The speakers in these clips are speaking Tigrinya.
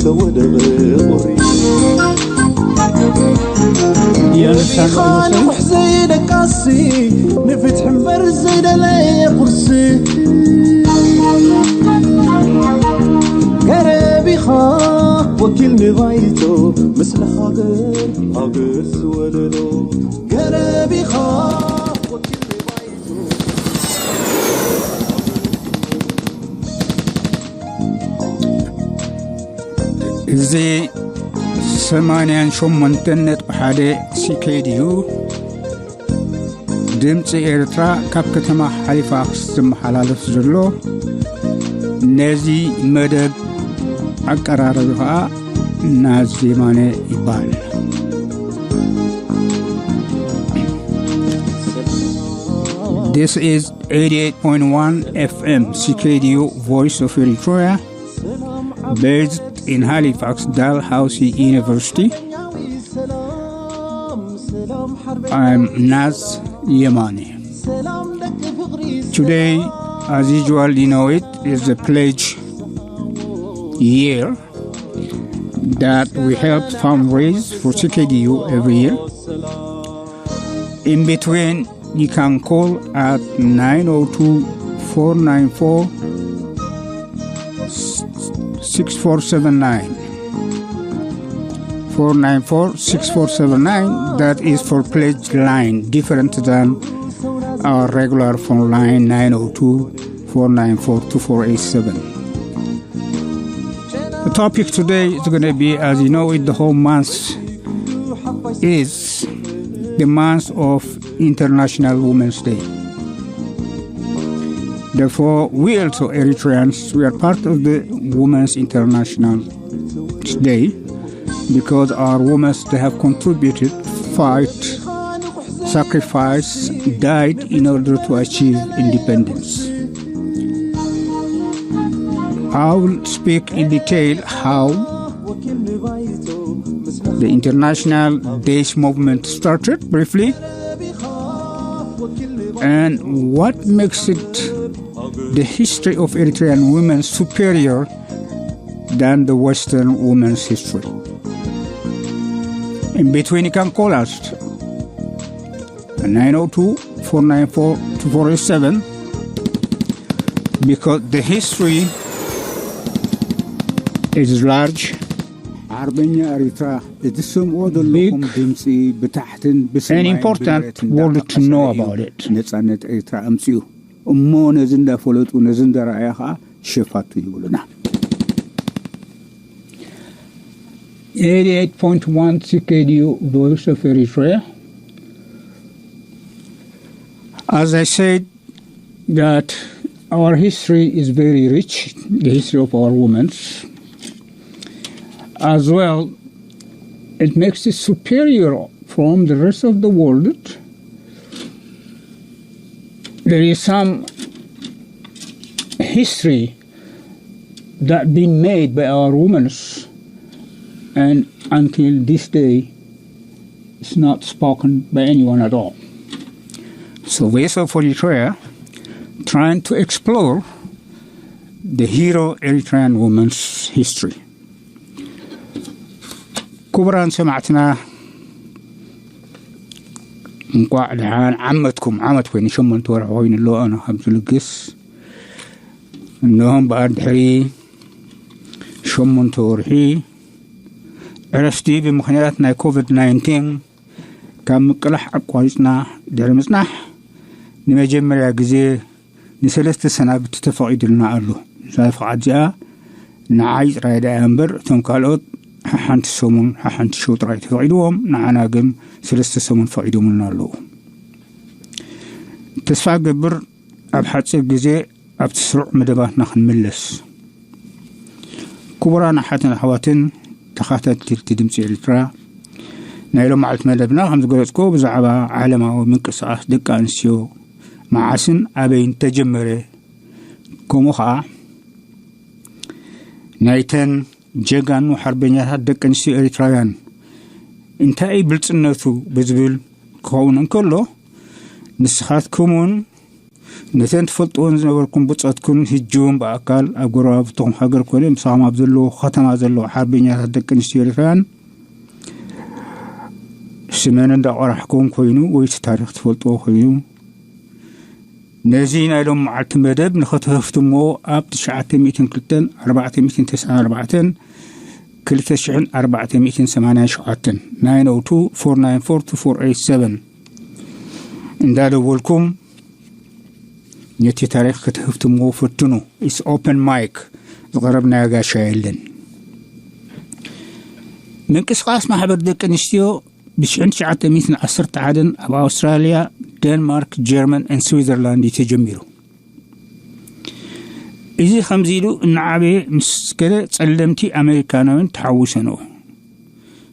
ተወደበ ቁሪ። ገረብ ኢኻ ንቑሕ ዘይደቃሲ፣ ንፍትሒ እምበር ዘይደለየ ቁርሲ። ገረብ ኢኻ ወኪል ንባይቶ፣ ምስለ ሃገር ሃገር ዝወለዶ። ገረብ ኢኻ ወኪል ንባይቶ። እዚ ሰማንያን ሸሞንተን ነጥቢ ሓደ C K D U ድምፂ ኤርትራ ካብ ከተማ ሃሊፋክስ ዝመሓላለፍ ዘሎ፣ ነዚ መደብ ኣቀራረቢ ኸዓ ናዝ የማነ ይበሃል። This is eighty-eight point one F M C K D U Voice of Eritrea, based in Halifax, Dalhousie University. I'm Naz Yemani. Today, as usual, you know it, is the pledge year that we help fundraise for C K D U every year. In between, you can call at nine oh two, four nine four, six four seven nine. Four nine four, six four seven nine, that is for pledge line, different than our regular phone line, nine oh two, four nine four, two four eight seven. The topic today is gonna be, as you know it, the whole month is the month of International Women's Day. Therefore, we also Eritreans, we are part of the Women's International Day because our women, they have contributed, fight, sacrifice, died in order to achieve independence. I will speak in detail how the International Days movement started briefly and what makes it the history of Eritrean women superior than the Western women's history. In between, you can call us nine oh two, four nine four, two four eight seven, because the history is large. ዓርበኛ ኤርትራ፣ እቲ ትሰምዕዎ ዘለኹም ድምፂ ብታሕትን ብሰማይን important ብመሬትን world to know እንዳተቐሰረ እዩ about it. ነፃነት ኤርትራ ኣምፅኡ። እሞ ነዚ እንዳፈለጡ፣ ነዚ እንዳረኣያ ከዓ ሸፋቱ ይብሉና። Eighty-eight point one C K D U Voice of Eritrea. As I said, that our history is very rich, the history of our women. As well, it makes it superior from the rest of the world. There is some history that been made by our women, and until this day, it's not spoken by anyone at all. So we saw for Eritrea trying to explore the hero Eritrean women's history. ክቡራን ሰማዕትና፣ እንቋዕ ደሓን ዓመትኩም። ዓመት ኮይኑ ሸሞንተ ወርሒ ኮይኑ ኣሎ ኣነ ካብ ዝልግስ። እንሆ እምበኣር ድሕሪ ሸሞንተ ወርሒ ዕረፍቲ ብምኽንያት ናይ ኮቪድ ናይንቲን ካብ ምቅላሕ ኣቋሪፅና ድሕሪ ምፅናሕ፣ ንመጀመርያ ግዜ ንሰለስተ ሰናብቲ ተፈቒዱልና ኣሎ። እዛ ፍቓድ እዚኣ ንዓይ ጥራይ ደኣ እምበር፣ እቶም ካልኦት ሓሓንቲ ሰሙን፣ ሓሓንቲ ሸው ጥራይ ተፈቒድዎም፣ ንዓና ግን ሰለስተ ሰሙን ፈቒዶምልና ኣለዉ። ተስፋ እገብር ኣብ ሓፂር ግዜ ኣብቲ ስሩዕ መደባትና ክንምለስ። ክቡራን ኣሓትን ኣሕዋትን ተኸታተልቲ ድምፂ ኤርትራ፣ ናይ ሎማዓልቲ መደብና ከም ዝገለፅኩ ብዛዕባ ዓለማዊ ምንቅስቓስ ደቂ ኣንስትዮ መዓስን ኣበይን ተጀመረ፣ ከምኡ ኸዓ ናይተን ጀጋኑ ሓርበኛታት ደቂ ኣንስትዮ ኤርትራውያን እንታይ እዩ ብልጽነቱ ብዝብል ክኸውን እንከሎ፣ ንስኻትኩምን ነተን ትፈልጥዎን ዝነበርኩም ብጾትኩን ህጂ እውን ብኣካል ኣብ ጎረባብትኹም ሃገር ኮነ ምሳኹም ኣብ ዘለዎ ከተማ ዘለዉ ሓርበኛታት ደቂ ኣንስትዮ ኤርትራውያን ስመን እንዳቆራሕኩም ኮይኑ ወይ እቲ ታሪኽ ትፈልጥዎ ኮይኑ ነዚ ናይ ሎም መዓልቲ መደብ ንኸተህፍትሞ ኣብ ትሽዓተ ሚእትን ክልተን ኣርባዕተ ሚእትን ተስዓን ኣርባዕተን ክልተ ሽሕን ኣርባዕተ ሚእትን ሰማንያን ሸውዓተን ናይን ኦ ቱ ፎር ናይን ፎር ቱ ፎር ኤይት ሰቨን እንዳደወልኩም ነቲ ታሪኽ ክትህፍትምዎ ፈትኑ። ኢስ ኦፕን ማይክ ዝቐረብናዮ ጋሻ የለን። ምንቅስቃስ ማሕበር ደቂ ኣንስትዮ ብሽሕን ትሽዓተ ሚእትን ዓሰርተ ሓደን ኣብ ኣውስትራልያ፣ ደንማርክ፣ ጀርመን ን ስዊዘርላንድ እዩ ተጀሚሩ። እዚ ከምዚ ኢሉ እናዓበየ ምስ ከደ ጸለምቲ ኣሜሪካናውያን ተሓዊሰንኦ።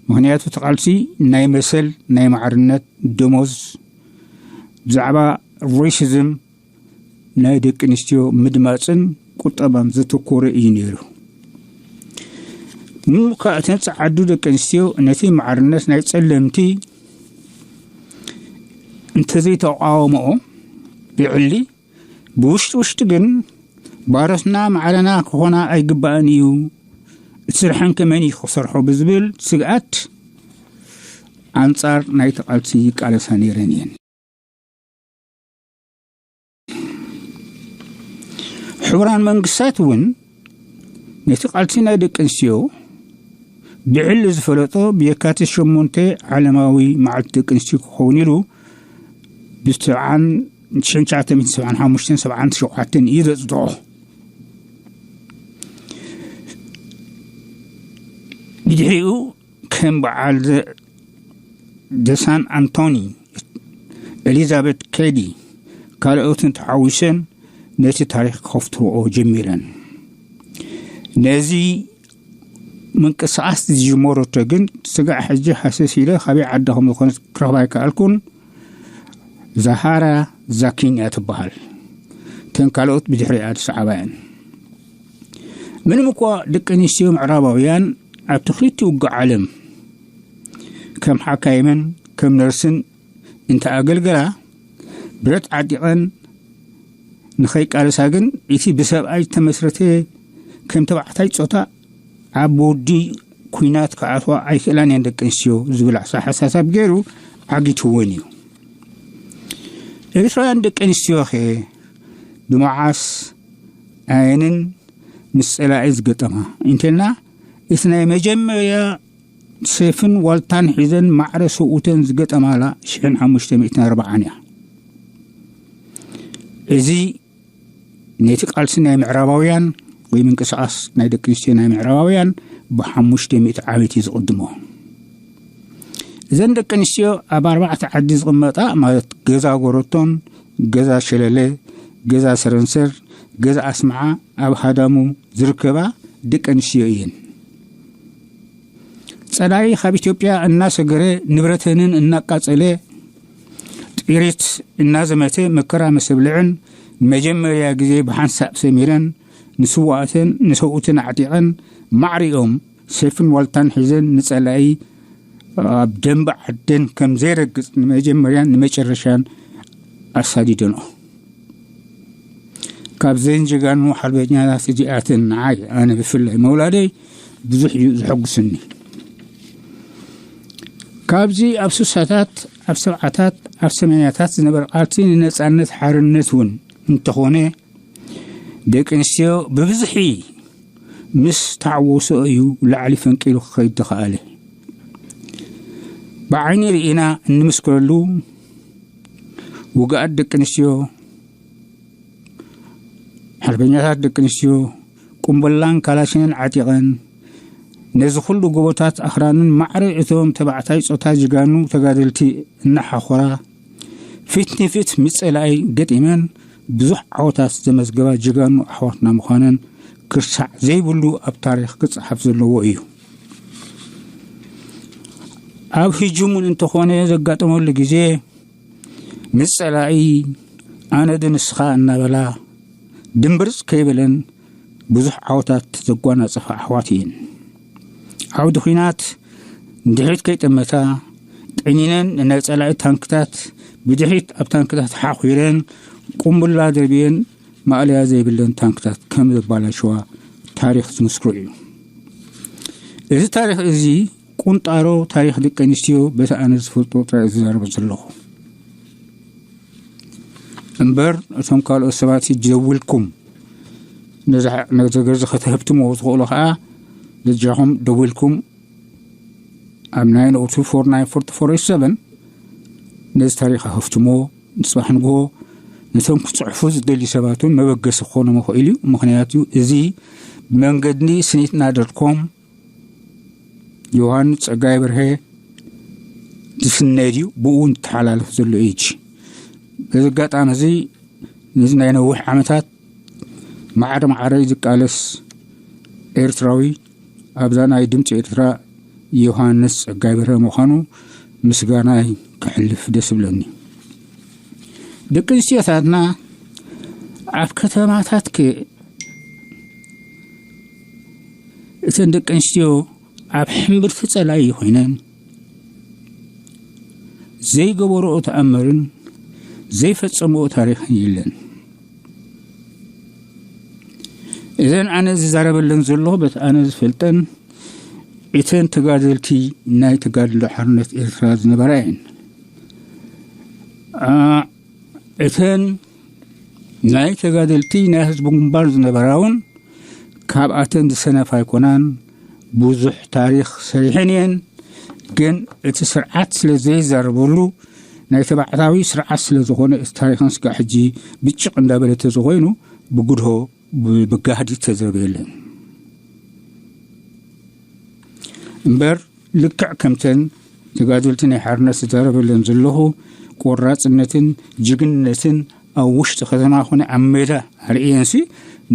ምኽንያቱ እቲ ቃልሲ ናይ መሰል ናይ ማዕርነት ደሞዝ ብዛዕባ ሬሲዝም ናይ ደቂ ኣንስትዮ ምድማፅን ቁጠባን ዘተኮረ እዩ ነይሩ። ምሉእ እተን ፀዓዱ ደቂ ኣንስትዮ ነቲ ማዕርነት ናይ ፀለምቲ እንተዘይተቃወመኦ ብዕሊ ብውሽጢ ውሽጢ ግን ባሮትና ማዕረና ክኾና ኣይግባእን እዩ፣ እቲ ስርሐን ከመን እዩ ክሰርሖ ብዝብል ስግኣት ኣንጻር ናይቲ ቃልሲ ይቃለሳ ነይረን እየን። ሕቡራን መንግስታት እውን ነቲ ቃልሲ ናይ ደቂ ኣንስትዮ ብዕሊ ዝፈለጦ ብየካቲት ሸሞንተ ዓለማዊ መዓልቲ ደቂ ኣንስትዮ ክኸውን ኢሉ ብሰብዓን ትሽዓተ ሚእትን ሰብዓን ሓሙሽተን ሰብዓን ሸውዓተን እዩ ዘጽድቖ። ብድሕሪኡ ከም በዓል ዘ- ደሳን ኣንቶኒ፣ ኤሊዛቤት ኬዲ ካልኦትን ተሓዊሰን ነቲ ታሪኽ ክኸፍትዎ ጀሚረን። ነዚ ምንቅስቃስ ዝጀመረቶ ግን ስጋዕ ሕጂ ሃሰስ ኢለ ካበይ ዓዲ ከም ዝኾነት ክረኽባ ኣይከኣልኩን። ዛሃራ ዛኪን እያ ትበሃል። እተን ካልኦት ብድሕሪኣ ዝሰዓባ እየን። ምንም እኳ ደቂ ኣንስትዮ ምዕራባውያን ኣብቲ ክልቲኡ ውግእ ዓለም ከም ሓካይምን ከም ነርስን እንተኣገልገላ ብረት ዓጢቐን ንኸይቃለሳ ግን እቲ ብሰብኣይ ዝተመስረተ ከም ተባዕታይ ጾታ ኣብ ወዲ ኩናት ክኣትዋ ኣይክእላን እየን ደቂ ኣንስትዮ ዝብል ኣተሓሳሳብ ገይሩ ዓጊትወን እዩ። ኤርትራውያን ደቂ ኣንስትዮ ኸ ብመዓስ ኣየንን ምስ ጸላኢ ዝገጠማ እንተልና እቲ ናይ መጀመርያ ሴፍን ዋልታን ሒዘን ማዕረ ሰብኡተን ዝገጠማላ ሽሕን ሓሙሽተ ሚእትን ኣርባዓን እያ። እዚ ነቲ ቃልሲ ናይ ምዕራባውያን ወይ ምንቅስቃስ ናይ ደቂ ኣንስትዮ ናይ ምዕራባውያን ብሓሙሽተ ሚእቲ ዓመት እዩ ዝቕድሞ። እዘን ደቂ ኣንስትዮ ኣብ ኣርባዕተ ዓዲ ዝቕመጣ ማለት ገዛ ጎረቶን፣ ገዛ ሸለለ፣ ገዛ ሰረንሰር፣ ገዛ ኣስመዓ ኣብ ሃዳሙ ዝርከባ ደቂ ኣንስትዮ እየን። ጸላኢ ካብ ኢትዮጵያ እናሰገረ ንብረተንን እናቃጸለ ጥሪት እናዘመተ መከራ መሰብልዕን ንመጀመርያ ግዜ ብሓንሳብ ሰሚረን ንስዋእተን ንሰብኡትን ኣዕጢቐን ማዕሪኦም ሴፍን ዋልታን ሒዘን ንጸላኢ ኣብ ደንበ ዓደን ከም ዘይረግጽ ንመጀመርያን ንመጨረሻን ኣሳዲደንኦ። ካብዘን ጀጋኑ ሓርበኛታት እዚኣተን ንዓይ ኣነ ብፍላይ መውላደይ ብዙሕ እዩ ዘሐጉስኒ። ካብዚ ኣብ ስሳታት ኣብ ሰብዓታት ኣብ ሰማንያታት ዝነበረ ቃልሲ ንነጻነት ሓርነት እውን እንተኾነ ደቂ ኣንስትዮ ብብዝሒ ምስ ተዓወሶ እዩ ላዕሊ ፈንቂሉ ክኸይድ ተኸኣለ። ብዓይኒ ርኢና እንምስክረሉ ውግኣት ደቂ ኣንስትዮ ሓርበኛታት ደቂ ኣንስትዮ ቁምበላን ካላሽንን ዓጢቐን ነዚ ኩሉ ጎቦታት ኣኽራንን ማዕረ እቶም ተባዕታይ ጾታ ጅጋኑ ተጋደልቲ እናሓኾራ ፊት ንፊት ምስ ጸላኢ ገጢመን ብዙሕ ዓወታት ዘመዝገባ ጅጋኑ ኣሕዋትና ምዃነን ክርሳዕ ዘይብሉ ኣብ ታሪኽ ክጸሓፍ ዘለዎ እዩ። ኣብ ህጁምን እንተኾነ ዘጋጠመሉ ግዜ ምስ ጸላኢ ኣነ ዶ ንስኻ እናበላ ድምብርጽ ከይበለን ብዙሕ ዓወታት ዘጓናጸፋ ኣሕዋት እየን። ዓውዲ ኲናት ንድሕሪት ከይጠመታ ጠኒነን ንናይ ጸላኢ ታንክታት ብድሕሪት ኣብ ታንክታት ሓኺረን ቁምብላ ደርብየን ማእለያ ዘይብለን ታንክታት ከም ዘባላሸዋ ታሪኽ ዝምስክሮ እዩ። እዚ ታሪኽ እዚ ቁንጣሮ ታሪኽ ደቂ ኣንስትዮ በቲ ኣነ ዝፈልጦ ጥራይ ዝዛረብ ዘለኹ እምበር፣ እቶም ካልኦት ሰባት ሕጂ ደዊልኩም ነዚ ነገር እዚ ከተህብትሞ ትኽእሉ ከዓ በጃኹም ደዊልኩም ኣብ ናይን ኦ ቱ ፎር ናይን ፎር ቱ ፎር ኤት ሰቨን ነዚ ታሪኽ ኣህፍትሞ። ንፅባሕ ንግሆ ነቶም ክፅሕፉ ዝደልዩ ሰባት እውን መበገሲ ክኾኖም ይኽእል እዩ። ምኽንያቱ እዚ ብመንገዲ ስኒትና ዶት ኮም ዮሃንስ ፀጋይ በርሀ ዝፍነድ እዩ፣ ብኡ ዝተሓላለፍ ዘሎ እዩ። በዚ ኣጋጣሚ እዚ ነዚ ናይ ነዊሕ ዓመታት ማዕረ ማዕረ ዝቃለስ ኤርትራዊ ኣብዛ ናይ ድምፂ ኤርትራ ዮሃንስ ፀጋይ በርሀ ምዃኑ ምስጋናይ ከሕልፍ ደስ ይብለኒ። ደቂ ኣንስትዮታትና ኣብ ከተማታት ከ እተን ደቂ ኣንስትዮ ኣብ ሕምብርቲ ጸላኢ ኮይነን ዘይገበርኦ ተኣምርን ዘይፈጸምኦ ታሪኽን የለን። እዘን ኣነ ዝዛረበለን ዘለኹ በቲ ኣነ ዝፈልጠን እተን ተጋደልቲ ናይ ተጋድሎ ሓርነት ኤርትራ ዝነበራ እየን። አ፣ እተን ናይ ተጋደልቲ ናይ ህዝቢ ግንባር ዝነበራ እውን ካብኣተን ዝሰነፋ ኣይኮናን። ብዙሕ ታሪኽ ሰሪሐን እየን። ግን እቲ ስርዓት ስለ ዘይዛረበሉ ናይ ተባዕታዊ ስርዓት ስለ ዝኾነ እቲ ታሪኽን ስጋዕ ሕጂ ብጭቕ እንዳበለ ተዝኾይኑ ብጉድሆ ብጋህዲ ተዝረበ የለን። እምበር ልክዕ ከምተን ተጋደልቲ ናይ ሓርነት ዝዛረበለን ዘለኹ ቆራጽነትን ጅግንነትን ኣብ ውሽጢ ከተማ ኮነ ኣብ ሜዳ ኣርእየንሲ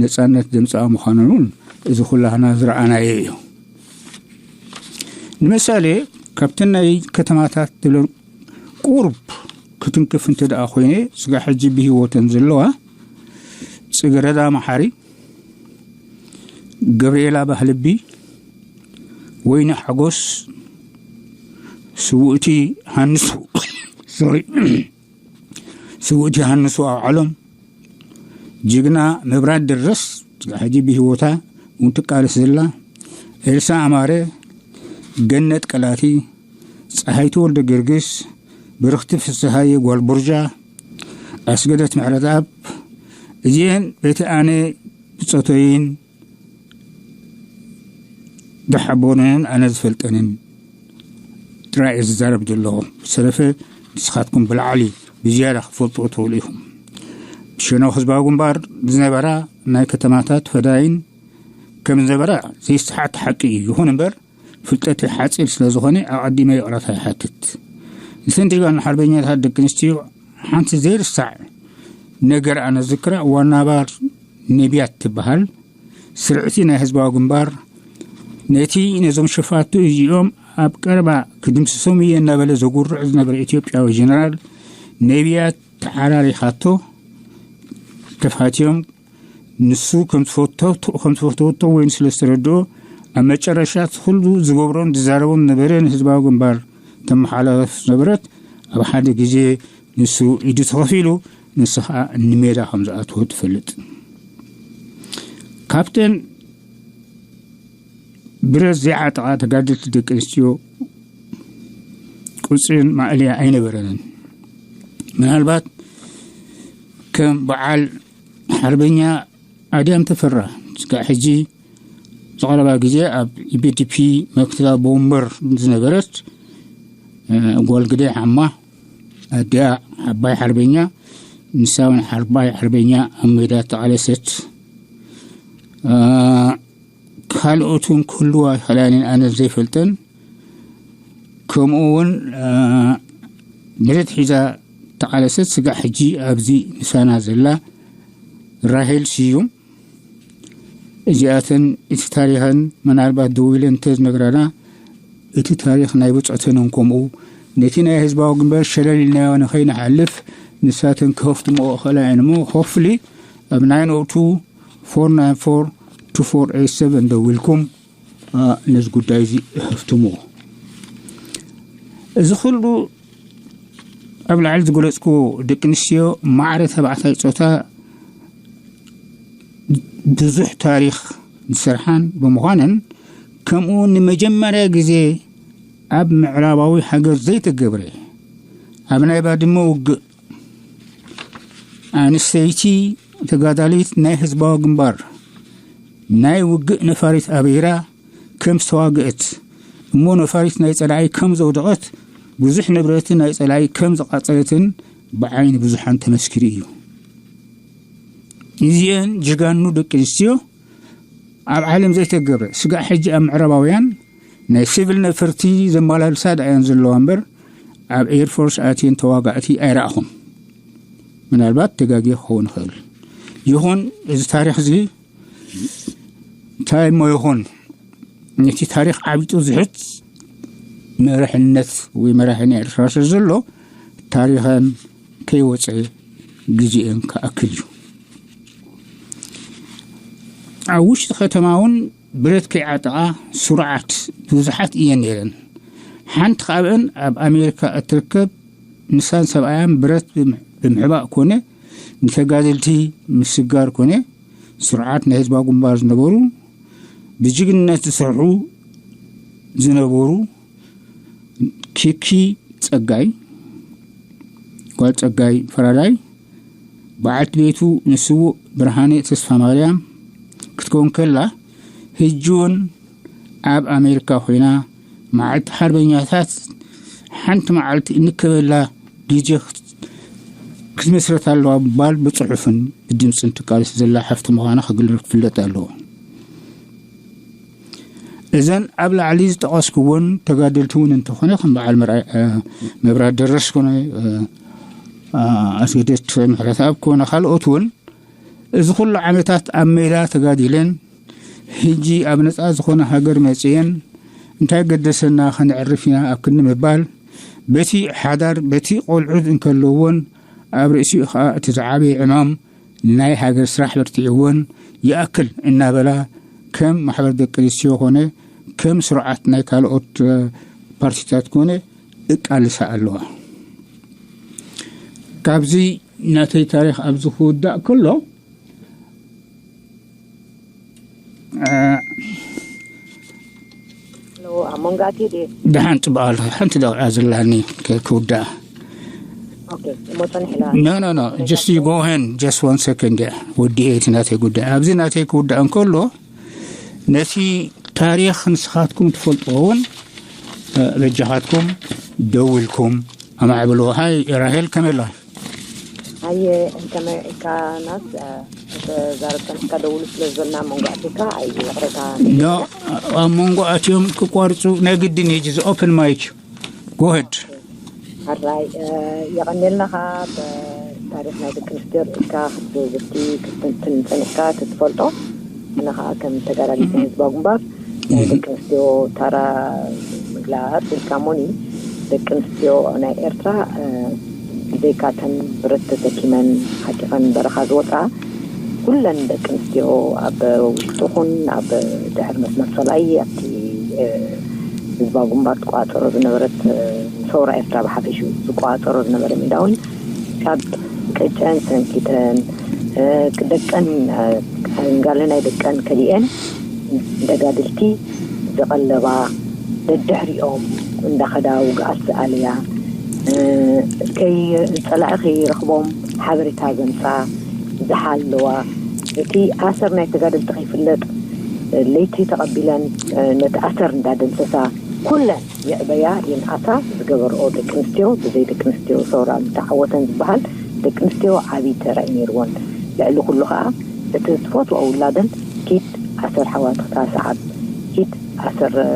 ነጻነት ዘምጽኣ ምዃነን እውን እዚ ኩላህና ዝረኣናዮ እዩ። ንምሳሌ ካብተን ናይ ከተማታት ዝብለን ቁሩብ ክትንክፍ እንተ ደኣ ኮይነ ስጋ ሕጂ ብህይወተን ዘለዋ ጽገረዳ መሓሪ፣ ገብርኤላ ባህልቢ፣ ወይኒ ሓጎስ፣ ስውእቲ ሃንሱ፣ ሶሪ፣ ስውእቲ ሃንሱ ኣውዓሎም፣ ጅግና መብራት ድረስ ሕጂ ብህይወታ እውን ትቃለስ ዘላ፣ ኤልሳ ኣማረ፣ ገነት ቀላቲ፣ ፀሃይቱ ወልደ ጊዮርጊስ፣ ብርኽቲ ፍስሃየ ጓል ቡርጃ፣ ኣስገደት ምሕረተኣብ፣ እዚኤን በቲ ኣነ ብፀቶይን ዝሓበኑንን ኣነ ዝፈልጠንን ጥራይ እየ ዝዛረብ ዘለኹ። ብዝተረፈ ንስኻትኩም ብላዕሊ ብዝያዳ ክትፈልጥዎ ትኽእሉ ኢኹም። ብሸነኽ ህዝባዊ ግንባር ዝነበራ ናይ ከተማታት ፈዳይን ከም ዝነበራ ዘይሰሓት ሓቂ እዩ። ይኹን እምበር ፍልጠተይ ሓፂር ስለ ዝኾነ ኣቐዲመ ይቕረታ ይሓትት። ንሰንቲጋን ሓርበኛታት ደቂ ኣንስትዮ ሓንቲ ዘይርሳዕ ነገር ኣነ ዝክራ ዋና ባር ነቢያት ትበሃል ስርዕቲ ናይ ህዝባዊ ግንባር ነቲ ነዞም ሸፋቱ እዚኦም ኣብ ቀረባ ክድምስሶም እየ እናበለ ዘጉርዕ ዝነበረ ኢትዮጵያዊ ጀነራል ነቢያት ተዓራሪኻቶ ተፋትዮም ንሱ ከም ዝፈተወቶ ወይ ስለ ዝተረድኦ ኣብ መጨረሻ እቲ ኩሉ ዝገብሮን ዝዛረቦን ነበረ ንህዝባዊ ግንባር ተመሓላለፍ ዝነበረት ኣብ ሓደ ግዜ ንሱ ኢዱ ተኸፊሉ ንሱ ከዓ ንሜዳ ከም ዝኣትዎ ትፈልጥ። ካብተን ብረት ዘይዓጠቓ ተጋደልቲ ደቂ ኣንስትዮ ቁፅርን ማእለያ ኣይነበረንን። ምናልባት ከም በዓል ሓርበኛ ኣድያም ተፈራ ስጋዕ ሕጂ ዝቐረባ ግዜ ኣብ ኢቤዲፒ መክትላ ቦምበር ዝነበረት ጓል ግደ ሓማ ኣዲኣ ሓባይ ሓርበኛ ንሳ እውን ሓባይ ሓርበኛ ኣብ ሜዳ ተቓለሰት። ካልኦት እውን ክህልዋ ይኽእላን ኣነ ዘይፈልጠን። ከምኡ እውን ብረት ሒዛ ተቓለሰት ስጋዕ ሕጂ ኣብዚ ምሳና ዘላ ራሄል ስዩም። እዚኣተን እቲ ታሪኸን ምናልባት ደው ኢለን እንተዝነግራና እቲ ታሪኽ ናይ ብጾተንን ከምኡ ነቲ ናይ ህዝባዊ ግንባር ሸለል ኢልናዮ ንኸይንሓልፍ ንሳተን ክኸፍትምኦ ይኽእላ እየን እሞ ሆፍሊ ኣብ ናይን ኦ ቱ ፎር ናይን ፎር ቱ ፎር ኤይት ሰቨን ደዊልኩም ነዚ ጉዳይ እዚ ይኸፍትምዎ። እዚ ኩሉ ኣብ ላዕሊ ዝገለጽኩዎ፣ ደቂ ኣንስትዮ ማዕረ ተባዕታይ ጾታ ብዙሕ ታሪኽ ዝሰርሓን ብምዃነን፣ ከምኡ ንመጀመርያ ግዜ ኣብ ምዕራባዊ ሃገር ዘይተገብረ፣ ኣብ ናይ ባድመ ውግእ፣ ኣንስተይቲ ተጋዳሊት ናይ ህዝባዊ ግንባር ናይ ውግእ ነፋሪት ኣበይራ ከም ዝተዋግአት፣ እሞ ነፋሪት ናይ ጸላኢ ከም ዘውደቐት፣ ብዙሕ ንብረት ናይ ጸላኢ ከም ዝቓጸለትን ብዓይኒ ብዙሓን ተመስኪሩ እዩ። እዚአን ጀጋኑ ደቂ ኣንስትዮ ኣብ ዓለም ዘይተገብረ፣ ስጋዕ ሕጂ ኣብ ምዕራባውያን ናይ ሲቪል ነፈርቲ ዘመላልሳ ደኣየን ዘለዋ እምበር፣ ኣብ ኤርፎርስ ኣትየን ተዋጋእቲ ኣይረኣኹን። ምናልባት ተጋግየ ክኸውን ይኽእል። ይኹን፣ እዚ ታሪኽ እዚ እንታይ እሞ ይኹን፣ ነቲ ታሪኽ ዓቢጡ ዝሕዝ መራሕነት ወይ መራሒ ናይ ኤርትራ ስለ ዘሎ፣ ታሪኸን ከይወጸ ግዜአን ክኣክል እዩ። ኣብ ውሽጢ ከተማ እውን ብረት ከይዓጠቓ ስሩዓት ብዙሓት እየን ነይረን። ሓንቲ ካብአን ኣብ ኣሜሪካ እትርከብ፣ ንሳን ሰብኣያን ብረት ብምሕ-፣ ብምሕባእ ኮነ ንተጋደልቲ ምስጋር ኮነ፣ ስሩዓት ናይ ህዝባዊ ግንባር ዝነበሩ፣ ብጅግንነት ዝሰርሑ ዝነበሩ፣ ኪኪ ጸጋይ፣ ጓል ጸጋይ ፈራዳይ፣ በዓልቲ ቤቱ ንስዉእ ብርሃነ ተስፋ ማርያም ክትከውን ከላ፣ ሕጂ እውን ኣብ ኣሜሪካ ኮይና፣ መዓልቲ ሓርበኛታት ሓንቲ መዓልቲ እንከበላ ግዜ ክት-፣ ክትመስረት ኣለዋ ብምባል ብጽሑፍን ብድምፅን ትቃለስ ዘላ ሓፍቲ ምዃና ክግል-፣ ክፍለጥ ኣለዎ። እዘን ኣብ ላዕሊ ዝጠቐስኩወን ተጋደልቲ እውን እንተኾነ፣ ከም በዓል መርኣይ፣ እ፣ መብራት ደረስ ኮነ፣ እ፣ እ፣ ኣስገደት ምሕረተኣብ ኮነ ካልኦት እውን፣ እዚ ኩሉ ዓመታት ኣብ ሜዳ ተጋዲለን፣ ሕጂ ኣብ ነጻ ዝኾነ ሃገር መጽየን፣ እንታይ ገደሰና፣ ከነዕርፍ ኢና ኣብ ክንዲ ምባል፣ በቲ ሓዳር፣ በቲ ቆልዑት እንከለዎን፣ ኣብ ርእሲኡ ኸኣ እቲ ዝዓበየ ዕማም ናይ ሃገር ስራሕ በርቲዕዎን፣ ይኣክል እናበላ፣ ከም ማሕበር ደቂ ኣንስትዮ ኮነ፣ ከም ስርዓት ናይ ካልኦት፣ እ፣ ፓርቲታት ኮነ፣ እቃልሳ ኣለዋ። ካብዚ ናተይ ታሪኽ ኣብዚ ክውዳእ ከሎ፣ እ፣ ኣለዎ፣ ኣብ መንጎ ኣትየ ድየ? ደሓን፣ ጽቡቕ ኣሎ። ሓንቲ ደቂቓ ዘላኒ ከ-፣ ክውዳእ። ኦኬ፣ እሞ ጸኒሕላ። No, no, no. Just you go ahead. Just one second. Yeah. ወዲ እቲ ናተይ ጉዳይ። ኣብዚ ናተይ ክውዳእ እንከሎ፣ ነቲ ታሪኽ ንስኻትኩም ትፈልጥዎ እውን፣ እ፣ በጃኻትኩም ደው ኢልኩም ኣማዕብልዎ። ሃይ ራሄል፣ ከመይ ኣላ? ኣየ፣ እንተመ-፣ ኢካ ናስ፣ እ፣ ተዛረብ ጸኒሕካ ደውሉ ስለ ዝበልና መንጎ ኣቲካ፣ ኣይ፣ ይቕረታ። ኖ፣ ኣብ መንጎ ኣትዮም ክቋርጹ ናይ ግድን እዩ። እዚ ኦፕን ማይክ። Go ahead. ሕራይ፣ እ፣ የቐንየልና ኸዓ ብታሪኽ ናይ ደቂ ኣንስትዮ ርኢካ ክትዝቲ ክትትንትን ጸኒሕካ እቲ ትፈልጦ። ኣነ ኸዓ ከም ተጋዳሊት ናይ ህዝባዊ ግንባር ናይ ደቂ ኣንስትዮ ታራ ምግላጽ ኢልካ እሞኒ፣ ደቂ ኣንስትዮ ናይ ኤርትራ፣ እ፣ ብዘይካተን ብረት ተሰኪመን ሓቂቐን በረኻ ዝወጻ፣ ኩለን ደቂ ኣንስትዮ ኣብ ውሽጢ ኹን ኣብ ድሕሪ መስመር ጸላኢ ኣብቲ፣ እ፣ ህዝባዊ ግንባር ትቋጸሮ ዝነበረት፣ እ፣ ሰውራ ኤርትራ ብሓፈሽኡ ዝቋጸሮ ዝነበረ ሜዳ እውን ካብ ቅጨን ሰንኪተን፣ እ፣ ደቀን፣ እ፣ ጋለ ናይ ደቀን ከሊኤን ደጋድልቲ ዝቐለባ፣ ደድሕሪኦም እንዳኸዳ ውግኣት ዝኣለያ፣ እ፣ ከይ-፣ ጸላኢ ከይረኽቦም ሓበሬታ ዘምጻ ዝሓለዋ፣ እቲ ኣሰር ናይ ተጋደልቲ ከይፍለጥ ለይቲ ተቐቢለን፣ እ፣ ነቲ ኣሰር እንዳደምሰሳ ኩለን ይዕበያ ይንኣሳ ዝገበርኦ ደቂ ኣንስትዮ፣ ብዘይ ደቂ ኣንስትዮ ሰውራ ምተዓወተን ዝበሃል፣ ደቂ ኣንስትዮ ዓብዪ ተራ እዩ ነይርወን። ልዕሊ ኩሉ ኸዓ እቲ ዝፈትወኦ ውላደን ኪድ ኣሰር ሓዋትካ ሰዓብ፣ ኪድ ኣሰር፣ እ፣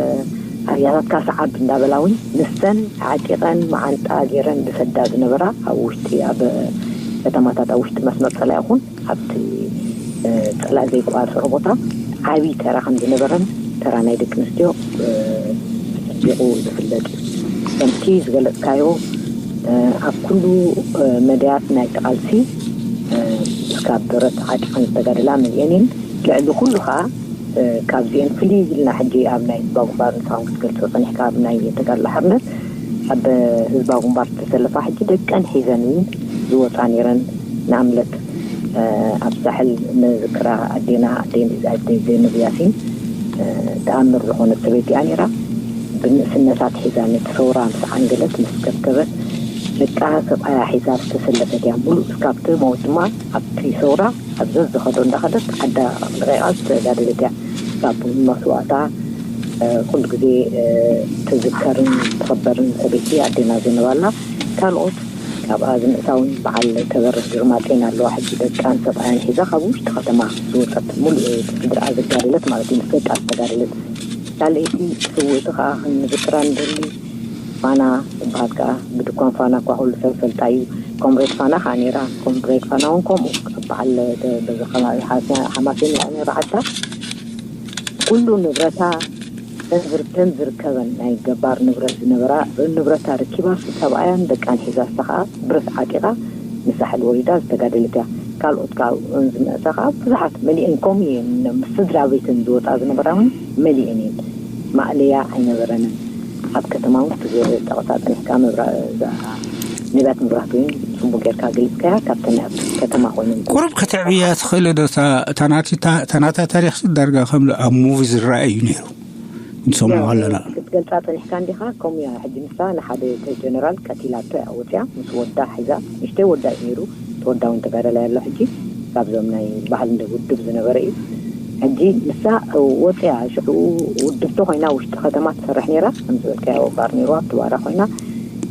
ኣያታትካ ሰዓብ እንዳበላ እውን ንሰን ዓጢቐን መዓንጣ ገይረን ዝሰዳ ዝነበራ ኣብ ውሽጢ፣ ኣብ ከተማታት፣ ኣብ ውሽጢ መስመር ጸላኢ ይኹን ኣብቲ፣ እ፣ ጸላኢ ዘይቋጸሮ ቦታ ዓቢ ተራ ከም ዝነበረን ተራ ናይ ደቂ ኣንስትዮ፣ እ፣ ኣጸቢቑ ዝፍለጥ እዩ። ከምቲ ዝገለጽካዮ፣ እ፣ ኣብ ኩሉ፣ እ፣ መዳያት ናይቲ ቃልሲ፣ እ፣ እስካብ ብረት ዓጢቐን ዝተጋደላ መሊአን እየን። ልዕሊ ኩሉ ኸኣ፣ እ፣ ካብዚአን ፍልይ ኢልና ሕጂ ኣብ ናይ ህዝባዊ ግንባር ንስኻውን ክትገልጾ ጸኒሕካ፣ ኣብ ናይ ተጋድሎ ሓርነት ኣብ ህዝባዊ ግንባር ዝተሰለፋ ሕጂ ደቀን ሒዘን ዝወፃ ነይረን። ንኣምለት ኣብ ሳሕል ንዝክራ ኣዴና ኣደይ ዘይነብ ያሲን ተኣምር ዝኾነት ሰበይቲ እያ ነይራ። ብንእስነታ ትሒዛ ነቲ ሰውራ ምስ ዓንገለት ምስ ከብከበት ደቃ ሰብኣያ ሒዛ ዝተሰለፈት እያ። ሙሉእ እስካብ ትመውት ድማ ኣብቲ ሰውራ ኣብ ዘዝኸዶ እንዳኸደት ዓዳ ለቂቓ ዝተጋደለት እያ። ካብ መስዋእታ ኩሉ ግዜ ትዝከርን ትኸበርን ሰበይቲ ኣዴና ዘይነባላ። ካልኦት ካብኣ ዝንእሳ እውን በዓል ተበርህ ግርማጤን ኣለዋ። ሕጂ ደቃን ሰብኣያን ሒዛ ካብ ውሽጢ ከተማ ዝወፀት ሙሉእ ስድራኣ ዘጋደለት ማለት እዩ። ምስ ደቃ ዝተጋደለት ካልኣይቲ ስውእቲ ከዓ ክንዝክራ ንደሊ ፋና ዝበሃል ከዓ ብድኳን ፋና እኳ ኩሉ ሰብ ፈልጣ እዩ። ኮምሬድ ፋና ከዓ ነይራ። ኮምሬድ ፋና እውን ከምኡ በዓል በዚ ከባቢ ሓማሴን እያ ነይራ ዓዳ። ኩሉ ንብረታ ተን ዝርከበን ናይ ገባር ንብረት ዝነበራ ንብረታ ረኪባ ሰብኣያን ደቃን ሒዛ እሳ ከዓ ብረት ዓጢቓ ንሳሕል ወሪዳ ዝተጋደለት እያ። ካልኦት ካብኡን ዝመእሳ ከዓ ብዙሓት መሊአን ከምኡ እየን ምስ ስድራ ቤተን ዝወፃ ዝነበራ እውን መሊአን እየን። ማእለያ ኣይነበረንን። ኣብ ከተማ እውን ትዝር ጠቕሳ ፀኒሕካ ነቢያት ምብራህት እውን ፅቡቅ ጌርካ ገሊፅካያ ካብተን ኣብ ከተማ ኮይነን ቁሩብ ከተዕብያ ትኽእል ዶ? እታ ናታ ታሪክ ዳርጋ ከም ኣብ ሙቪ ዝረኣ እዩ ነይሩ ንሰምዖ ኣለና። ክትገልፃ ፀኒሕካ እንዲኻ ከምኡ እያ። ሕጂ ንሳ ንሓደ ጀነራል ቀቲላቶ እያ ወፅያ ምስ ወዳ ሒዛ። ንሽተይ ወዳ እዩ ነይሩ። ተወዳውን ተጋዳላይ ኣሎ ሕጂ ካብዞም ናይ ባህል ውድብ ዝነበረ እዩ። ሕጂ ንሳ ወፅያ ሽዑ ውድብቲ ኮይና ውሽጢ ከተማ ትሰርሕ ነይራ። ከም ዝበልካዮ ባር ነይሩ ኣብቲ ባራ ኮይና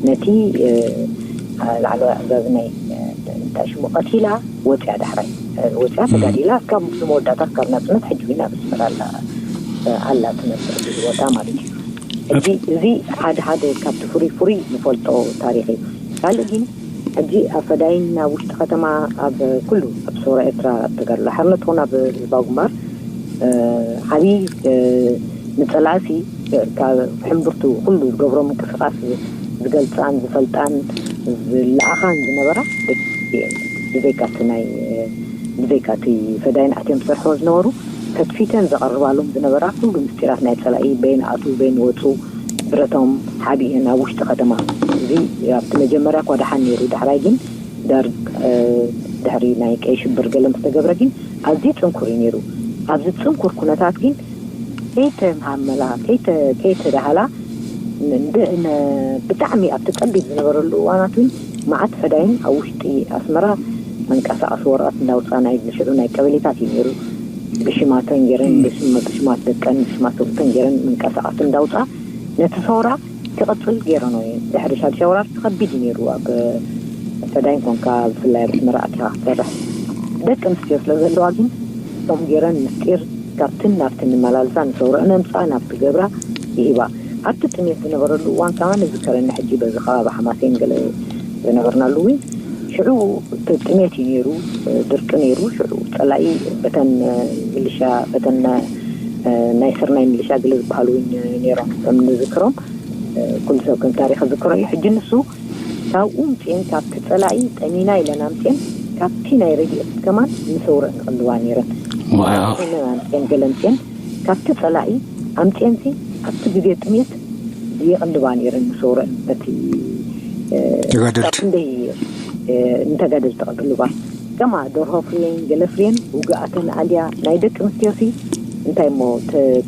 ነቲ ላዕለዋይ ኣዛዚ ናይ እንታይ ሽሙ ቀቲላ ወፅያ ዳሕራይ ወፅያ ተጋዲላ ካብ ምስ መወዳእታ ካብ ናፅነት ሕጂ ዊና ብስመራ ኣላ ኣላ ትነብር ብዙ ቦታ ማለት እዩ። ሕጂ እዚ ሓደ ሓደ ካብቲ ፍሩይ ፍሩይ ንፈልጦ ታሪክ እዩ። ካልእ ግን ሕጂ ኣብ ፈዳይን ኣብ ውሽጢ ከተማ ኣብ ኩሉ ኣብ ሰውራ ኤርትራ ኣብ ተጋድሎ ሓርነት ትኾን ኣብ ህዝባዊ ግንባር ዓብዪ ንፀላእሲ ካብ ሕምብርቱ ኩሉ ዝገብሮ ምንቅስቃስ ዝገልፃን ዝፈልጣን ዝለኣኻን ዝነበራ ደቂ ብዘይካቲ ናይ ብዘይካቲ ፈዳይን ኣትዮም ዝሰርሕዎ ዝነበሩ ከትፊተን ዘቐርባሎም ዝነበራ ኩሉ ምስጢራት ናይ ፀላኢ በይን ኣትዉ በይን ወፁ ብረቶም ሓቢእን ኣብ ውሽጢ ከተማ እዚ ኣብቲ መጀመርያ እኳ ደሓን ነይሩ ዳሕራይ ግን ደርግ ድሕሪ ናይ ቀይ ሽብር ገለ ምስ ተገብረ ግን ኣዝዩ ፅንኩር እዩ ነይሩ። ኣብዚ ፅንኩር ኩነታት ግን ከይተመሃመላ ከይተዳህላ ብጣዕሚ ኣብቲ ፀቢብ ዝነበረሉ እዋናት እውን መዓት ፈዳይን ኣብ ውሽጢ ኣስመራ መንቀሳቐሲ ወረቐት እንዳውፃ ናይ ሽዑ ናይ ቀበሌታት እዩ ነይሩ። ብሽማተን ገይረን ብሽማት ደቀን ብሽማት ሰብኡተን ገይረን መንቀሳቐሲ እንዳውፃ ነቲ ሰውራ ክቕፅል ገይረኖ እዩ። ድሕሪ ሻድሻይ ወራር ከቢድ እዩ ነይሩ ኣብ ፈዳይን ኮንካ ብፍላይ ኣብ ኣስመራ ኣቲኻ ክትሰርሕ ደቂ ኣንስትዮ ስለ ዘለዋ ግን ከምኡ ገይረን ምስጢር ካብትን ናብትን መላልሳ ንሰውረአን ኣምፅኣ ናብ ትገብራ ይህባ። ኣብቲ ጥሜት ዝነበረሉ እዋን ከማን ዝከረኒ ሕጂ በዚ ከባቢ ሓማሴን ገለ ዝነበርናሉ እውን ሽዑ ጥሜት እዩ ነይሩ፣ ድርቂ ነይሩ። ሽዑ ፀላኢ በተን ሚሊሻ በተን ናይ ስርናይ ሚሊሻ ገለ ዝበሃሉ እውን ነይሮም ከም ንዝክሮም ኩሉ ሰብ ከም ታሪክ ዝክሮ እዩ። ሕጂ ንሱ ካብኡ ምፅኤን ካብቲ ፀላኢ ጠሚና ኢለን ኣምፅኤን ካብቲ ናይ ረድኤት ከማን ንሰውረን ይቕልዋ ነይረን። ኢለን ኣምፅኤን ገለ ኣምፅኤን ካብቲ ፀላኢ ኣምፅኤንሲ ኣብቲ ግዜ ጥሜት ይቕልባ ነይረን ንሰውረን በቲ ተጋደልቲ ክንደይ ንተጋደልቲ ቅልባ ከማ ደርሆ ፍርየን ገለ ፍርየን ውግኣተን ኣልያ ናይ ደቂ ኣንስትዮሲ እንታይ እሞ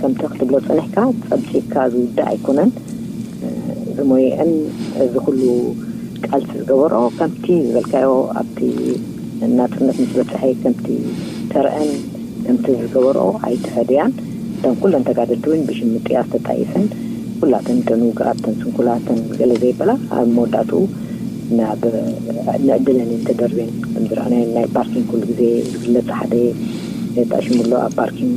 ከምቲ ክትብሎ ፀኒሕካ ፀብፂብካ ዝውዳእ ኣይኮነን። ዝሞየአን እዚ ኩሉ ቃልሲ ዝገበሮ ከምቲ ዝበልካዮ ኣብቲ ናፅነት ምስ በፅሐ ከምቲ ተረአን ከምቲ ዝገበሮ ኣይተፈደያን። እተን ኩለን ተጋደልቲ እውን ብሽምጥያት ተጣይሰን ኩላተን እተን ውግኣት እተን ስንኩላተን ገለ ዘይበላ ኣብ መወዳእትኡ ናብ ንዕድለን እየን ተደርብየን። ከምዝረኣናዮ ናይ ፓርኪንግ ኩሉ ግዜ ዝግለፅ ሓደ ጠሽምሎ ኣብ ፓርኪንግ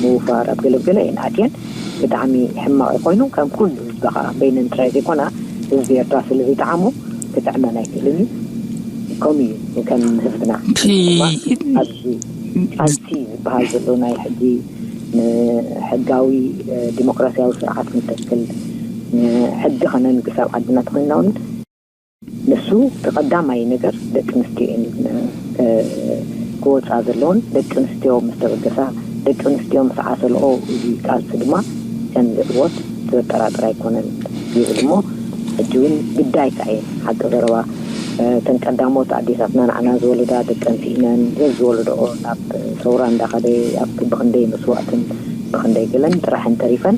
ምውፋር ኣብ ገለገለ እየን ኣትየን። ብጣዕሚ ሕማቕ ኮይኑ ከም ኩሉ ህዝቢ ከዓ በይነን ጥራይ ዘይኮና ህዝቢ ኤርትራ ስለ ዘይጠዓሞ ክጥዕመን ኣይክእልን እዩ። ከምኡ እዩ ከም ህዝብና ኣብዚ ቃልሲ ዝበሃል ዘሎ ናይ ሕጂ ንሕጋዊ ዲሞክራሲያዊ ስርዓት ንተክል ሕጊ ከነንግስ ኣብ ዓድና ተኮይንና እውን ንሱ እቲ ቀዳማይ ነገር ደቂ ኣንስትዮ እየን ክወፃ ዘለዎን ደቂ ኣንስትዮ ምስ ተበገሳ ደቂ ኣንስትዮ ምስ ዓሰልኦ እዚ ቃልሲ ድማ ከም ዝዕወት ዘጠራጥር ኣይኮነን ይብል እሞ ሕጂ እውን ግዳይ ከኣ እየን። ሓቂ ዘረባ፣ እተን ቀዳሞት ኣዴታትና ንዓና ዝወለዳ ደቀን ስኢነን፣ ዘዝወለድኦ ናብ ሰውራ እንዳኸደ ኣብቲ ብኽንደይ መስዋእትን ብኽንደይ ገለን ጥራሕን ተሪፈን፣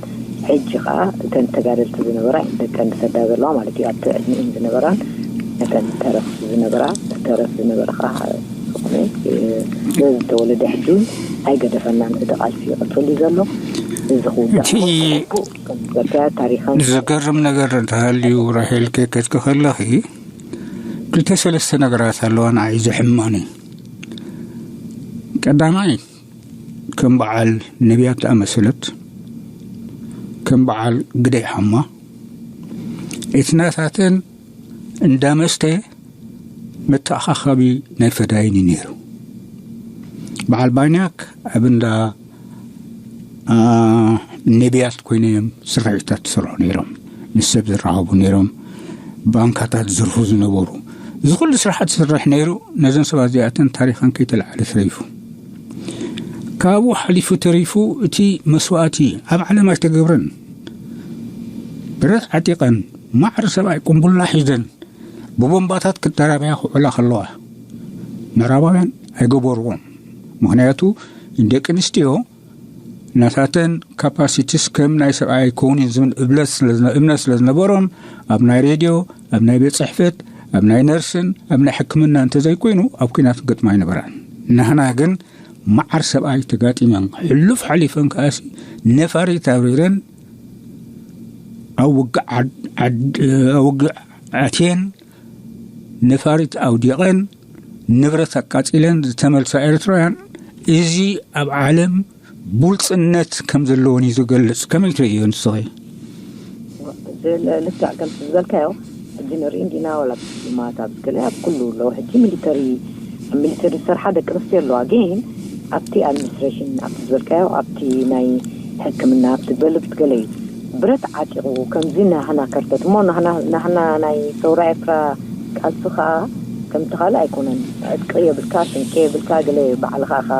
ሕጂ ከኣ እተን ተጋደልቲ ዝነበራ እየን ደቀን ዝሰዳ ዘለዋ ማለት እዩ። ኣብቲ ዕድሚኤን ዝነበራን እተን ተረፍ ዝነበራ፣ ተረፍ ዝነበረ ከኣ ዝኾነ፣ እ፣ ዘዝተወለደ ሕጂ እውን ኣይገደፈናን። እቲ ቃልሲ ይቕጽል እዩ ዘሎ። እዚ ክውዳእ እቲ ከሎ፣ ከም ዝበልካዮ፣ ታሪኸን ዝገርም ነገር እንተሃልዩ፣ ራሄል፣ ከከትኪ ከለኺ፣ ክልተ ሰለስተ ነገራት ኣለዋ ንዓይ ዘሕማኒ። ቀዳማይ፣ ከም በዓል ነቢያት ዝኣመሰለት፣ ከም በዓል ግደይ ሓማ፣ እቲ ናታተን እንዳ መስተ መተኣኻኻቢ ናይ ፈዳይን እዩ ነይሩ። በዓል ባይናክ ኣብ እንዳ፣ አ፣ ነቢያት ኮይኖም ስርሒታት ዝሰርሑ ነይሮም። ምስ ሰብ ዝራኸቡ ነይሮም። ባንካታት ዝዝርፉ ዝነበሩ። እዚ ኩሉ ስራሓት ዝስርሕ ነይሩ። ነዘን ሰባት እዚኣተን ታሪኸን ከይተለዓለ ተሪፉ። ካብኡ ሓሊፉ ተሪፉ እቲ መስዋእቲ ኣብ ዓለም ኣይተገብረን። ብረት ዓጢቐን፣ ማዕረ ሰብኣይ ቁምቡላ ሒዘን፣ ብቦምባታት ክደራበያ ክውዕላ ከለዋ፣ ምዕራባውያን ኣይገበርዎን። ምኽንያቱ፣ ደቂ ኣንስትዮ ናታተን ካፓሲቲስ ከም ናይ ሰብኣይ ኣይከውንን ዝብል እብለት ስለ ዝነ-፣ እምነት ስለ ዝነበሮም፣ ኣብ ናይ ሬድዮ፣ ኣብ ናይ ቤት ጽሕፈት፣ ኣብ ናይ ነርስን ኣብ ናይ ሕክምና እንተዘይኮይኑ፣ ኣብ ኲናት ክገጥማ ኣይነበራን። ናህና ግን መዓር ሰብኣይ ተጋጢመን፣ ሕሉፍ ሓሊፈን ከኣሲ ነፋሪት ኣብሪረን፣ ኣብ ውግእ ዓድ-፣ ዓድ-፣ ኣብ ውግእ ኣትየን፣ ነፋሪት ኣውዲቐን፣ ንብረት ኣቃጺለን ዝተመልሳ ኤርትራውያን፣ እዚ ኣብ ዓለም ቡልጽነት ከም ዘለወን እዩ ዝገልጽ። ከመይ ትርእዮ ንስኺ? ል-፣ ልክዕ ከምቲ ዝበልካዮ፣ ሕጂ ንርኢ እንዲና፣ ዋላ ኣብ ዲፕሎማት፣ ኣብ ገለ፣ ኣብ ኩሉ ኣለዉ። ሕጂ ሚሊተሪ፣ ኣብ ሚሊተሪ ዝሰርሓ ደቂ ኣንስትዮ ኣለዋ። ግን ኣብቲ ኣድሚኒስትሬሽን፣ ኣብቲ ዝበልካዮ፣ ኣብቲ ናይ ሕክምና፣ ኣብቲ በልብት ገለ እዩ። ብረት ዓጢቑ፣ ከምዚ ናህና ከርተት እሞ፣ ናህና፣ ናህና ናይ ሰውራ ኤርትራ ቃልሲ ኸኣ ከምቲ ካልእ ኣይኮነን። ዕጥቂ የብልካ፣ ስንቂ የብልካ፣ ገለ ባዕልኻ ኢኻ፣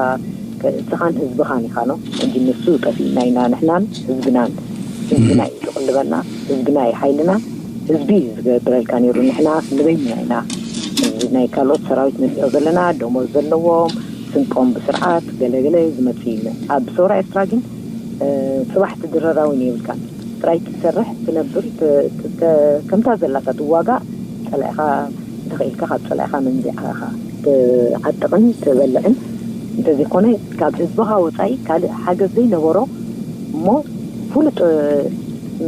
ከ-፣ እስኻን ህዝብኻን ኢኻ ነው። ሕጂ ንሱ ጠፊእና ኢና፣ ንሕናን ህዝብናን። ህዝብና እዩ ዝቕልበና፣ ህዝብና እዩ ሓይልና፣ ህዝቢ እዩ ዝገብረልካ ነይሩ። ንሕና ንበይንና ኢና፣ እዚ ናይ ካልኦት ሰራዊት ንሪኦ ዘለና፣ ደሞዝ ዘለዎም፣ ስንቆም ብስርዓት፣ ገለገለ ዝመጽእ እዩ። ኣብ ሰውራ ኤርትራ ግን፣ እ፣ ጽባሕ ትድረር እውን የብልካን። ጥራይ ትሰርሕ፣ ትነብር፣ ት-፣ ት-፣ ተ-፣ ከምታ ዘላታ ትዋጋእ፣ ጸላኢኻ እንተኽኢልካ ካብ ጸላኢኻ መንዚዕኻ ኢኻ ትዓጥቕን ትበልዕን። እንተዘይኮነ፣ ካብ ህዝብኻ ወጻኢ ካልእ ሓገዝ ዘይነበሮ እሞ ፍሉጥ፣ እ፣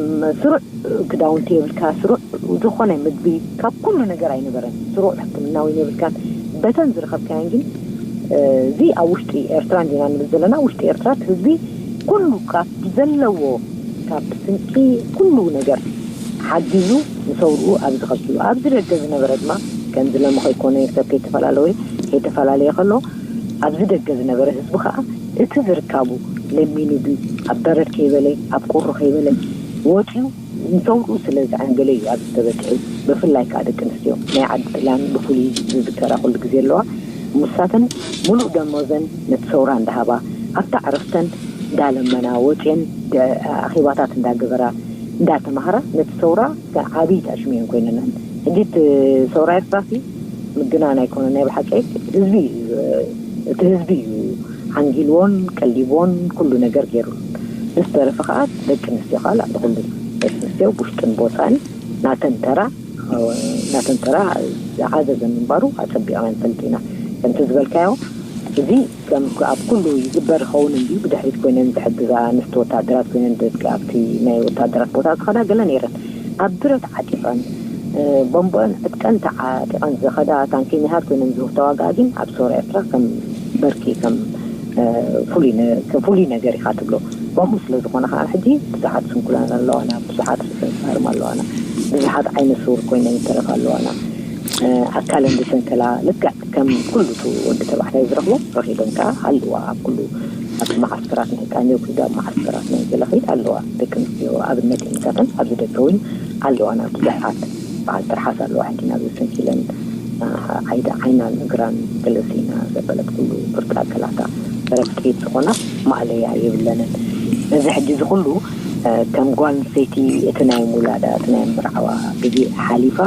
ም-፣ ስሩዕ ክዳውንቲ የብልካ፣ ስሩዕ ዝኾነ ምግቢ፣ ካብ ኩሉ ነገር ኣይነበረን። ስሩዕ ሕክምና እውን የብልካን። በተን ዝረኸብካየን ግን፣ እ፣ እዚ ኣብ ውሽጢ ኤርትራ እንዲና ንብል ዘለና፣ ውሽጢ ኤርትራ እቲ ህዝቢ ኩሉ ካብ ዘለዎ፣ ካብ ስንቂ፣ ኩሉ ነገር ሓጊዙ ንሰውርኡ ኣብዚ ከብጽሉ። ኣብዚ ደገ ዝነበረ ድማ ከምዚ ሎሚ ከይኮነ፣ ሰብ ከይተፈላለወ፣ ከይተፈላለየ ከሎ፣ ኣብዚ ደገ ዝነበረ ህዝቢ ከኣ እቲ ዝርካቡ ለሚኑ ድዩ፣ ኣብ በረድ ከይበለ፣ ኣብ ቁሪ ከይበለ ወጺኡ ንሰውርኡ ስለ ዝዓንገለ እዩ ኣብዚ ተበጺሑ። ብፍላይ ከኣ ደቂ ኣንስትዮ ናይ ዓዲ ጥልያን ብፍሉይ ዝዝከራ ኩሉ ግዜ ኣለዋ። ንሳተን ሙሉእ ደሞዘን ነቲ ሰውራ እንዳሃባ፣ ኣብታ ዕረፍተን እንዳለመና፣ ወጺኤን ደ-፣ ኣኼባታት እንዳገበራ፣ እንዳተማህራ፣ ነቲ ሰውራ ዓብዪ ኣሽም እየን ኮይነናን። ሕጂ እቲ ሰውራ ኤርትራሲ ምግናን ኣይኮነን፣ ናይ ብሓቂ ህዝቢ እዩ፣ እቲ ህዝቢ እዩ ሓንጊልዎን ቀሊብዎን ኩሉ ነገር ገይሩ። ዝተረፈ ከኣ ደቂ ኣንስትዮ ከኣ ልዕሊ ኩሉ፣ ደቂ ኣንስትዮ ብውሽጥን ብወጻእን ናተን ተራ፣ ናተን ተራ ዝዓዘዘ ምንባሩ ኣጸቢቕና ንፈልጥ ኢና። ከምቲ ዝበልካዮ፣ እዚ ከም ኣብ ኩሉ ይግበር ይኸውን እንድዩ፣ ብድሕሪት ኮይነን ዝሕግዛ፣ ኣንስቲ ወታደራት ኮይነን ደቂ ኣብቲ ናይ ወታደራት ቦታ ዝኸዳ ገለ ነይረን። ኣብ ብረት ዓጢቐን፣ እ፣ ቦምቦን ዕጥቀን ተዓጢቐን ዝኸዳ፣ ታንኪ ሚሃር ኮይነን ዝተዋግኣ ግን ኣብ ሰውራ ኤርትራ ከም በርቂ፣ ከም፣ እ፣ ፍሉይ ነ-፣ ከም ፍሉይ ነገር ኢኻ ትብሎ። ከምኡ ስለ ዝኾነ ከኣ ሕጂ ብዙሓት ስንኩላን ኣለዋና፣ ብዙሓት ርእሰ ምትሃርም ኣለዋና፣ ብዙሓት ዓይነ ስውር ኮይነን ይተረፋ ኣለዋና። እ፣ ኣካለን ዝሰንከላ ልክዕ ከም ኩሉ እቲ ወዲ ተባዕታይ ዝረኽቦ ረኺበን ከኣ ኣለዋ። ኣብ ኩሉ፣ ኣብ መዓስከራት ናይ ቃኘው ኪዳ፣ ኣብ መዓስከራት ናይ ገለ ኸይድ ኣለዋ። ደቂ ኣንስትዮ ኣብነት እየን። ካብተን ኣብዚ ደገ እውን ኣለዋና ብዙሓት። በዓል ትርሓስ ኣለዋ፣ ሕጂ ናብ ዝሰንኪለን፣ እ፣ ዓይዳ፣ ዓይናን እግራን ገለ ስኢና ዘበለት ኩሉ ብርቂ ኣካላታ ረፍጢት ዝኾና ማእለያ የብለንን። እዚ ሕጂ እዚ ኩሉ ከም ጓል ኣንስተይቲ እቲ ናይ ምውላዳ፣ እቲ ናይ ምርዓዋ ግዜ ሓሊፋ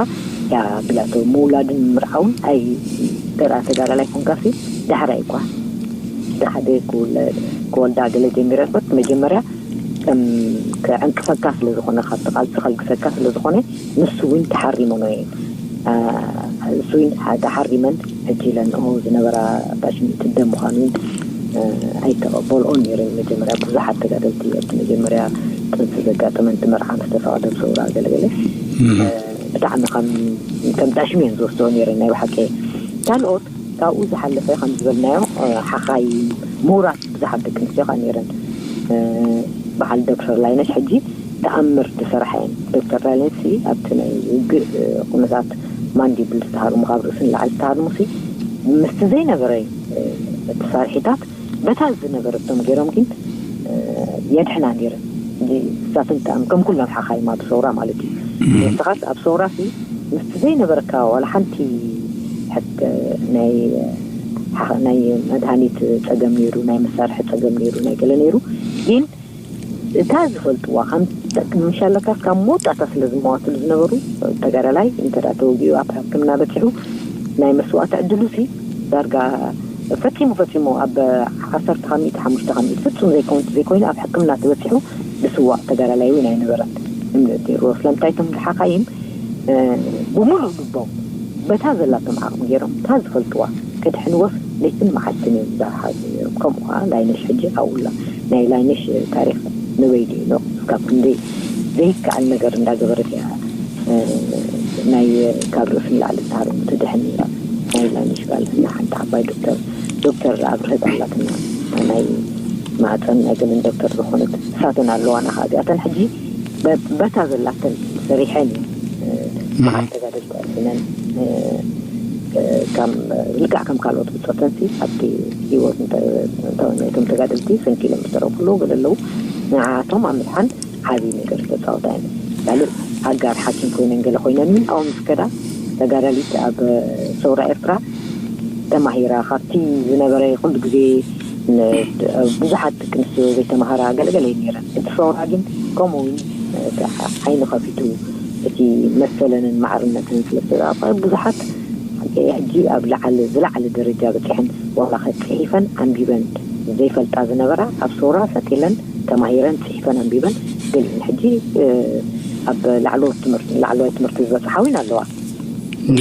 እያ ቢላቶ። ምውላድን ምርዓውን ኣይ፣ ተራ ተጋዳላይ ኮንካሲ ዳሕራይ እኳ፣ እቲ ሓደ ክውለ-፣ ክወልዳ ገለ ጀሚረበት መጀመርያ ከም ከዕንቅፈካ ስለ ዝኾነ፣ ካብቲ ቃልሲ ከልግሰካ ስለ ዝኾነ፣ ንሱ እውን ተሓሪመኖ እየን። እ፣ እሱ እውን ሓ-፣ ተሓሪመን ሕጂ ኢለን ዝነበራ ባሽሚት ደም ምዃኑ እውን ኣይተቐበልኦን ነይረን። መጀመርያ ብዙሓት ተጋደልቲ ኣብቲ መጀመርያ ጥንሲ ዘጋጠመን፣ እቲ መርዓ ምስ ተፈቐደ ብሰውራ ገለገለ፣ እ፣ ብጣዕሚ ከም፣ ከም ዳሽም እየን ዝወስድኦ ነይረን ናይ ብሓቂ። ካልኦት ካብኡ ዝሓለፈ ከም ዝበልናዮ፣ እ፣ ሓኻይ ምሁራት ብዙሓት ደቂ ኣንስትዮ ከዓ ነይረን። እ፣ በዓል ዶክተር ላይነሽ ሕጂ ተኣምር ዝሰራሓ እየን። ዶክተር ላይነሽ ኣብቲ ናይ ውግእ፣ እ፣ ኩነታት ማንዲብል ዝተሃርሙ፣ ካብ ርእሲ ንላዕሊ ዝተሃርሙ ሲ ምስቲ ዘይነበረ፣ እ፣ መሳርሒታት በታ ዝነበረቶም ገይሮም ግን፣ እ፣ የድሕና ነይረን። እዚ ንሳተን ተኣም-፣ ከም ኩሎም ሓኻይማ ብሰውራ ማለት እዩ። ንስኻስ ኣብ ሰውራ ሲ ምስቲ ዘይነበረካ ዋላ ሓንቲ ሕክ-፣ ናይ ሓ-፣ ናይ መድሃኒት ጸገም ነይሩ፣ ናይ መሳርሒ ጸገም ነይሩ፣ ናይ ገለ ነይሩ። ግን እታ ዝፈልጥዋ ከም ትጠቅም ምሻለካስ ካብ መወዳእታ ስለ ዝመዋትሉ ዝነበሩ፣ ተጋዳላይ እንተ ደኣ ተወጊኡ ኣብ ሕክምና በጺሑ ናይ መስዋእቲ ዕድሉ ሲ ዳርጋ ፈጺሙ፣ ፈጺሙ ኣብ ዓሰርተ ካብ ሚእቲ፣ ሓሙሽተ ካብ ሚእቲ ፍጹም ዘይኮን-፣ ዘይኮይኑ ኣብ ሕክምና ተበጺሑ ዝስዋእ ተጋዳላይ እውን ኣይነበረን። እምነት ነይርዎ። ስለምንታይ እቶም ሓኻይም፣ እ፣ ብምሉእ ልቦም በታ ዘላቶም ዓቕሚ ገይሮም እታ ዝፈልጥዋ ከድሕንዎስ ለይትን መዓልትን እዮም ዝሓዙ ነይሮም። ከምኡ ከዓ ላይነሽ ሕጂ ኣብኡላ። ናይ ላይነሽ ታሪኽ ንበይኑ እዩ። እስካብ ክንደይ ዘይከኣል ነገር እንዳገበረት እያ፣ እ፣ ናይ ካብ ርእሲ ንላዕሊ ዝተሃርሙ ትድሕን ነይራ። ናይ ላይነሽ ጋል እና ሓንቲ ዓባይ ዶክተር፣ ዶክተር ኣብርሀት ኣላትና፣ ናይ ማህፀን ናይ ገለን ዶክተር ዝኾነት፣ እሳተን ኣለዋና። ካብዚኣተን ሕጂ በ-፣ በታ ዘላተን ሰሪሐን እዩ፣ እ፣ መዓት ተጋደልቲ ኣስነን፣ እ፣ እ፣ ከም፣ ልክዕ ከም ካልኦት ብፆተንሲ ኣብቲ ህይወት እንተ-፣ እንተ-፣ እቶም ተጋደልቲ ሰንኪሎም ዝተረፉ ኣለዉ፣ ገለ ኣለዉ። ንዓቶም ኣብ ምድሓን ዓብዪ ነገር ዝተፃወታ እየን። ካልእ ኣጋር ሓኪም ኮይነን ገለ ኮይነን እውን ኣብኦም ዝከዳ ተጋዳሊት ኣብ ሰውራ ኤርትራ ተማሂራ፣ ካብቲ ዝነበረ ኩሉ ግዜ ን-፣ ብዙሓት ደቂ ኣንስትዮ ዘይተማሃራ ገለገለ እየን ነይረን። እቲ ሰውራ ግን ከምኡ እውን እቲ ዓይኒ ከፊቱ፣ እቲ መሰለንን ማዕርነትን ስለ ዝተጣበቐ ብዙሓት ሕጂ ኣብ ላዕሊ፣ ዝላዕሊ ደረጃ በፂሐን፣ ዋላ ከፅሒፈን ኣንቢበን ዘይፈልጣ ዝነበራ ኣብ ሰውራ ሰጥ ኢለን ተማሂረን፣ ፅሒፈን ኣንቢበን፣ ገሊአን ሕጂ፣ እ፣ ኣብ ላዕለዎት ትምህርቲ፣ ላዕለዋይ ትምህርቲ ዝበፅሓ እውን ኣለዋ።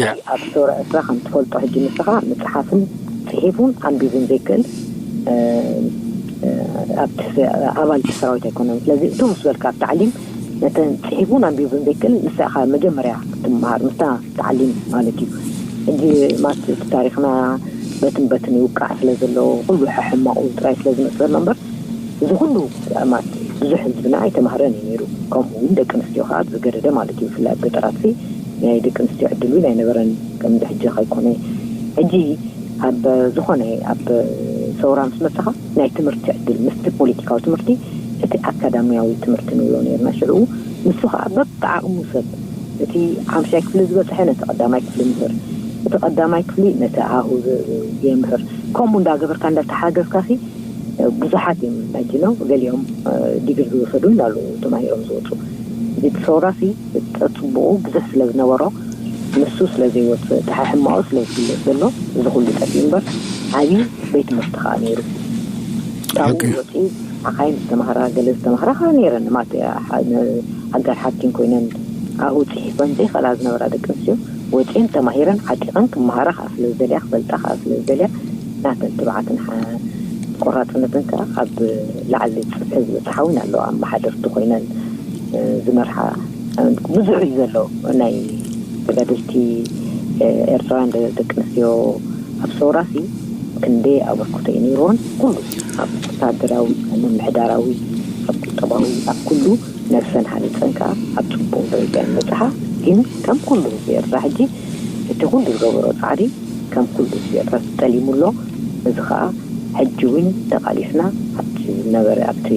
ያ። ኣብ ሰውራ ኤርትራ ከም ትፈልጦ ሕጂ ንስኻ ምፅሓፍን ፅሒፉን ኣንቢቡን ዘይክእል፣ እ፣ እ፣ ኣብቲ ስ-፣ ኣባልቲ ሰራዊት ኣይኮነን። ስለዚ እቱ ምስ በልካ ኣብ ታዕሊም ነተን ፅሒፉን ኣንቢቡን ዘይክእል ንስኻ መጀመርያ ክትመሃር ምስታ ታዕሊም ማለት እዩ። ሕጂ ማለት እቲ ታሪኽና በትን በትን ይውቃዕ ስለ ዘሎ፣ ኩሉ ሕሕማቑ ጥራይ ስለ ዝመፅእ ዘሎ እምበር፣ እዚ ኩሉ ማለት ብዙሕ ህዝብና ኣይተማህረን እዩ ነይሩ። ከምኡ እውን ደቂ ኣንስትዮ ከዓ ብዝገደደ ማለት እዩ። ብፍላይ ኣብ ገጠራት ሲ ናይ ደቂ ኣንስትዮ ዕድል እውን ኣይነበረን ከምዚ ሕጂ ከይኮነ። ሕጂ ኣብ ዝኾነ ኣብ ሰውራ ምስ መፅኻ ናይ ትምህርቲ ዕድል ምስቲ ፖለቲካዊ ትምህርቲ እቲ ኣካዳሚያዊ ትምህርቲ ንብሎ ነርና ሽዑ። ንሱ ከዓ በብዓቕሙ ሰብ እቲ ሓምሻይ ክፍሊ ዝበፅሐ ነቲ ቀዳማይ ክፍሊ ምህር፣ እቲ ቀዳማይ ክፍሊ ነቲ ሃሁ ዝ-፣ የምህር። ከምኡ እንዳገበርካ እንዳተሓገዝካ ሲ ብዙሓት እዮም። ሕጂ ነው ገሊኦም፣ እ፣ ዲግሪ ዝወሰዱ እንዳሉ ተማሂሮም ዝወፁ። እዚ ሰውራ ሲ ተፅብቑ ብዙሕ ስለ ዝነበሮ ንሱ ስለ ዘይወፅእ፣ እቲ ሕማቑ ስለ ዝግለፅ ዘሎ እዚ ኩሉ ጠፊኡ እምበር ዓብዪ ቤት ትምህርቲ ከዓ ነይሩ። ካብኡ ኦኬ። ወፂኡ ሓኻይም ዝተማህራ፣ ገለ ዝተማህራ ከዓ ነይረን። ማለት፣ ሓ-፣ ነ-፣ ኣጋር ሓኪም ኮይነን ኣብኡ ፅሒፈን ዘይኽእላ ዝነበራ ደቂ ኣንስትዮ ወፂኤን ተማሂረን ዓጢቐን ክመሃራ ከዓ ስለ ዝደልያ፣ ክፈልጣ ከዓ ስለ ዝደልያ፣ ናተን ትብዓትን ሓ-፣ ቆራፅነትን ከዓ ኣብ ላዕሊ ፅፍሒ ዝበፅሓ እውን ኣለዋ። ኣመሓደርቲ ኮይነን፣ እ፣ ዝመርሓ፣ እ፣ ብዙሕ እዩ ዘሎ። ናይ ተጋደልቲ፣ እ፣ ኤርትራውያን ደ-፣ ደቂ ኣንስትዮ ኣብ ሰውራሲ ክንደይ ኣበርክቶ እዩ ነይርዎን፣ ኩሉ ኣብ ወታደራዊ፣ ኣብ ምምሕዳራዊ፣ ኣብ ቁጠባዊ፣ ኣብ ኩሉ ነብሰን ሃኒፀን ከዓ ኣብ ፅቡቅ ደረጃ ይበፅሓ። ግን ከም ኩሉ ህዝቢ ኤርትራ ሕጂ እቲ ኩሉ ዝገበሮ ፃዕሪ ከም ኩሉ ህዝቢ ኤርትራ ተጠሊሙ ኣሎ። እዚ ከዓ ሕጂ እውን ተቃሊስና ኣብቲ ዝነበረ፣ ኣብቲ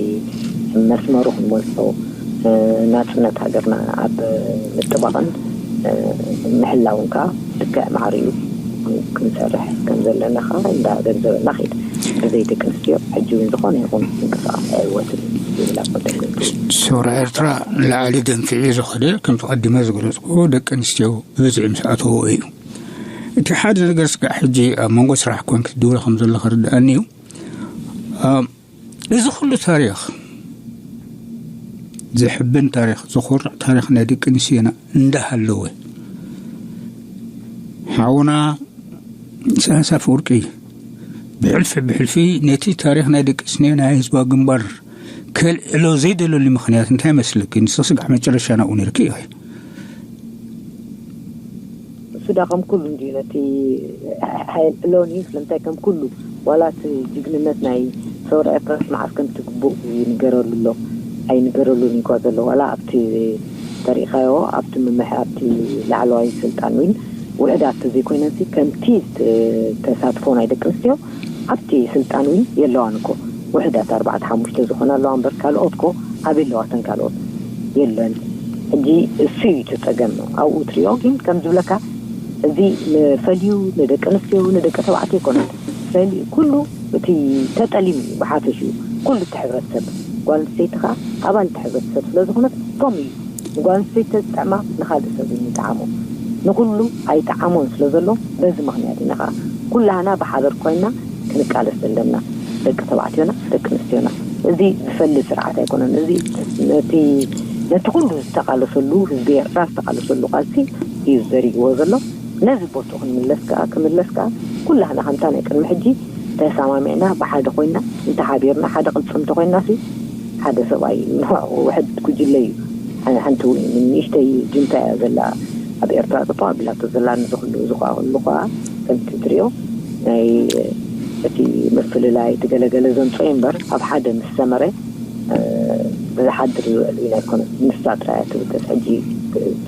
መስመሩ ክንመልሶ፣ እ፣ ናፅነት ሃገርና ኣብ ምጥባቅን፣ እ፣ ምሕላውን ከዓ ልክዕ ማዕሪኡ ክንሰርሕ ከም ዘለና ከዓ እንዳገንዘበና ከይድ። ብዘይ ደቂ ኣንስትዮ ሕጂ እውን ዝኾነ ይኹን ምንቅስቃስ ኣይዕወትን። ሰውራ ኤርትራ ንላዕሊ ደንፊዑ ዝኸደ፣ ከምቲ ቀዲመ ዝገለጽኩዎ፣ ደቂ ኣንስትዮ ብብዝሒ ምስ ኣተዎ እዩ። እቲ ሓደ ነገር ስጋዕ ሕጂ ኣብ መንጎ ስራሕ ኮንክ ክትድውሎ ከም ዘሎ ክርድኣኒ እዩ። ኣም፣ እዚ ኩሉ ታሪኽ፣ ዘሕብን ታሪኽ፣ ዘኹርዕ ታሪኽ ናይ ደቂ ኣንስትዮና እንዳሃለወ፣ ሓውና ኢሳያስ ኣፈወርቂ ብሕልፊ ብሕልፊ ነቲ ታሪኽ ናይ ደቂ ኣንስትዮ ናይ ህዝባዊ ግንባር ከልዕሎ ዘይደለሉ ምኽንያት እንታይ መስልኪ? ንስኺ ስጋዕ መጨረሻ ናብኡ ነይርኪ ኢኺ። እሱ ዳ ከም ኩሉ እንዲ ነቲ ሓይል ዕሎኒ። ስለምንታይ ከም ኩሉ ዋላ እቲ ጅግንነት ናይ ሰውራ ኤርትራ መዓስ ከም ትግቡእ ይንገረሉ ኣሎ። ኣይንገረሉን እዩ እኳ ዘሎ። ዋላ ኣብቲ ተሪእኻዮ ኣብቲ ምምሕ ኣብቲ ላዕለዋይ ስልጣን እውን ውሕዳት ተዘይኮይነንሲ ከምቲ ተሳትፎ ናይ ደቂ ኣንስትዮ ኣብቲ ስልጣን እውን የለዋን እኮ። ውሕዳት ኣርባዕተ ሓሙሽተ ዝኾና ኣለዋ እምበር ካልኦት እኮ ኣበይ ኣለዋ? ተን ካልኦት የለን። ሕጂ እሱ እዩ እቲ ጸገም። ኣብኡ ትሪኦ ግን ከም ዝብለካ እዚ ንፈልዩ ንደቂ ኣንስትዮ ንደቂ ተባዕትዮ ኣይኮነን። ፈልዩ ኩሉ እቲ ተጠሊሙ እዩ ብሓፈሽኡ ኩሉ እቲ ሕብረተሰብ። ጓል ኣንስተይቲ ከዓ ኣባል እቲ ሕብረተሰብ ስለ ዝኾነት ከምኡ እዩ። ንጓል ኣንስተይቲ ተዝጥዕማ ንኻልእ ሰብ እዩ ይጥዓሞ። ንኹሉ ኣይጥዓሞን ስለ ዘሎ በዚ ምኽንያት ኢና ከዓ ኩላህና ብሓበር ኮይና ክንቃለስ ዘለና ደቂ ተባዕትዮና ደቂ ኣንስትዮና። እዚ ዝፈሊ ስርዓት ኣይኮነን። እዚ ነቲ ነቲ ኩሉ ዝተቃለሰሉ ህዝቢ ኤርትራ ዝተቃለሰሉ ቃልሲ እዩ ዘሪግዎ ዘሎ። ነዚ ቦቱ ክንምለስ ከዓ ክምለስ ከዓ ኩላህና ከምታ ናይ ቅድሚ ሕጂ ተሰማሚዕና ብሓደ ኮይና እንተሓቢርና ሓደ ቅልፅም እንተኮይና ሲ ሓደ ሰብኣይ ንዑ ውሕድ ጉጅለ እዩ። ሓንቲ ንእሽተይ ጅንታ እያ ዘላ ኣብ ኤርትራ ጥጦ ኣቢላቶ ዘላ። ንዚ ኩሉ እዚ ከዓ ኩሉ ከዓ ከምቲ ትሪኦ ናይ እቲ ምፍልላይ እቲ ገለገለ ዘምፅኦ እዩ እምበር ኣብ ሓደ ምስ ሰመረ ዝሓድር ዝውዕል እውን ኣይኮነን። ንሳ ጥራይ እያ ትብገስ። ሕጂ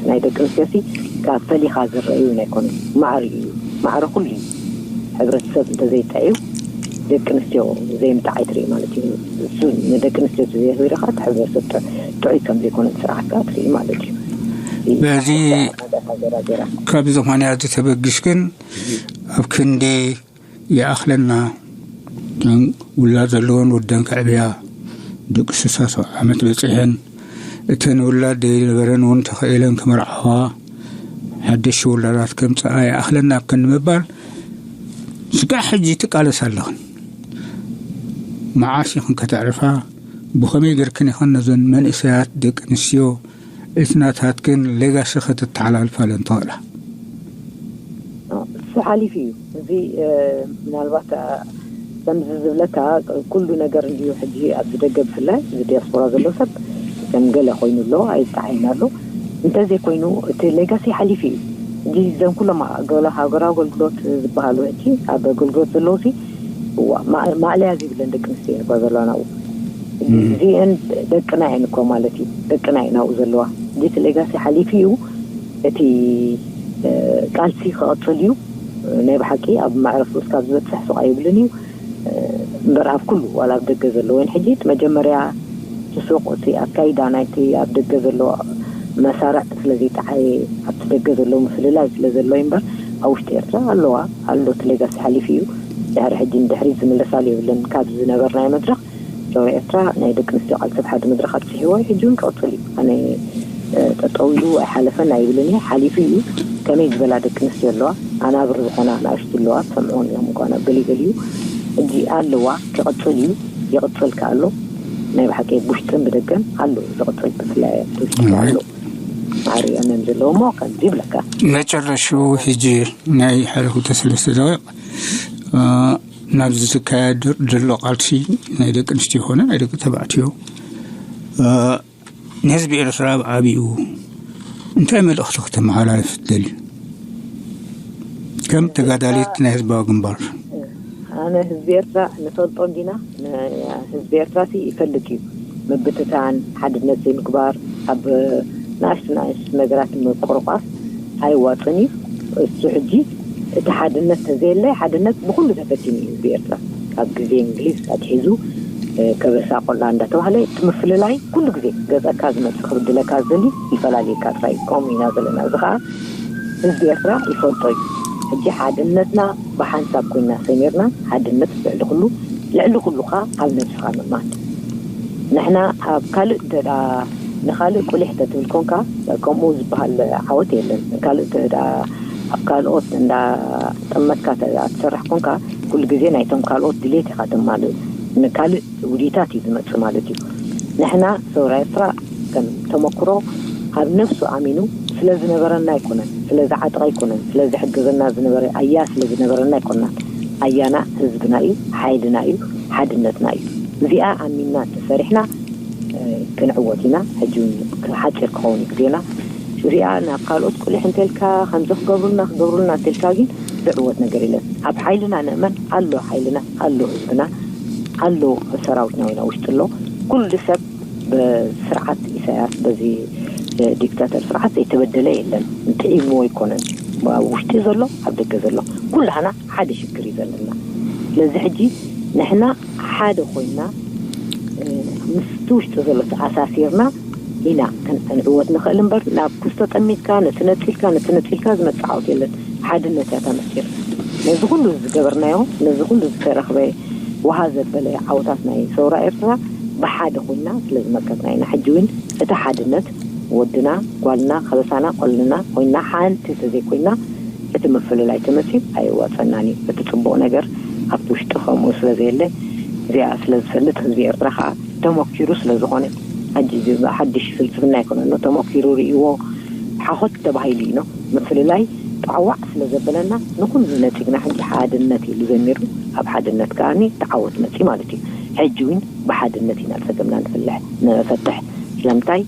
ናይ ደቂ ኣንስትዮ ሲ ካብ ፈሊኻ ዝረኣዩ እውን ኣይኮነን። ማዕሪ እዩ፣ ማዕሪ ኩሉ እዩ። ሕብረተሰብ እንተዘይጥዕዩ ደቂ ኣንስትዮ ዘይምጣዕ ኣይትርኢ ማለት እዩ። እሱ ንደቂ ኣንስትዮ ተዘይኽብሪ ከዓ እቲ ሕብረተሰብ ጥዑይ ከም ዘይኮነ ስርዓት ከዓ ትርኢ ማለት እዩ። በዚ ካብ ዝኾነ ተበጊስ ግን ኣብ ክንዲ ይኣኽለና ውላድ ዘለወን ወደን ከዕብያ ደቂ ስሳ ዓመት በፂሐን እተን ውላድ ዘይነበረን እውን ተኸኢለን ክመርዓዋ ሓደሽ ውላዳት ከምፅኣ ይኣኽለና ኣብ ክንዲ ምባል ስጋዕ ሕጂ ትቃለስ ኣለኽን። መዓስ ኢኽን ከተዕርፋ? ብኸመይ ገርክን ኢኽን ነዘን መንእሰያት ደቂ ኣንስትዮ እትናታትክን ሌጋሲ ከተተሓላልፋለን ትኽእላ? እሱ ሓሊፉ እዩ። እዚ ምናልባት ከምዚ ዝብለካ ኩሉ ነገር እንዲዩ ሕጂ ኣብዚ ደገ ብፍላይ እዚ ዲያስፖራ ዘሎ ሰብ ከም ገለ ኮይኑ ኣሎ ኣይጣዓይን ኣሎ። እንተዘይኮይኑ እቲ ሌጋሲ ሓሊፉ እዩ። ሕጂ እዞም ኩሎም ኣገለ ሃገራዊ ኣገልግሎት ዝበሃሉ ሕጂ ኣብ ኣገልግሎት ዘለዉ ሲ ማእለያ ዘይብለን ደቂ ኣንስትዮ እኳ ዘለዋ ናብኡ እዚአን ደቅና እየን እኮ ማለት እዩ። ደቅና እዩ ናብኡ ዘለዋ። እዚ እቲ ሌጋሲ ሓሊፉ እዩ። እቲ ቃልሲ ክቐፅል እዩ። ናይ ብሓቂ ኣብ መዕረፍ እስካብ ዝበፅሕ ሱቕ ኣይብልን እዩ። እምበር ኣብ ኩሉ ዋላ ኣብ ደገ ዘለወን ሕጂ እቲ መጀመርያ እቲ ሱቕ እቲ ኣካይዳ ናይቲ ኣብ ደገ ዘሎ መሳርዕ ስለ ዘይጠዓየ ኣብቲ ደገ ዘሎ ምፍልላይ ስለ ዘሎ እዩ እምበር ኣብ ውሽጢ ኤርትራ ኣለዋ ኣሎ እቲ ሌጋሲ ሓሊፉ እዩ። ድሕሪ ሕጂ ንድሕሪት ዝምለሳሉ የብለን። ካብ ዝነበርናዮ መድረኽ ዞሮ ኤርትራ ናይ ደቂ ኣንስትዮ ቃልሲ ኣብ ሓደ መድረኽ ኣብፂሕዎ እዩ። ሕጂ እውን ክቕፅል እዩ። ኣነ ጠጠው ኢሉ ኣይሓለፈን ኣይብልን እየ። ሓሊፉ እዩ። ከመይ ዝበላ ደቂ ኣንስትዮ ኣለዋ፣ ኣናብር ዝኾና ንኣሽቱ ኣለዋ ትሰምዑን እዮም እኳ ናብ ገሊኡ ገሊኡ ሕጂ ኣለዋ። ክቕፅል እዩ። ይቕፅል ከ ኣሎ ናይ ብሓቂ ብውሽጥን ብደገን ኣሎ ዝቕፅል ብፍላይ ኣብቲ ውሽጢ ኣሎ ማዕሪ እመን ዘለዎ እሞ ከምዚ ይብለካ። መጨረሽኡ ሕጂ ናይ ሓደ ክልተ ሰለስተ ደቂቕ ናብዚ ዝካየድ ዘሎ ቃልሲ ናይ ደቂ ኣንስትዮ ይኾነ ናይ ደቂ ተባዕትዮ ንህዝቢ ኤርትራ ኣብ ዓብኡ እንታይ መልእኽቲ ክተመሓላልፍ ትደልዩ? ከም ተጋዳሊት ናይ ህዝባዊ ግንባር ኣነ ህዝቢ ኤርትራ ንፈልጦ እንዲና። ህዝቢ ኤርትራ ሲ ይፈልጥ እዩ። ምብትታን ሓድነት ዘይምግባር ኣብ ንኣሽቱ ንኣሽቱ ነገራት ምቁርቋስ ኣይዋፅን እዩ። እሱ ሕጂ እቲ ሓድነት ተዘየለ ሓድነት ብኩሉ ተፈቲኑ እዩ ህዝቢ ኤርትራ ካብ ግዜ እንግሊዝ ኣትሒዙ ከበሳ ቆላ እንዳተባህለ እቲ ምፍልላይ ኩሉ ግዜ ገፀካ ዝመፅእ ክብድለካ ዝደሊ ይፈላልየካ ጥራይ እዩ። ከምኡ ኢና ዘለና። እዚ ከዓ ህዝቢ ኤርትራ ይፈልጦ እዩ። ሕጂ ሓድነትና ብሓንሳብ ኮይና ሰሚርና ሓድነት ልዕሊ ኩሉ ልዕሊ ኩሉ ከዓ ኣብ ነብስኻ ምእማን። ንሕና ኣብ ካልእ እንተ ደኣ ንኻልእ ቁሊሕ ተትብል ኮንካ፣ ከምኡ ዝበሃል ዓወት የለን። ካልእ እንተ ደኣ ኣብ ካልኦት እንዳ ጠመትካ ተ- ትሰርሕ ኮንካ፣ ኩሉ ግዜ ናይቶም ካልኦት ድሌት ኢኻ ተማልእ። ንካልእ ውዲታት እዩ ዝመጽእ ማለት እዩ። ንሕና ሰውራ ኤርትራ ከም ተመክሮ ኣብ ነፍሱ ኣሚኑ ስለ ዝነበረና ኣይኮነን፣ ስለ ዝዓጠቐ ኣይኮነን፣ ስለ ዝሕግዘና ዝነበረ ኣያ ስለ ዝነበረና ኣይኮናን። ኣያና ህዝብና እዩ፣ ሓይልና እዩ፣ ሓድነትና እዩ። እዚኣ ኣሚንና እንተሰሪሕና ክንዕወት ኢና። ሕጂ ሓፂር ክኸውን እዩ ግዜና። እዚኣ ናብ ካልኦት ቁሊሕ እንተልካ ከምዚ ክገብሩልና ክገብሩልና እንተልካ ግን ዝዕወት ነገር የለን። ኣብ ሓይልና ንእመን ኣሎ፣ ሓይልና ኣሎ፣ ህዝብና ኣሎ፣ ሰራዊትና ወይና ውሽጢ ኣሎ። ኩሉ ሰብ ብስርዓት ኢሳያስ በዚ ዲክታተር ስርዓት ዘይተበደለ የለን። ጥዒምዎ ኣይኮነን ኣብ ውሽጢ ዘሎ ኣብ ደገ ዘሎ ኩላህና ሓደ ሽግር እዩ ዘለና። ስለዚ ሕጂ ንሕና ሓደ ኮይና ምስቲ ውሽጢ ዘሎ ተኣሳሲርና ኢና ክንዕወት ንኽእል እምበር ናብ ኩስቶ ጠሚትካ ነቲ ነፂልካ ነቲ ነፂልካ ዝመፅእ ዓወት የለን። ሓድነት እያ ተመስር ነዚ ኩሉ ዝገበርናዮ ነዚ ኩሉ ዝተረኽበ ውሃ ዘበለ ዓወታት ናይ ሰውራ ኤርትራ ብሓደ ኮይና ስለ ዝመከትና ኢና። ሕጂ እውን እቲ ሓድነት ወድና ጓልና ከበሳና ቆልንና ኮይና ሓንቲ ተዘይኮይና እቲ ምፍልላይ ተመፅዩ ኣይዋፀናን እዩ። እቲ ፅቡቕ ነገር ኣብቲ ውሽጢ ከምኡ ስለ ዘየለ እዚኣ ስለ ዝፈልጥ ህዝቢ ኤርትራ ከዓ ተመኪሩ ስለ ዝኾነ ሕጂ እዚ ሓድሽ ፍልስፍና ኣይኮነኖ ተመኪሩ ርእይዎ ሓኾት ተባሂሉ እዩ ምፍልላይ ጣዕዋዕ ስለ ዘበለና ንኩሉ ነፂግና ሕጂ ሓድነት ኢሉ ዘሚሩ ኣብ ሓድነት ከዓኒ ተዓወት መፂ ማለት እዩ። ሕጂ እውን ብሓድነት ኢና ፀገምና ንፍልሕ ንፈትሕ ስለምንታይ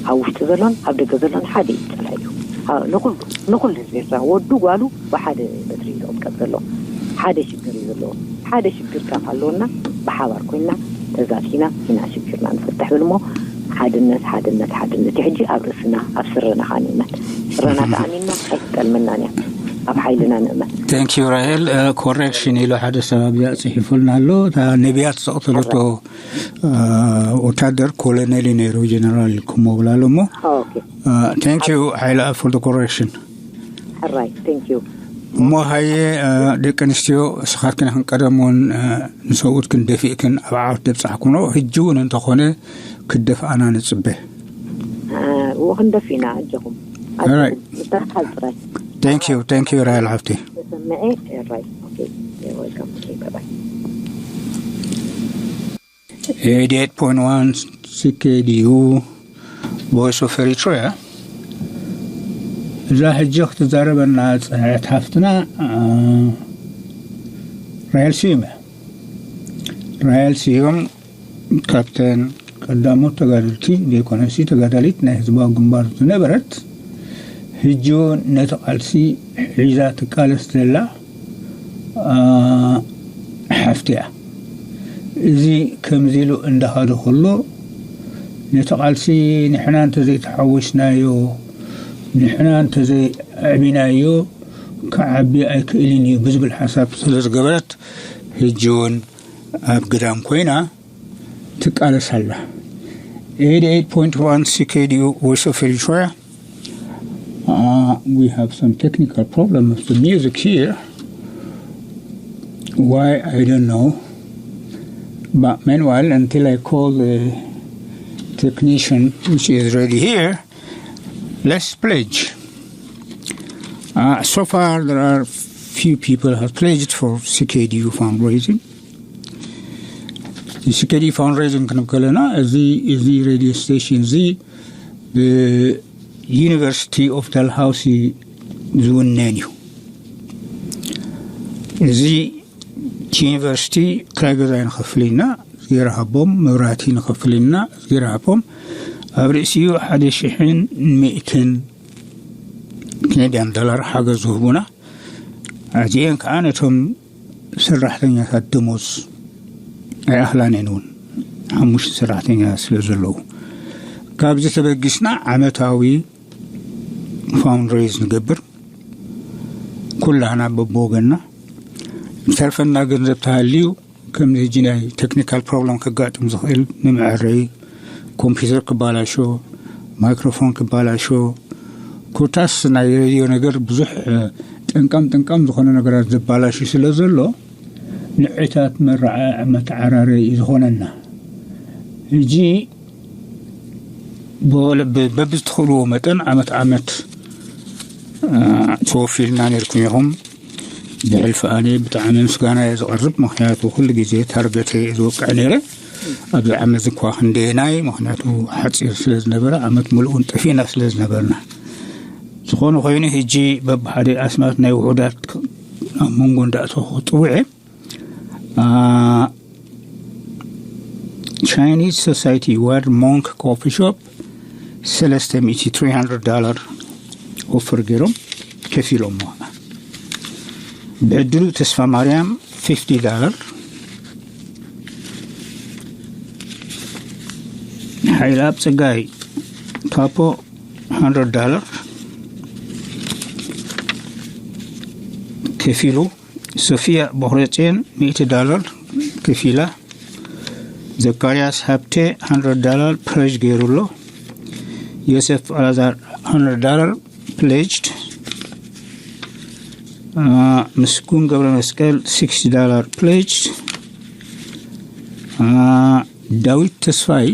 ኣብ ውሽጢ ዘሎን ኣብ ደገ ዘሎን ሓደ እዩ ፀላዩ ንኩሉ ንኩሉ ህዝቢ ኤርትራ ወዱ ጓሉ ብሓደ በትሪ እዩ ዝቕጥቀጥ ዘሎ። ሓደ ሽግር እዩ ዘለዎ። ሓደ ሽግር ካብ ኣለወና ብሓባር ኮይና ተዛቲና ኢና ሽግርና ንፈትሕ ብል እሞ ሓድነት ሓድነት ሓድነት እዩ ሕጂ ኣብ ርእስና ኣብ ስረና ከኣኒና ስረና ተኣሚንና ኣይትጠልመናን እያ። ኣብ ሓይልና ንእመን። Thank you ራሄል። ኮሬክሽን ኢሉ ሓደ ሰብ ኣብዚኣ ፅሒፉልና ኣሎ። እታ ነቢያት ዘቕተለቶ ወታደር ኮሎኔል እዩ ነይሩ ጀነራል ክመብላ ኣሎ እሞ። Thank you ሓይለ for the correction። ሕራይ thank you። እሞ ሃየ ደቂ ኣንስትዮ እስኻትክን ክንቀደም እውን ንሰብኡትክን ደፊእክን ኣብ ዓወት ደብፃሕኩኖ ሕጂ እውን እንተኾነ ክደፍኣና ንፅበ። እዎ ክንደፍ ኢና ኣጆኹም። Alright. ምስተርሓል ጥራይ። Thank you thank you ራይል ሓፍቲ። ተሰምዐ። Right. Okay. You're welcome. Okay, bye bye. Eighty-eight point one C K D U Voice of Eritrea። እዛ ሕጂ ክትዛረበና ፀንሐት ሓፍትና ራሄል ስዩም እያ። ራሄል ስዩም ካብተን ቀዳሞት ተጋደልቲ ዘይኮነሲ ተጋዳሊት ናይ ህዝባዊ ግንባር ዝነበረት ሕጂ እውን ነቲ ቃልሲ ሒዛ ትቃለስ ዘላ ሓፍቲ እያ። እዚ ከምዚ ኢሉ እንዳኸደ ከሎ ነቲ ቃልሲ ንሕና እንተዘይተሓወስናዮ ንሕና እንተዘይኣዕቢናዮ ክዓቢ ኣይክእልን እዩ ብዝብል ሓሳብ ስለ ዝገበረት ሕጂ እውን ኣብ ግዳም ኮይና ትቃለስ ኣላ። Eighty-eight point one C K D U Voice of Eritrea. Uh, we have some technical problem with the music here. Why, I don't know. But meanwhile, until I call the technician, which is ready here, let's pledge. Uh, so far, there are few people have pledged for C K D U fundraising. C K D U fundraising ክንብል ከለና እዚ እዚ ሬድዮ ስቴሽን እዚ ብዩኒቨርሲቲ ኦፍ ዳልሃውሲ ዝውነን እዩ። እዚ እቲ ዩኒቨርሲቲ ክራይ ገዛይ ንኸፍል ኢና፣ ገይረ ሃቦም መብራህቲ ንኸፍል ኢና፣ ገይረ ሃቦም ኣብ ርእሲኡ ሓደ ሽሕን ሚእትን ኬንያድያን ዶላር ሓገዝ ዝህቡና። ኣዚአን ከዓ ነቶም ሰራሕተኛታት ደሞዝ ኣይኣኽላን እየን እውን ሓሙሽተ ሰራሕተኛ ስለ ዘለዉ ካብዚ ተበጊስና ዓመታዊ ፋውንድሬዝ ንገብር ኩላህና በብወገንና ዝተርፈና ገንዘብ ተሃልዩ ከምዚ ሕጂ ናይ ቴክኒካል ፕሮብለም ከጋጥም ዝኽእል ንመዐረይ ኮምፒውተር ክባላሾ ማይክሮፎን ክባላሾ ኮታስ ናይ ሬድዮ ነገር ብዙሕ ጥንቀም ጥንቀም ዝኾነ ነገራት ዘባላሹ ስለ ዘሎ ንዕታት መተዓራረይ እዩ ዝኾነና። ሕጂ ብወለ-፣ ብ-፣ በብዝትኽእልዎ መጠን ዓመት ዓመት፣ እ፣ ተወፊልና ነርኩም ኢኹም። ብሕልፊ ኣነ ብጣዕሚ ምስጋና እየ ዘቕርብ፣ ምኽንያቱ ኩሉ ግዜ ታርገተ እየ ዝወቅዕ ነይረ። ኣብዚ ዓመት እኳ ክንደየናይ፣ ምኽንያቱ ሓፂር ስለ ዝነበረ፣ ዓመት ሙሉኡን ጠፊእና ስለ ዝነበርና። ዝኾነ ኮይኑ፣ ሕጂ በብሓደ ኣስማት ናይ ውሑዳት ኣብ መንጎ እንዳእተኹ ክፅውዕ እየ። አ፣ ቻይኒዝ ሶሳይቲ ዋድ ሞንክ ኮፊ ሾፕ ሰለስተ ሚእቲ፣ ትሪ ሃንድረድ ዶላር ኦፈር ገይሮም ከፊሎሞ። ብዕድሉ ተስፋ ማርያም ፊፍቲ ዶላር፣ ሓይለኣብ ጸጋይ ታፖ ሃንድረድ ዶላር ከፊሉ፣ ሶፊያ ቦኽረጽዮን ሚእቲ ዶላር ከፊላ፣ ዘካርያስ ሃብቴ ሃንድረድ ዶላር ፕሌጅ ገይሩ ኣሎ። ዮሴፍ ኣላዛር ሃንድረድ ዶላር ፕሌጅድ። አ፣ ምስጉን ገብረ መስቀል ሲክስቲ ዶላር ፕሌጅድ። አ፣ ዳዊት ተስፋይ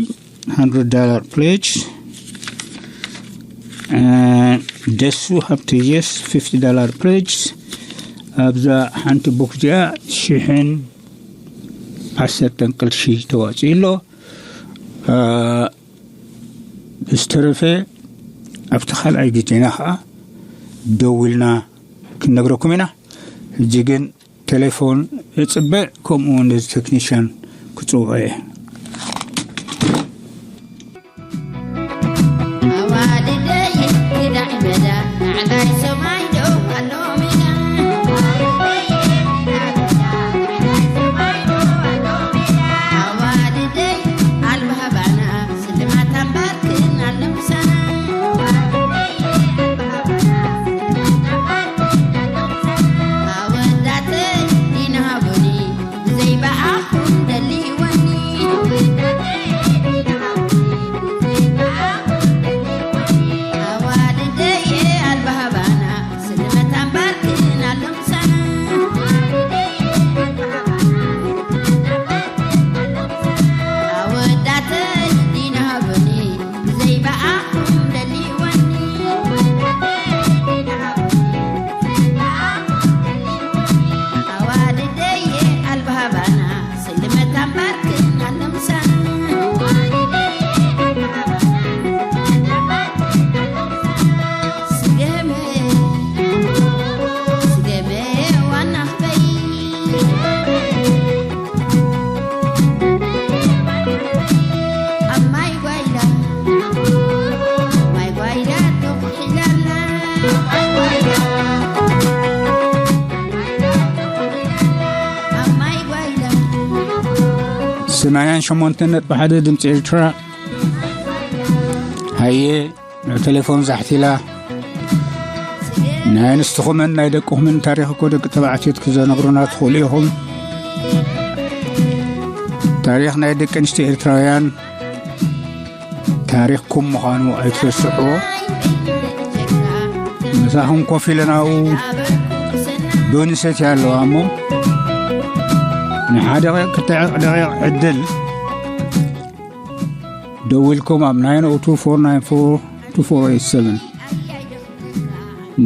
ሃንድረድ ዶላር ፕሌጅድ። አ፣ ደሱ ሃብተየስ ፊፍቲ ዶላር ፕሌጅድ። ኣብዛ ሓንቲ ቡክ እዚኣ ሽሕን ዓሰርተን ቅርሺ ተዋፂኡ ኣሎ። አ፣ ዝተረፈ ኣብቲ ካልኣይ ግዜና ከዓ ደዊልና ክንነግረኩም ኢና። ሕጂ ግን ቴሌፎን እጽበ፣ ከምኡ እውን ነዚ ቴክኒሽያን ክጽውዖ እየ። ኣዋልደይ ክዳዕ መዳ ናዕላይ ሰማይ ዶ ኣሎ ሜዳ? ኣዋልደይ ኣልባህባና ስልማት ኣምባርክን ኣሎ ምሳና። ኣወዳተይ ዲና ሃቡኒ ብዘይ ብኣኹም ደልይወኒ። ኣዋልደየ ኣልባህባና ስልመት ኣምባርክን ኣሎ ምሳና። ኣወዳተይ ዲና ሃቡኒ ብዘይ ብኣኹም ደልይወኒ። ኣዋልደየ ኣልባህባና ስልመት ኣምባርክን ኣሎ ምሳና። ስገመ፣ ስገመ ዋና ክበይ። ኣብ ማይ ጓይላ፣ ማይ ጓይላ ተኩሒላና። ኣብ ማይ ጓይላ። ሰማንያን ሸሞንተን ነጥቢ ሓደ ድምፂ ኤርትራ። ሃየ፣ ቴሌፎን ዛሕቲላ። ናይ ኣንስትኹምን ናይ ደቅኹምን ታሪኽ እኮ ደቂ ተባዕትዮ ክትዘነግሩና ትኽእሉ ኢኹም። ታሪኽ ናይ ደቂ ኣንስትዮ ኤርትራውያን ታሪኽኩም ምዃኑ ኣይትረስዕዎ። ምሳኹም ኮፍ ኢለናኡ ቡን ሰትያ ኣለዋ እሞ ንሓደ ደቂቕ ክልተ ደቂቕ ዕድል ደዊልኩም ኣብ ናይን ኦ ቱ ፎር ናይን ፎር ቱ ፎር ኤይት ሰቨን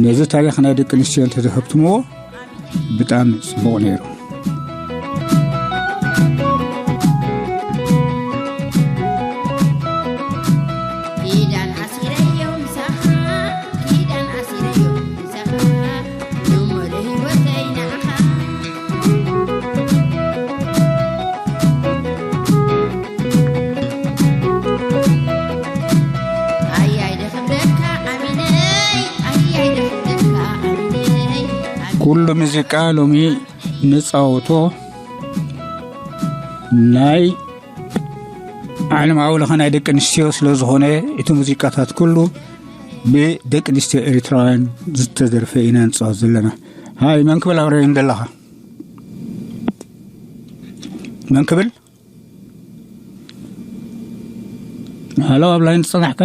ነዚ ታሪኽ ናይ ደቂ ኣንስትዮ እንተዝሀብትምዎ ብጣዕሚ ጽቡቕ ነይሩ። ኪዳን ኣሲረዮ ምሳኻ፣ ኪዳን ኣሲረዮ ምሳኻ፣ ንሙሉእ ህይወተይ ንዓኻ። ኣያይ ደኽብደካ ኣሚነይ፣ ኣያይ ደኽብደካ ኣሚነይ። ኩሉ ሙዚቃ ሎሚ ንጻወቶ ናይ ዓለማዊ ለኸ ናይ ደቂ ኣንስትዮ ስለ ዝኾነ፣ እቲ ሙዚቃታት ኩሉ ብደቂ ኣንስትዮ ኤርትራውያን ዝተደርፈ ኢና ንጻወት ዘለና። ሃይ፣ መን ክብል ኣብረኒ ዘለኻ? መን ክብል? ሃሎ፣ ኣብ ላይን ዝጸናሕካ?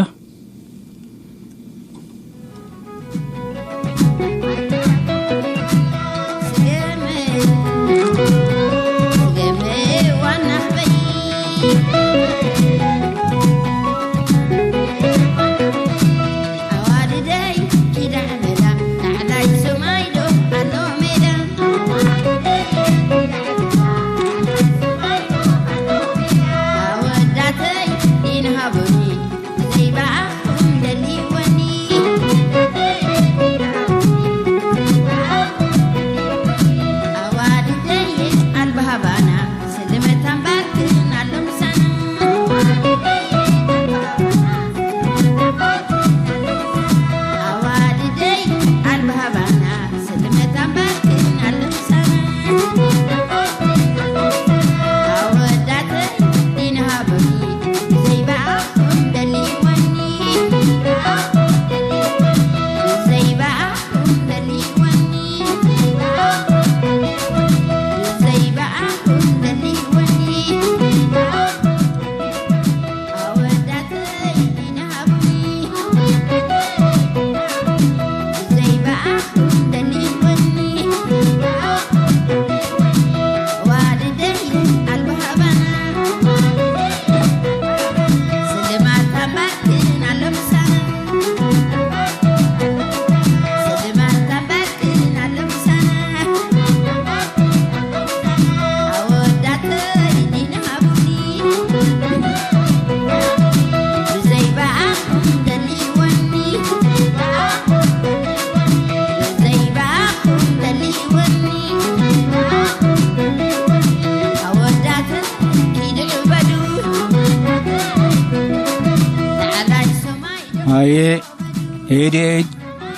eighty-eight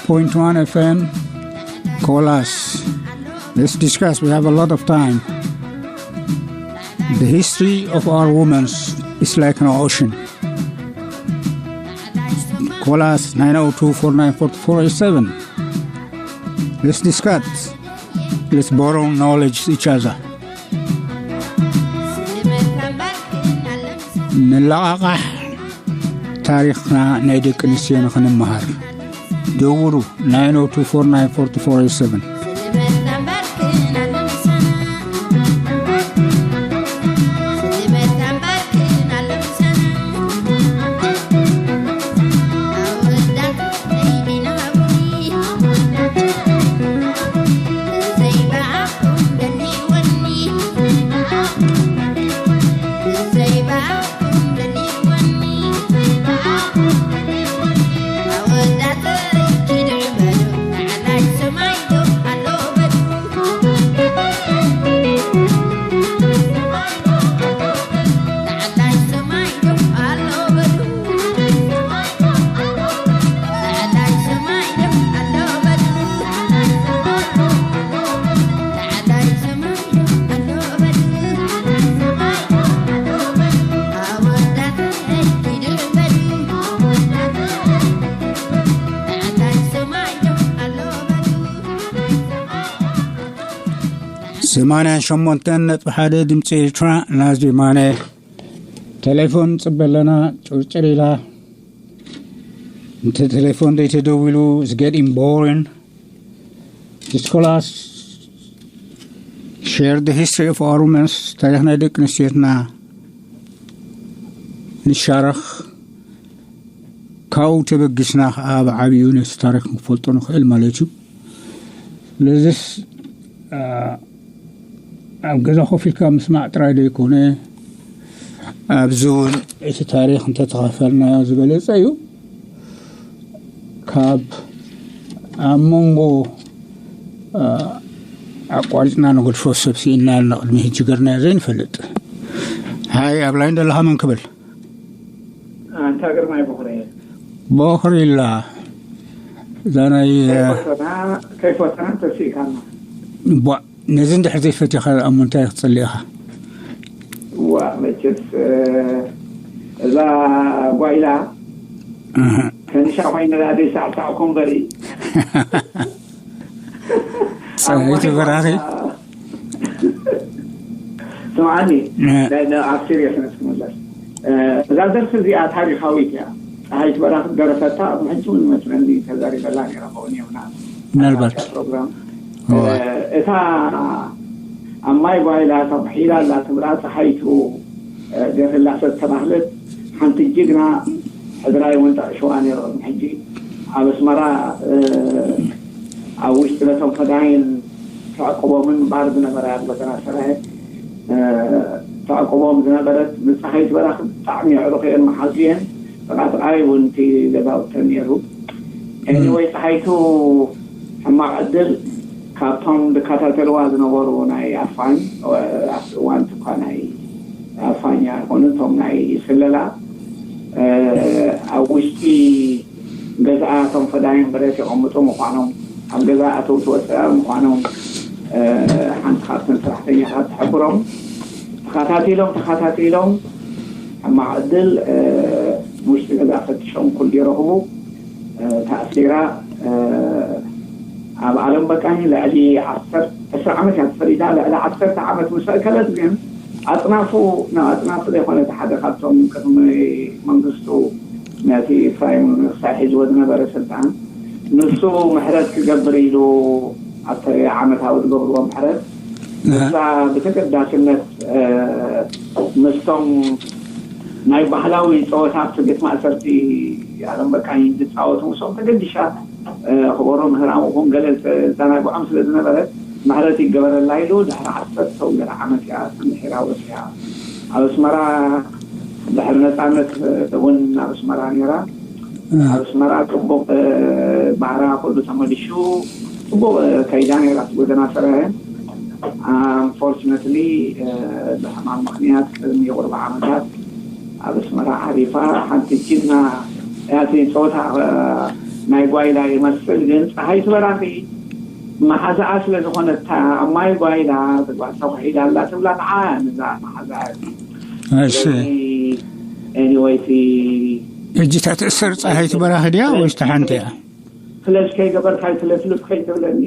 point one F M. Call us. Let's discuss. We have a lot of time. The history of our women is like an ocean. Call us nine oh two, four nine four, four eight seven. Let's discuss. Let's borrow knowledge each other. ንለቓቓሕ፣ ታሪኽና ናይ ደቂ ኣንስትዮ ንኽንመሃር። ደውሉ፣ nine oh two, four nine four, four eight seven. ሰማንያን ሸሞንተን ነጥቢ ሓደ ድምፂ ኤርትራ፣ ናዝሬት ማነ። ቴሌፎን ጽበ ኣለና፣ ጭርጭር ኢላ። እንተ ቴሌፎን ዘይተደዊሉ፣ it's getting boring. Just call us. Share the history of our women. ታሪኽ ናይ ደቂ ኣንስትዮትና ንሻረኽ። ካብኡ ተበጊስና ኸዓ ብዓብዩ ነቲ ታሪኽ ክንፈልጦ ንኽእል ማለት እዩ። ስለዚስ፣ አ፣ ኣብ ገዛ ኮፍ ኢልካ ምስማዕ ጥራይ ዘይኮነ፣ ኣብዚ እውን እቲ ታሪኽ እንተተኻፈልናዮ ዝበለጸ እዩ። ካብ ኣብ መንጎ፣ አ፣ ኣቋሪጽና ንገድፎ ሰብ ስኢንና ኢልና ቅድሚ ሕጂ ገርናዮ ዘይንፈልጥ። ሃይ፣ ኣብ ላይን ዘለኻ መን ክብል? ኣንታ ግርማይ ቦኽሪ። ቦኽሪ ኢላ። እዛ ናይ፣ ከይፈተና፣ ከይፈተና ተስኢካና። ቧ፣ ነዚ እንድሕር ዘይፈቲኻ እሞ እንታይ ክትጽሊ ኢኻ? ዋ፣ መቸስ፣ እ፣ እዛ ጓይላ እህ። ከኒሻ ኮይነ ዳዲ ሳዕሳዕ ኮንበሪ። ጸወይቲ በራኺ። ስምዓኒ፣ እ። ናይ፣ ናይ፣ ኣብ ሲሪየስ ነስ ክምለስ። እ፣ እዛ ደርፊ እዚኣ ታሪኻዊት እያ። ጸሃይት በራኺ ደረፈታ፣ ኣብ ሕጂ እውን መስለኒ ተዛሪበላ ነይራ ኸውን እየ ምናምን። ምናልባት። ኣብታ ፕሮግራም። እዋ። እ፣ እታ ኣብ ማይ ጓይላ ተባሂላ ኣላ ትብላ ጸሃይቱ፣ እ፣ ገርህላሰ ዝተባህለት ሓንቲ ጅግና ሕድራይ እውን ጠቕሽዋ ነይሩ። ቅድሚ ሕጂ ኣብ ኣስመራ፣ እ፣ ኣብ ውሽጢ ነቶም ፈዳይን ተዕቅቦምን ባር ዝነበራ ኣብ ጎተና ሰራየ፣ እ፣ ተዕቅቦም ዝነበረት ንፀሃይት በራኺ ብጣዕሚ የዕሩኽ እየን፣ መሓዙ እየን። ጥቓጥቓ እውን እቲ ገዛውተን ነይሩ። ኤኒወይ፣ ፀሃይቱ ሕማቕ ዕድል ካብቶም ዝከታተልዋ ዝነበሩ ናይ ኣፋኝ፣ እ፣ ኣብቲ እዋን እኳ ናይ ኣፋኝ ኣይኮኑን፣ እቶም ናይ ስለላ፣ እ፣ ኣብ ውሽጢ ገዝኣ እቶም ፈዳይን ብረት የቐምጡ ምዃኖም፣ ኣብ ገዛ ኣተው ትወፅኣ ምዃኖም፣ እ፣ ሓንቲ ካብተን ሰራሕተኛታት ትሕብሮም። ተኸታቲሎም፣ ተኸታቲሎም፣ ሕማቕ ዕድል፣ እ፣ ውሽጢ ገዛ ፈቲሾም ኩሉ ይረኽቡ። እ፣ ተኣሲራ፣ እ፣ ኣብ ዓለም በቃኝ ልዕሊ ዓሰርተ፣ ዕስራ ዓመት እያ ተፈሪዳ። ልዕሊ ዓሰርተ ዓመት ምስ ኣእከለት ግን ኣጽናፉ፣ ናብ ኣጽናፉ ዘይኮነ እቲ ሓደ ካብቶም ቅድሚ መንግስቱ ነቲ ፕራይም ሚኒስተር ሒዝዎ ዝነበረ ስልጣን፣ ንሱ ምሕረት ክገብር ኢሉ ኣብቲ ዓመታዊ ዝገብርዎ ምሕረት፣ እህ። ንሳ ብተገዳስነት፣ እ፣ ምስቶም ናይ ባህላዊ ጸወታ ኣብቲ ቤት ማእሰርቲ ዓለም በቃኝ ዝጻወቱ ምስኦም ተገዲሻ፣ እ፣ ክበሮ ምህራም ይኹን ገለ ዝተዘናግዖም ስለ ዝነበረ፣ ምሕረት ይገበረላ ኢሉ ድሕሪ ዓሰርተ ወይ ገለ ዓመት እያ ተምሒራ ወፂኣ። ኣብ ኣስመራ ድሕሪ ነፃነት እውን ኣብ ኣስመራ ነይራ። ኣብ ኣስመራ ፅቡቕ፣ እ፣ ባህራ ኩሉ ተመሊሹ ፅቡቕ፣ እ፣ ከይዳ ነይራ እቲ ጎደና ሰራየ። Unfortunately፣ እ፣ ብሕማም ምኽንያት ቅድሚ ቁርቢ ዓመታት ኣብ ኣስመራ ዓሪፋ። ሓንቲ ጅግና ያቲ ፆታ ናይ ጓይላ ይመስል፣ ግን ፀሃይቱ በራኺ መሓዛኣ ስለ ዝኾነት ኣብ ማይ ጓይላ ተጓሳ ውሒዳ ኣላ ትብላ። ንዓ ንዛ መሓዛኣ። እሺ። ኤኒወይቲ እጅታ ትእሰር ፀሃይቱ በራኺ ድያ ወይስ ተሓንቲ እያ? ስለዚ ከይገበርካይ ስለፍልፍ ከይትብለኒ።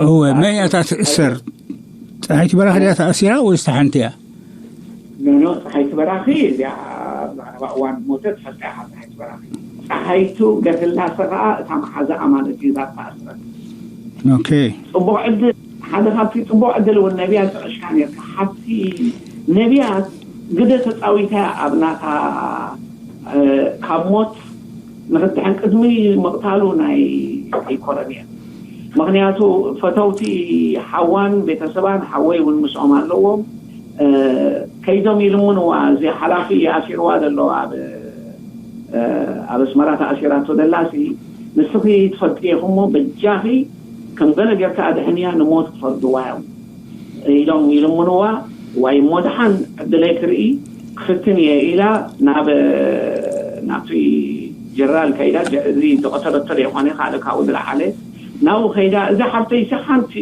እወ፣ መን እያ እታ ትእሰር? ፀሃይቱ በራኺ ድያ ተኣሲራ ወይስ ተሓንቲ እያ? ኖኖ ፀሓይቱ በራኺ እዚኣ እዋን ሞተ ትፈልጣ ኢኻ። ፀሓይቱ በራኺ፣ ፀሓይቱ ገትላሰ ከዓ እታ መሓዛኣ ማለት እዩ። እዛ ተኣስረት ኦኬ። ፅቡቅ ዕድል፣ ሓደ ካብቲ ፅቡቅ ዕድል እውን ነቢያ ጥቅሽካ ነርካ። ሓብቲ ነቢያ ግደ ተፃዊታ ኣብ ናታ ካብ ሞት ንክትድሕን ቅድሚ ምቕታሉ ናይ ኣይኮረን እያ። ምክንያቱ ፈተውቲ ሓዋን ቤተሰባን ሓወይ እውን ምስኦም ኣለዎም። ከይዶም ይልምንዋ፣ እዚ ሓላፊ ኣሲርዋ ዘሎ ኣብ ኣብ ኣስመራ ተኣሲራቶ ደላሲ፣ ንስኺ ትፈልጢ ኢኹሞ በጃኺ ከም ገለ ጌርካ ኣድሕንያ ንሞት ክፈርድዋ እዮም ኢሎም ይልምንዋ። ዋይ እሞ ደሓን ዕድለይ ክርኢ ክፍትን እየ ኢላ ናብ ናብቲ ጀነራል ከይዳ፣ እዚ ዝቐተለቶ ዘይኮነ ካልእ ካብኡ ዝለዓለ ናብኡ ከይዳ፣ እዛ ሓፍተይሲ ሓንቲ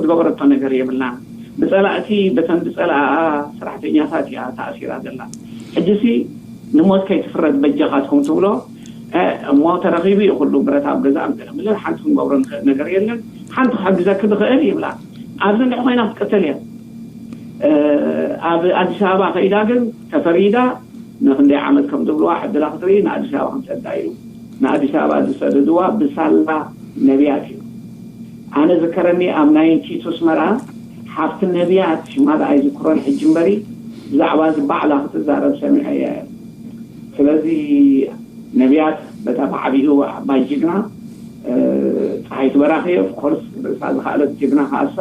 ዝገበረቶ ነገር የብላን፣ ብፀላእቲ በተን ዝፀላኣ ሰራሕተኛታት እያ ተኣሲራ ዘላ። ሕጂሲ ንሞት ከይትፍረድ በጃኻትኩም ትብሎ። እሞ ተረኺቡ እዩ ኩሉ ብረት ኣብ ገዛ ምገለ ምለ ሓንቲ ክንገብሮ ንኽእል ነገር የለን። ሓንቲ ክሕግዘኪ ዝኽእል ይብላ። ኣብዚ እንድሕ ኮይና ክትቅተል እያ። ኣብ ኣዲስ ኣበባ ከይዳ ግን ተፈሪዳ ንክንደይ ዓመት ከም ዝብልዋ ዕድላ ክትርኢ ንኣዲስ ኣበባ ከምሰዳ እዩ። ንኣዲስ ኣበባ ዝሰደድዋ ብሳላ ነቢያት እዩ። ኣነ ዝከረኒ ኣብ ናይ ኪቱ ኣስመራ ሓፍቲ ነቢያት ሽማ ደኣ ኣይዝክሮን ሕጂ እምበሪ ብዛዕባ እዚ ባዕላ ክትዛረብ ሰሚዐያ እየ። ስለዚ ነቢያት በታ ብዓቢኡ ዓባይ ጅግና ፀሓይቱ በራኺ ኦፍኮርስ ርእሳ ዝኸኣለት ጅግና ከኣሳ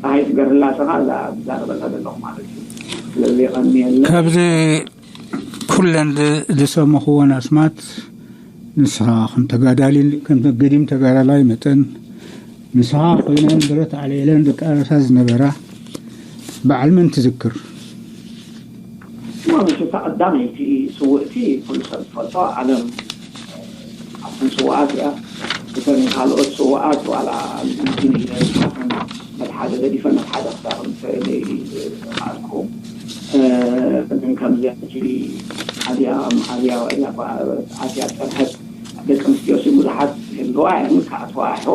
ፀሓይቱ ገርህላሰ ከኣ እዛ ዝዛረበላ ዘለኹ ማለት እዩ። ስለዚ የቐንየልና። ካብዚ ኩለን ዝሰመኽዎን ኣስማት ንስኻ ከም ተጋዳሊ ከም ገዲም ተጋዳላይ መጠን ንስኻ ኮይነን ብረት ኣልዒለን ዝቃለሳ ዝነበራ በዓል መን ትዝክር? ማለት እታ ቀዳመይቲ ስውእቲ ኩሉ ሰብ ዝፈልጦ ዓለም ኣብተን ስውኣት እያ። እተን ካልኦት ስውኣት ዋላ ንግን ኢለን መትሓደ ገዲፈን መትሓደ ክሳብ ክኣልኩ ግን ከምዚ ሕጂ ኣብያ ኣብያ ኣትያ ፀንሐት ደቂ ኣንስትዮ ብዙሓት ህልዋ እየን ክኣትዋ ይሆ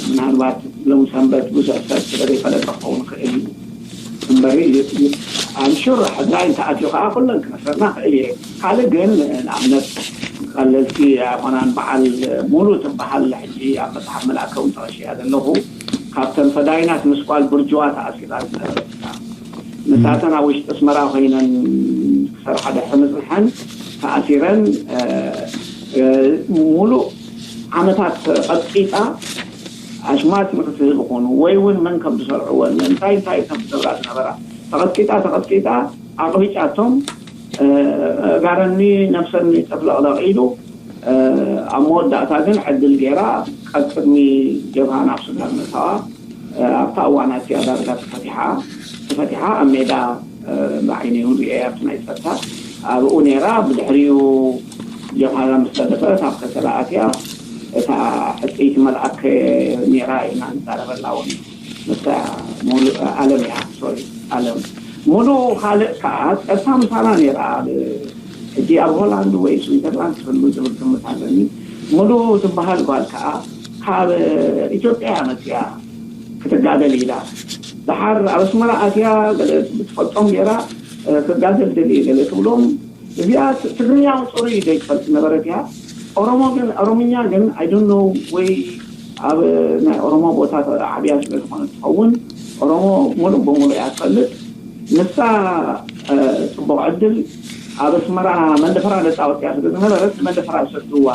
ምናልባት ሎም ሰንበት ብዙሕ ሰብ ስለ ዘይፈለጠ ክኸውን ክእል እዩ እምበሪ ኣምሹር ሕድራይ እንተኣትዩ ከዓ ኩለን ክነስረና ክእል እየ። ካልእ ግን ንኣብነት ቀለልቲ ኣይኮናን። በዓል ሙሉ ትበሃል ሕጂ ኣብ መፅሓፍ መልኣከ እውን ጠቐሽያ ዘለኹ ካብተን ፈዳይናት ምስ ጓል ብርጅዋ ተኣሲራ ዝነበረት እያ። ንሳተን ኣብ ውሽጢ ኣስመራ ኮይነን ክሰርሓ ድሕሪ ምፅንሐን ተኣሲረን ሙሉእ ዓመታት ቀጥቂጣ ኣሽማት ንክትህብ ይኾኑ ወይ እውን መን ከም ዝሰርዕወን እንታይ እንታይ ከም ዝገብራ ዝነበራ ተቐጥቂጣ ተቐጥቂጣ ኣቕቢጫቶም ጋረኒ ነብሰኒ ጠፍለቕለቕ ኢሉ ኣብ መወዳእታ ግን ዕድል ገይራ ቀብ ቅድሚ ጀብሃ ናብ ሱዳን ምእታዋ ኣብታ እዋን ኣትያ ዳርጋ ተፈቲሓ ተፈቲሓ ኣብ ሜዳ ብዓይነይ እውን ሪኤያ ኣብቲ ናይ ፀጥታ ኣብኡ ነይራ። ብድሕሪኡ ጀብሃ ምስ ተደፈረት ኣብ ከሰላ ኣትያ እታ ሕፅይቲ መልኣከ ነይራ ኢና ንዛረበላ እውን ንሳ ሙሉእ ኣለም እያ ሶሪ ኣለም ሙሉ ካልእ ከዓ ፀታ ምሳና ነይራ። ሕጂ ኣብ ሆላንድ ወይ ስዊዘርላንድ ትህሉ ዝብል ግምት ኣለኒ። ሙሉ ትበሃል ጓል ከዓ ካብ ኢትዮጵያ እያ መፅያ ክትጋደል ኢላ ድሓር ኣብ ኣስመራ ኣትያ ገለ ብትፈልጦም ገይራ ክጋደል ደልየ ገለ ትብሎም እዚኣ ትግርኛ ፅሩይ ዘይትፈልጥ ነበረት እያ። ኦሮሞ ግን ኦሮምኛ ግን ኣይዶኖ ወይ ኣብ ናይ ኦሮሞ ቦታ ዓብያ ስለ ዝኾነ ትኸውን ኦሮሞ ሙሉእ ብሙሉእ እያ ትፈልጥ። ንሳ ፅቡቕ ዕድል ኣብ ኣስመራ መንደፈራ ነፃ ወፅያ ስለ ዝነበረት ንመንደፈራ ዝሰድዋ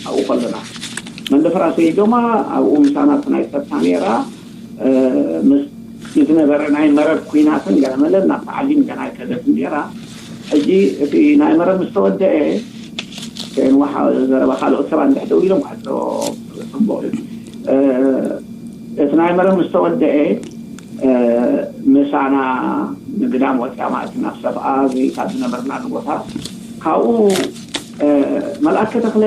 ኣብኡ ከለና መንደፈራ ሰይዶማ ኣብኡ ምሳና ናይ ፀጥታ ነይራ። ምስ ዝነበረ ናይ መረብ ኩናትን ገለመለን ናብቲ ዓዲ ገና ኣይከደትን ነይራ። ሕጂ እቲ ናይ መረብ ምስ ተወደአ ከንዋሓ ዘረባ ካልኦት ሰባት እንድሕር ደው ኢሎም ክሕቶ ፅቡቕ እዩ። እቲ ናይ መረብ ምስ ተወደአ ምሳና ንግዳም ወፅያ ማለት ናብ ሰፍኣ እዚ ካብ ዝነበርናሉ ቦታ ካብኡ መልኣከ ተኽለ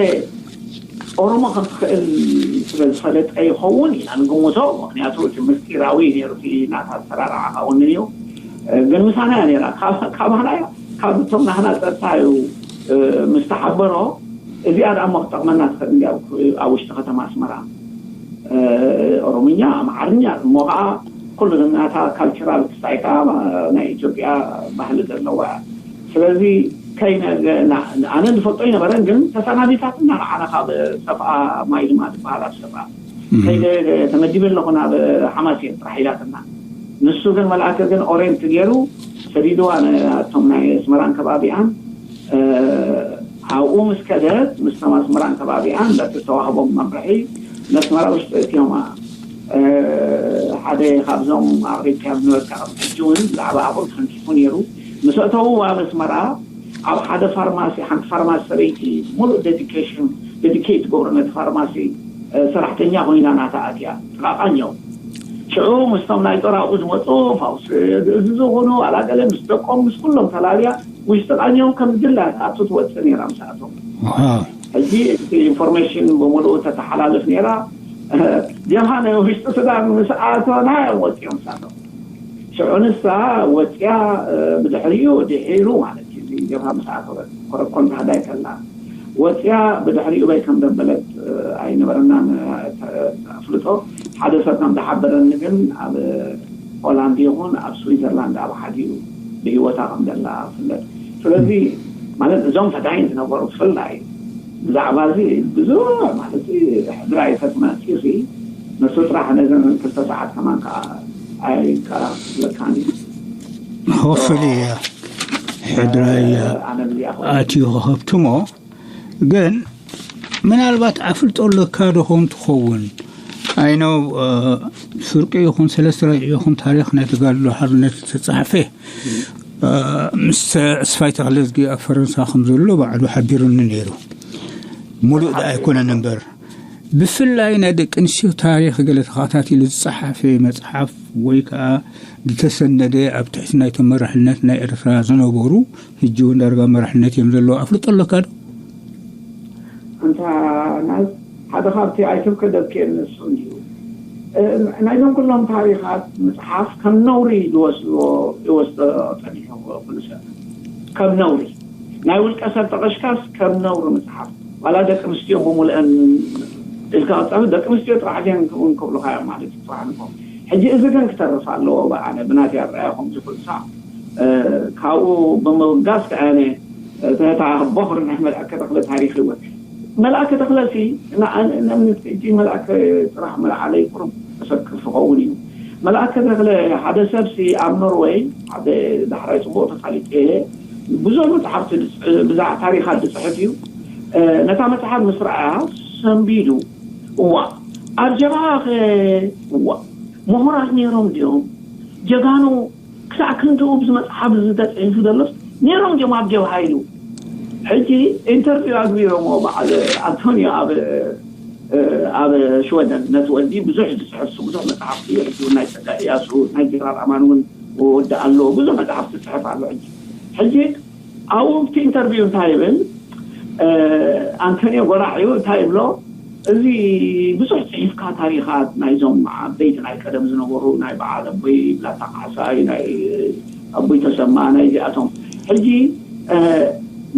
ኦሮሞ ከም ትኽእል ስለ ዝፈለጠ ይኸውን ኢና ንግምቶ። ምክንያቱ እቲ ምስጢራዊ ነይሩ፣ እቲ ናታ ኣሰራርዓ ካብኡንን እዩ። ግን ምሳና እያ ነይራ፣ ካባና እያ፣ ካብቶም ናህና ፀጥታ እዩ ምስ ተሓበሮ። እዚኣ ደኣ እሞ ክጠቕመና ትኽእል እንዲ ኣብ ውሽጢ ከተማ ኣስመራ ኦሮምኛ፣ ኣምሓርኛ እሞ ከዓ ኩሉ ናታ ካልቸራል ክስታይ ከዓ ናይ ኢትዮጵያ ባህሊ ዘለዋ እያ። ስለዚ ከይነ ኣነ ዝፈልጦ ኣይነበረን፣ ግን ተሰናቢታትና ንዓና ካብ ሰፍኣ ማይ ድማ ዝበሃል ኣብ ሰፍኣ ከይደ ተመዲበ ኣለኹ ናብ ሓማሴን ጥራሕ ኢላትና። ንሱ ግን መልኣከ ግን ኦሬንት ገይሩ ሰዲድዋ ነቶም ናይ ኣስመራን ከባቢኣን። ኣብኡ ምስ ከደት ምስቶም ኣስመራን ከባቢኣን በቲ ዝተዋህቦም መምርሒ ነስመራ ውሽጢ እትዮማ ሓደ ካብዞም ኣቕሪብካዮም ዝነበርካ ቅድሚ ሕጂ እውን ብዛዕባ ኣብኡ ተኸንኪፉ ነይሩ። ምስ ኣእተውዋ ኣብ ኣስመራ ኣብ ሓደ ፋርማሲ፣ ሓንቲ ፋርማሲ ሰበይቲ ሙሉእ ዴዲኬሽን ዴዲኬት ገብሮ ነቲ ፋርማሲ ሰራሕተኛ ኮይና ናታ ኣትያ ጥቓ ቃኘው። ሽዑ ምስቶም ናይ ጦር ኣብኡ ዝመፁ ፋውስ ግእዝ ዝኾኑ ኣላገለ ምስ ደቆም ምስ ኩሎም ተላልያ ውሽጢ ቃኘው ከም ድላ ኣብቱ ትወፅእ ነይራ ምስኣቶም። ሕጂ እቲ ኢንፎርሜሽን ብምሉኡ ተተሓላልፍ ነይራ። ጀብሃ ናይ ውሽጢ ሱዳን ምስ ኣተና እዮም ወፂኦም ሳቶም። ሽዑ ንሳ ወፂያ። ብድሕሪኡ ድሒሩ ማለት እዩ፣ እዚ ጀብሃ ምስ ኣተወ ኮረኮንታ ሃዳይ ከላ ወፂያ። ብድሕሪኡ በይ ከም ደበለት ኣይነበረናን ኣፍልጦ። ሓደ ሰብ ከም ዝሓበረኒ ግን ኣብ ሆላንድ ይኹን ኣብ ስዊዘርላንድ ኣብ ሓዲኡ ብህይወታ ከም ዘላ ፍለጥ። ስለዚ ማለት እዞም ፈታይን ዝነበሩ ብፍላይ ብዛዕባ እዚ ብዙሕ ማለት ሕድራይ ተትመፂ ነሱ ጥራሕ ነዘን ክልተ ሰዓት ከማን ከዓ ኣይከፍለካን እዩ። ሆፍሊ ሕድራይ ኣትዩ ክኸብትሞ ግን ምናልባት ኣፍልጦ ኣለካ ዶ ኾን ትኸውን? ኣይነው ፍርቂ ይኹን ሰለስተ ረብዒ ይኹን ታሪኽ ናይ ተጋድሎ ሓርነት ዝተፃሕፈ ምስ ተስፋይ ተኽለዝጊ ኣብ ፈረንሳ ከም ዘሎ ባዕሉ ሓቢሩኒ ነይሩ። ሙሉእ ዳ ኣይኮነን እምበር ብፍላይ ናይ ደቂ ኣንስትዮ ታሪኽ ገለ ተኸታቲሉ ዝፀሓፈ መፅሓፍ ወይ ከዓ ዝተሰነደ ኣብ ትሕቲ ናይቶም መራሕነት ናይ ኤርትራ ዝነበሩ ሕጂ እውን ዳርጋ መራሕነት እዮም ዘለዉ ኣፍልጦ ኣለካ ዶ? ኣንታ ናዝ ሓደ ካብቲ ኣይትብከ ደብኬ ንሱ እንዲዩ ናይዞም ኩሎም ታሪኻት ምፅሓፍ ከም ነውሪ ዝወስድዎ ይወስዶ ፀኒሑ ኩሉ ሰብ ከም ነውሪ ናይ ውልቀ ሰብ ጠቐሽካስ ከም ነውሪ ምፅሓፍ ዋላ ደቂ ኣንስትዮ ብምልአን ኢልካ ቀፃሉ ደቂ ኣንስትዮ ጥራሕ ዜን እውን ክብሉካ እዮም ማለት እዩ ጥራሕ ንኮም ሕጂ እዚ ግን ክተርፍ ኣለዎ ኣነ ብናትይ ኣረኣያ ከምዚ ኩሉ ሳዕ ካብኡ ብምብጋስ ከኣነ እታ ቦኽሪ ናይ መልኣከ ተኽለ ታሪኽ ይወት መልኣከ ተኽለ ሲ ንኣብነት ሕጂ መልኣከ ጥራሕ መልዓለይ ቁሩብ ተሰክፍ ክኸውን እዩ መልኣከ ተኽለ ሓደ ሰብ ሲ ኣብ ኖርወይ ሓደ ዳሕራይ ፅቡቕ ተፋሊጠ ብዙሕ መፅሓፍቲ ብዛዕ ታሪኻት ዝፅሕፍ እዩ ነታ መፅሓፍ ምስ ረኣያ ሰንቢዱ እዋ ኣብ ጀብሃ ከ እዋ ምሁራት ነይሮም ድዮም ጀጋኑ ክሳዕ ክንድኡ ብዚ መፅሓፍ እዚ ተፅሒፉ ዘሎስ ነይሮም ድዮም ኣብ ጀብሃ ኢሉ ሕጂ ኢንተርቪው ኣግቢሮሞ በዓል ኣንቶኒዮ ኣብ ኣብ ሽወደን ነቲ ወዲ ብዙሕ ዝፅሕፍ ብዙሕ መፅሓፍቲ ሕጂ ናይ ፀጋ እያሱ ናይ ጀነራል ኣማን እውን ወዲ ኣሎ ብዙሕ መፅሓፍቲ ዝፅሕፍ ኣሎ ሕጂ ሕጂ ኣብኡ ኣብቲ ኢንተርቪው እንታይ ይብል ኣንቶኒዮ ጎራዕ እዩ እንታይ ይብሎ እዚ ብዙሕ ፅሒፍካ ታሪኻት ናይዞም ዓበይቲ ናይ ቀደም ዝነበሩ ናይ በዓል ኣቦይ ብላታ ካሕሳይ ናይ ኣቦይ ተሰማ ናይ እዚኣቶም ሕጂ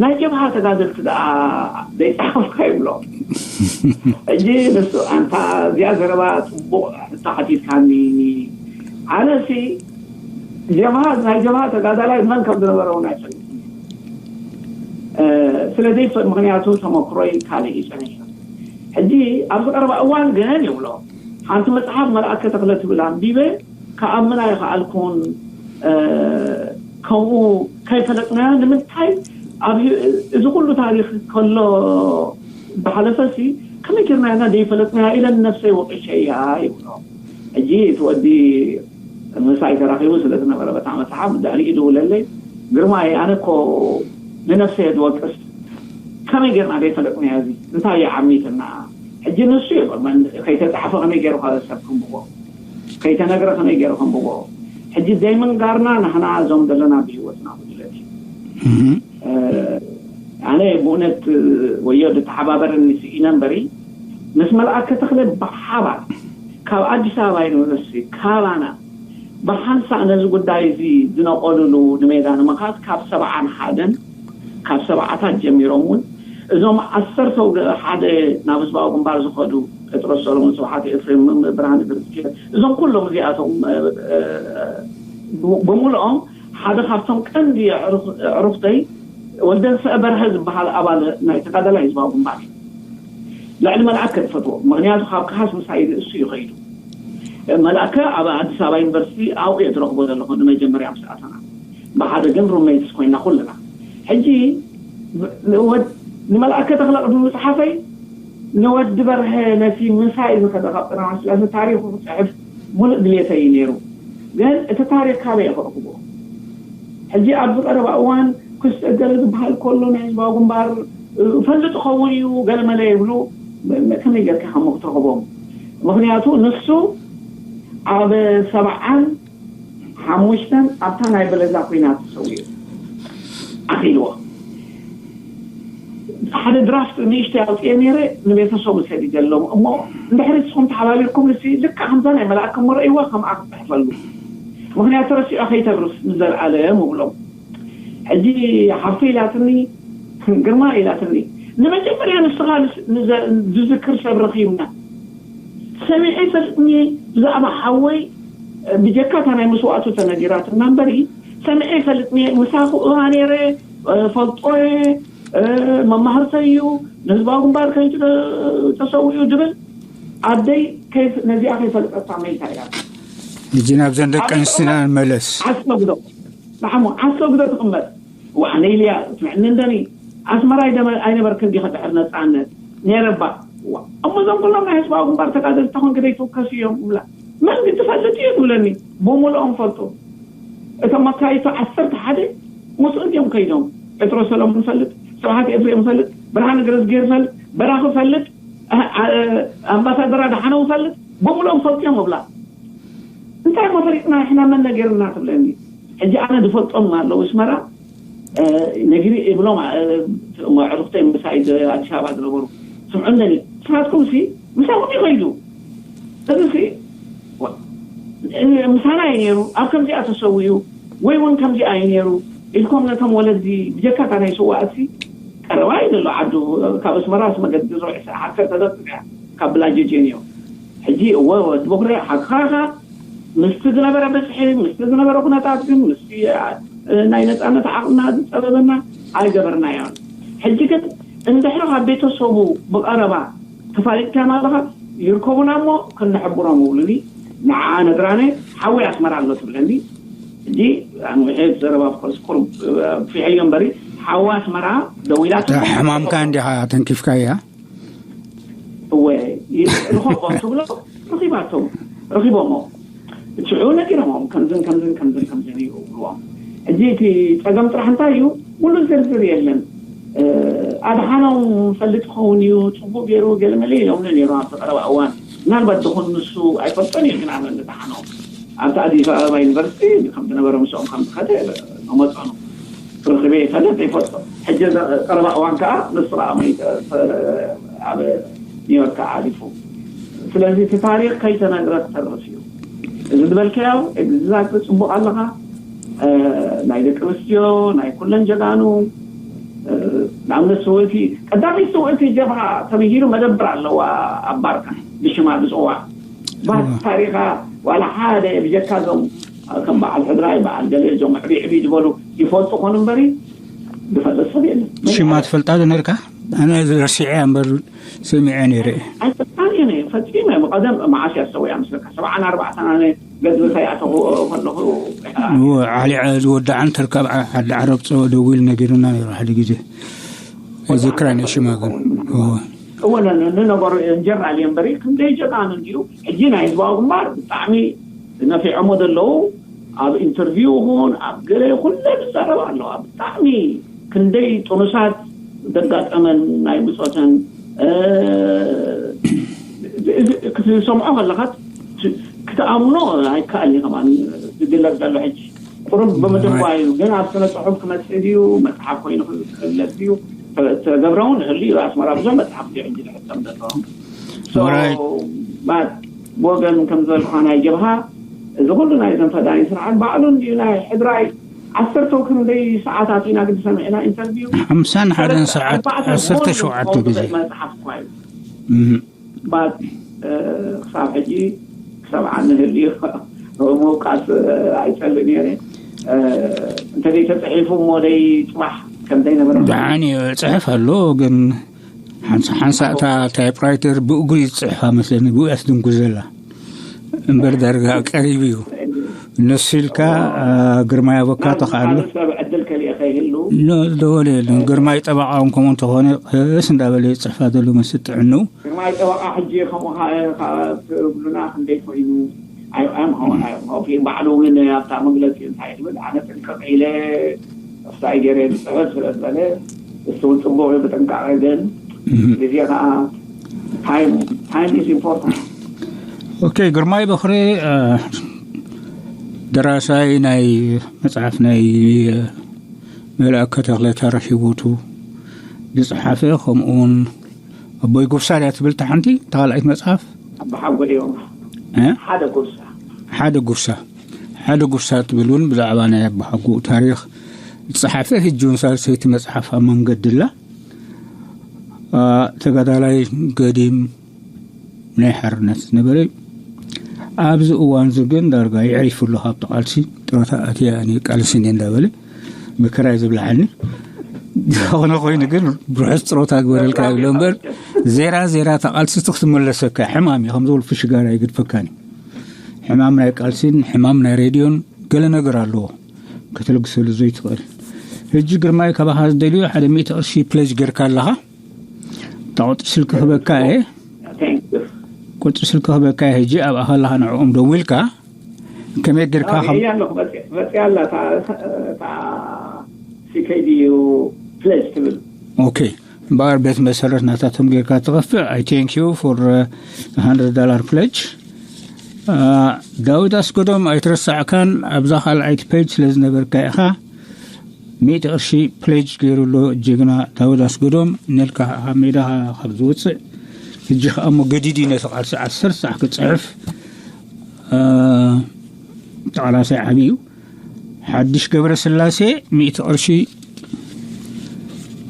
ናይ ጀብሃ ተጋደልቲ ደኣ ዘይፀሓፍካ ይብሎ ሕጂ ንሱ ኣንታ እዚኣ ዘረባ ፅቡቕ ተሓቲትካኒ ኣነሲ ጀብሃ ናይ ጀብሃ ተጋዳላይ መን ከም ዝነበረ እውን ኣይፈልጥን ስለ ዘይፈልጥ ምክንያቱ ተመክሮይ ካልእ እዩ ፀኒሑ ሕጂ ኣብዚ ቀረባ እዋን ግን ይብሎ ሓንቲ መፅሓፍ መልኣከ ተኽለ ትብል ኣንቢበ ክኣምን ኣይኸኣልኩን ከምኡ ከይፈለጥናዮ ንምንታይ ኣብ እዚ ኩሉ ታሪክ ከሎ ዝሓለፈሲ ከመይ ጌርና ኢና ዘይፈለጥናያ ኢለ ንነፍሰይ ወቂሸያ ይብሎ ሕጂ እቲ ወዲ ምሳይ ተራኺቡ ስለ ዝነበረ በታ መፅሓፍ ድሕሪኡ ይድውለለይ ግርማይ ኣነ እኮ ንነፍሰይ ዝወቅስ ከመይ ጌርና ዘይፈለጥናያ እዚ እንታይ እዩ ዓሚትና ሕጂ ንሱ ይበል ከይተፃሕፈ ከመይ ገይሩ ካብ ሰብ ክንብቦ ከይተነግረ ከመይ ገይሩ ክንብቦ ሕጂ ዘይምንጋርና ንሕና እዞም ዘለና ብህይወትና ጉድለት እዩ ኣነ ብእውነት ወዮ ዝተሓባበረኒ ስኢነ እምበሪ፣ ምስ መልኣከ ተኽለ ብሓባር ካብ ኣዲስ ኣበባ ዩኒቨርሲቲ ካባና ብሓንሳእ ነዚ ጉዳይ እዚ ዝነቐሉሉ ንሜዳ ንምኻድ ካብ ሰብዓን ሓደን ካብ ሰብዓታት ጀሚሮም እውን እዞም ዓሰርተ ሓደ ናብ ህዝባዊ ግንባር ዝኸዱ ጴጥሮስ ሰሎሞን፣ ስብሓት ኤፍሬም፣ ብርሃነ ገብረእግዚኣብሔር፣ እዞም ኩሎም እዚኣቶም ብምልኦም ሓደ ካብቶም ቀንዲ ኣዕሩኽተይ ወልደንሰእ በርሀ ዝበሃል ኣባል ናይ ተጋዳላይ ህዝባዊ ግንባር እዩ። ልዕሊ መልኣከ ዝፈትዎ፣ ምክንያቱ ካብ ከሓስ ምሳይ ንእሱ እዩ ከይዱ። መልኣከ ኣብ ኣዲስ ኣበባ ዩኒቨርሲቲ ኣብኡ እየ ትረኽቦ ዘለኹ ንመጀመርያ ምስ ኣተና። ብሓደ ግን ሩሜትስ ኮይና ኩልና። ሕጂ ንመልኣከ ተኽለ ቅድሚ ምፅሓፈይ ንወዲ በርሀ ነቲ ምሳይ ዝኸደ ካብ ጥናት ስላሴ ታሪኹ ክፅሕፍ ሙሉእ ድሌተይ እዩ ነይሩ። ግን እቲ ታሪኽ ካበይ እየ ክረኽቦ? ሕጂ ኣብዚ ቀረባ እዋን ክስተ ገለ ዝበሃል ከሎ ናይ ህዝባዊ ግንባር ፈልጥ ኸውን እዩ ገለመለ ይብሉ። ከመይ ጌርካ ከም ክትረኽቦም? ምክንያቱ ንሱ ኣብ ሰብዓን ሓሙሽተን ኣብታ ናይ በለዛ ኮይና ተሰዊኡ ኣኺልዎ። ሓደ ድራፍት ንእሽተይ ኣውፅኤ ነይረ ንቤተሰቡ ሰዲደሎም እሞ እንድሕሪ ንስኹም ተሓባቢርኩም ንሲ ልካ ከምዛ ናይ መልኣክ እሞ ረእይዋ ከምኣ ክፅሕፈሉ ምክንያት ተረሲዖ ከይተርፍ ንዘለኣለም እብሎም። ሕጂ ሓፍቲ ኢላትኒ ግርማ ኢላትኒ ንመጀመርያ ንስኻ ዝዝክር ሰብ ረኺብና ሰሚዐ ፈልጥኒ ብዛዕባ ሓወይ ብጀካ እታ ናይ መስዋእቱ ተነጊራትና እምበሪ ሰሚዐ ፈልጥኒ ምሳኹ እባ ነይረ ፈልጦ መማህርተይ እዩ ንህዝባዊ ግንባር ከይቱ ተሰዊኡ ድብል ኣደይ ነዚኣ ከይፈልጠታ መይታ እያ። ሕጂ ናብዘን ደቂ ኣንስትና ንመለስ። ዓስሎ ግዶ ንዓሞ ዓስሎ ግዶ ትቕመጥ። ዋዕ ነይልያ ትምዕኒ እንደኒ ኣስመራ ኣይነበርክን ዲኸ ድሕር ነፃነት ነይረባ። እሞ እዞም ኩሎም ናይ ህዝባዊ ግንባር ተጋደልቲ ተኾንክ ደይትውከሱ እዮም እብላ። መን ግን ትፈልጥ እዩ ትብለኒ። ብምልኦም ፈልጡ። እቶም መካይቱ ዓሰርተ ሓደ ምስኡ እዮም ከይዶም። ጴጥሮስ ሰሎሞን ፈልጥ፣ ስብሓት ኤፍሬም ፈልጥ፣ ብርሃነ ገረዝጌር ፈልጥ፣ በራኺ ፈልጥ፣ ኣምባሳደር ኣድሓኖም ፈልጥ፣ ብምልኦም ፈልጡ እዮም እብላ። እንታይ እሞ ፈሊጥና ንሕና መን ነጊርና ትብለኒ። ሕጂ ኣነ ዝፈልጦም ኣለዉ ኣስመራ ነጊሪ እብሎም ኣዕሩኽተይ ምሳይ ኣዲስ ኣበባ ዝነበሩ ስምዑ እንደኒ ንስኻትኩም ሲ ምሳኹም ይኸይዱ እዚ ሲ ምሳና እዩ ነይሩ ኣብ ከምዚኣ ተሰዊኡ ወይ እውን ከምዚኣ እዩ ነይሩ ኢልኩም ነቶም ወለዲ ብጀካታ ናይ ስዋእት ሲ ቀረባ እዩ ዘሎ ዓዱ ካብ ኣስመራ ስ መገዲ ርብዒ ሰዓት ዓሰርተ ደቂቕ እያ ካብ ብላጀጀን እዮም ሕጂ እወ ወዲ በኹሪ ሓቅኻ ኢኻ ምስቲ ዝነበረ ብዝሒ ምስቲ ዝነበረ ኩነታት ግን ምስቲ ናይ ነፃነት ዓቕምና ዝፀበበና ኣይገበርናዮን። ሕጂ ግን እንድሕሪ ካብ ቤተሰቡ ብቐረባ ተፋሊጥካዮም ኣለኻ ይርከቡና እሞ ክንሕብሮም ይብሉኒ። ንዓ ነግራነ ሓወይ ኣስመራ ኣሎ ትብለኒ። ሕጂ ኣንዊሐ ዘረባ ኦፍኮርስ ቁሩብ ፊሐዮ እምበሪ ሓዋ ኣስመራ ደዊላ ሕማምካ እንዲኻ ተንኪፍካያ እወ ርኸቦም ትብሎ ረኺባቶም ረኺቦሞ ሽዑ ነጊሮሞም ከምዝን ከምዝን ከምዝን ከምዝን እዩ ብልዎም። ሕጂ እቲ ፀገም ጥራሕ እንታይ እዩ? ሙሉእ ዝርዝር የለን። ኣድሓኖም ፈልጥ ክኸውን እዩ ፅቡቅ ገይሩ ገለመለ ኢሎምኒ ነይሮም ኣብቲ ቀረባ እዋን። ምናልባት ድኹን ንሱ ኣይፈልጦን እዩ ግን ኣመን ኣድሓኖም ኣብቲ ኣዲስ ኣበባ ዩኒቨርሲቲ ከም ዝነበረ ምስኦም ከም ዝኸደ መመፀኑ ርኽበ ይፈልጥ ይፈልጦ። ሕጂ ቀረባ እዋን ከዓ ንሱ ከዓ ኣብ ኒውዮርክ ዓሪፉ። ስለዚ እቲ ታሪክ ከይተነግረ ክተርፍ እዩ። እዚ ዝበልካዮ exactly ፅቡቅ ኣለኻ። ናይ ደቂ ኣንስትዮ ናይ ኩለን ጀጋኑ ንኣብነት ስውእቲ ቀዳመይቲ ስውእቲ ጀብሃ ተብሂሉ መደብር ኣለዋ ኣብ ባርካ ብሽማ ዝፅዋዕ ባህ ታሪኻ ዋላ ሓደ ብጀካ እዞም ከም በዓል ሕድራይ በዓል ገለ እዞም ዕብይ ዕብይ ዝበሉ ይፈልጡ ኮኑ እምበሪ ዝፈልጥ ሰብ የለን። ሽማ ትፈልጣ ዶ ነርካ? ኣነ ረሲዐ እምበር ሰሚዐ ነይረ። ኣይፈልጣን እየ ፈፂመ ብቀደም መዓስ እያ ዝሰውያ ምስለካ ሰብዓን ኣርባዕተን ኣነ ገድሊ ከይኣተኹ ከለኹ ዓሊ ዝወዳዓን ተርከብ ዓዲ ዓረብ ፀወ ደዊሉ ነጊሩና ነይሩ ሓደ ግዜ ዝክራ ናይ ሽማ ግን እወ ንነገሩ ጀነራል እየ እምበሪ ክንደይ ጀጋኑ እንዲዩ ሕጂ ናይ ህዝባዊ ግንባር ብጣዕሚ ነፊዖሞ ዘለዉ ኣብ ኢንተርቪው ይኹን ኣብ ገለ ኩለ ዝዛረባ ኣለዋ ብጣዕሚ ክንደይ ጥኑሳት ዘጋጠመን ናይ ብፆተን ክትሰምዖ ከለካ ክትኣምኖ ኣይከኣል እዩ ከማ ዝግለፅ ዘሎ ሕጂ ቁሩብ ብምድንጓ እዩ ግን ኣብ ስነ ፅሑፍ ክመፅእ ድዩ መፅሓፍ ኮይኑ ክግለፅ ድዩ ተገብረ እውን ህሉ እዩ። ኣስመራ ብዙሕ መፅሓፍቲ ሕጂ ዝሕተም ዘሎ። So፣ Alright። ባት ብወገን ከም ዝበልኩኻ ናይ ጀብሃ፣ እዚ ኩሉ ናይ ዘንፈዳኒ ስርዓት ባዕሉ እንድዩ ናይ ሕድራይ ዓሰርተው ክንደይ ሰዓታት ኢና ግዲ ሰሚዕና ኢንተርቪው። ሓምሳን ሓደን ሰዓት፣ ዓሰርተ ሸውዓተ ግዜ። መፅሓፍ እኳ እዩ። እም። ባት ክሳብ ሕጂ ክሰምዓኒ ህልዩ ምውቃስ ኣይጸልእ ነይረ። እንተዘይተጽሒፉ እሞ ደይ ጽባሕ ከምዘይነበረ። ደሓን እዩ፣ ጽሕፍ ኣሎ፣ ግን ሓንሳ ሓንሳ እታ ታይፕራይተር ብእግሩ እዩ ዝጽሕፋ መስለኒ፣ ብኡ እያ ትድንጉዘላ። እምበር ዳርጋ ቀሪቡ እዩ። ንሱ ኢልካ፣ አ፣ ግርማይ ኣቮካቶ ከኣ ኣሎ። ሰብ ዕድል ከሊአ ከይህሉ። ኖ፣ ደወለ የለን። ግርማይ ጠበቃ እውን ከምኡ እንተኾነ፣ ቀስ እንዳበለ ይጽሕፋ ዘሎ መስል ጥዕንኡ። ግርማይ ጠበቃ ሕጂ ከምኡ ከ-፣ ከ-፣ ትብሉና ክንደይ ኮይኑ? ኣይ፣ ኣይ፣ ኣይ፣ ኦኬ፣ ባዕሉ እውን ኣብታ መግለጺ እንታይ ይብል? ኣነ ጥንቅቕ ኢለ፣ እንታይ ገይረ ዝጽሕፍ ስለ ዝበለ፣ እሱ እውን ጽቡቕ እዩ፣ ብጥንቃቐ ግን፣ እህ። ግዜ ከኣ፣ time፣ time is important። ኦኬ፣ ግርማይ በኽሪ፣ እ፣ ደራሳይ ናይ መጽሓፍ ናይ፣ እ፣ መልኣከ ተኽለ ተረኺቡቱ ዝጸሓፈ፣ ከምኡውን ኣቦይ ጉብሳ ድያ ትብል እታ ሓንቲ፣ እታ ካልኣይት መጽሓፍ? ኣባሓጎ እዮም። እ? ሓደ ጉብሳ። ሓደ ጉብሳ። ሓደ ጉብሳ ትብል እውን ብዛዕባ ናይ ኣባሓጎኡ ታሪኽ ዝጸሓፈ፣ ሕጂ እውን ሳልሰይቲ መጽሓፍ ኣብ መንገዲ ኣላ። አ፣ ተጋዳላይ ገዲም ናይ ሓርነት ዝነበረ እዩ። ኣብዚ እዋን እዚ ግን ዳርጋ የዕሪፉ ኣሎ ካብቲ ቃልሲ፣ ጥሮታ ኣትየ ኣነ ቃልሲ እየ እንዳበለ መከራ እዩ ዝብልዓኒ። ዝኾነ ኮይኑ ግን ብርሑስ ጥሮታ ግበረልካ ይብሎ እምበር፣ ዜራ ዜራ እታ ቃልሲ ክትመለሰካ ሕማም እዩ፣ ከም ዝበሉ ፍሽጋራ ኣይገድፈካን እዩ። ሕማም ናይ ቃልሲን ሕማም ናይ ሬድዮን ገለ ነገር ኣለዎ ከተልግሰሉ ዘይትኽእል። ሕጂ ግርማይ ካባኻ ዝደልዮ ሓደ ሚእቲ ቅርሺ ፕሌጅ ጌርካ ኣለኻ። እታ ቁጽሪ ስልኪ ክበካ እየ። Thank you። ቁጽሪ ስልኪ ክበካ እየ። ሕጂ ኣብኣ ከለኻ ንዕኦም ደዊልካ ከመይ ጌርካ ኣብ ከም እያ ኣለኹ፣ መጽ-፣ መጽያ ኣላ፣ እታ፣ እታ C K D U ፕሌጅ ትብል። ኦኬ። እምበኣር ቤት መሰረት ናታቶም ጌርካ ትኸፍእ። I thank you for, uh, hundred dollar pledge. Uh, ዳዊት ኣስገዶም ኣይትረሳዕካን፣ ኣብዛ ካልኣይቲ ፔጅ ስለ ዝነበርካ ኢኻ። ሚእቲ ቅርሺ ፕሌጅ ገይሩ ኣሎ ጅግና ዳዊት ኣስገዶም። ነልካ ካብ ሜዳ ካብ ዝወፅእ፣ ሕጂ ከኣ እሞ ገዲድ እዩ ነቲ ቃልሲ ዓሰርተ ሰዓት ክፅሕፍ። እ፣ ተቓላሳይ ዓብዪ እዩ። ሓድሽ ገብረ ስላሴ ሚእቲ ቅርሺ፣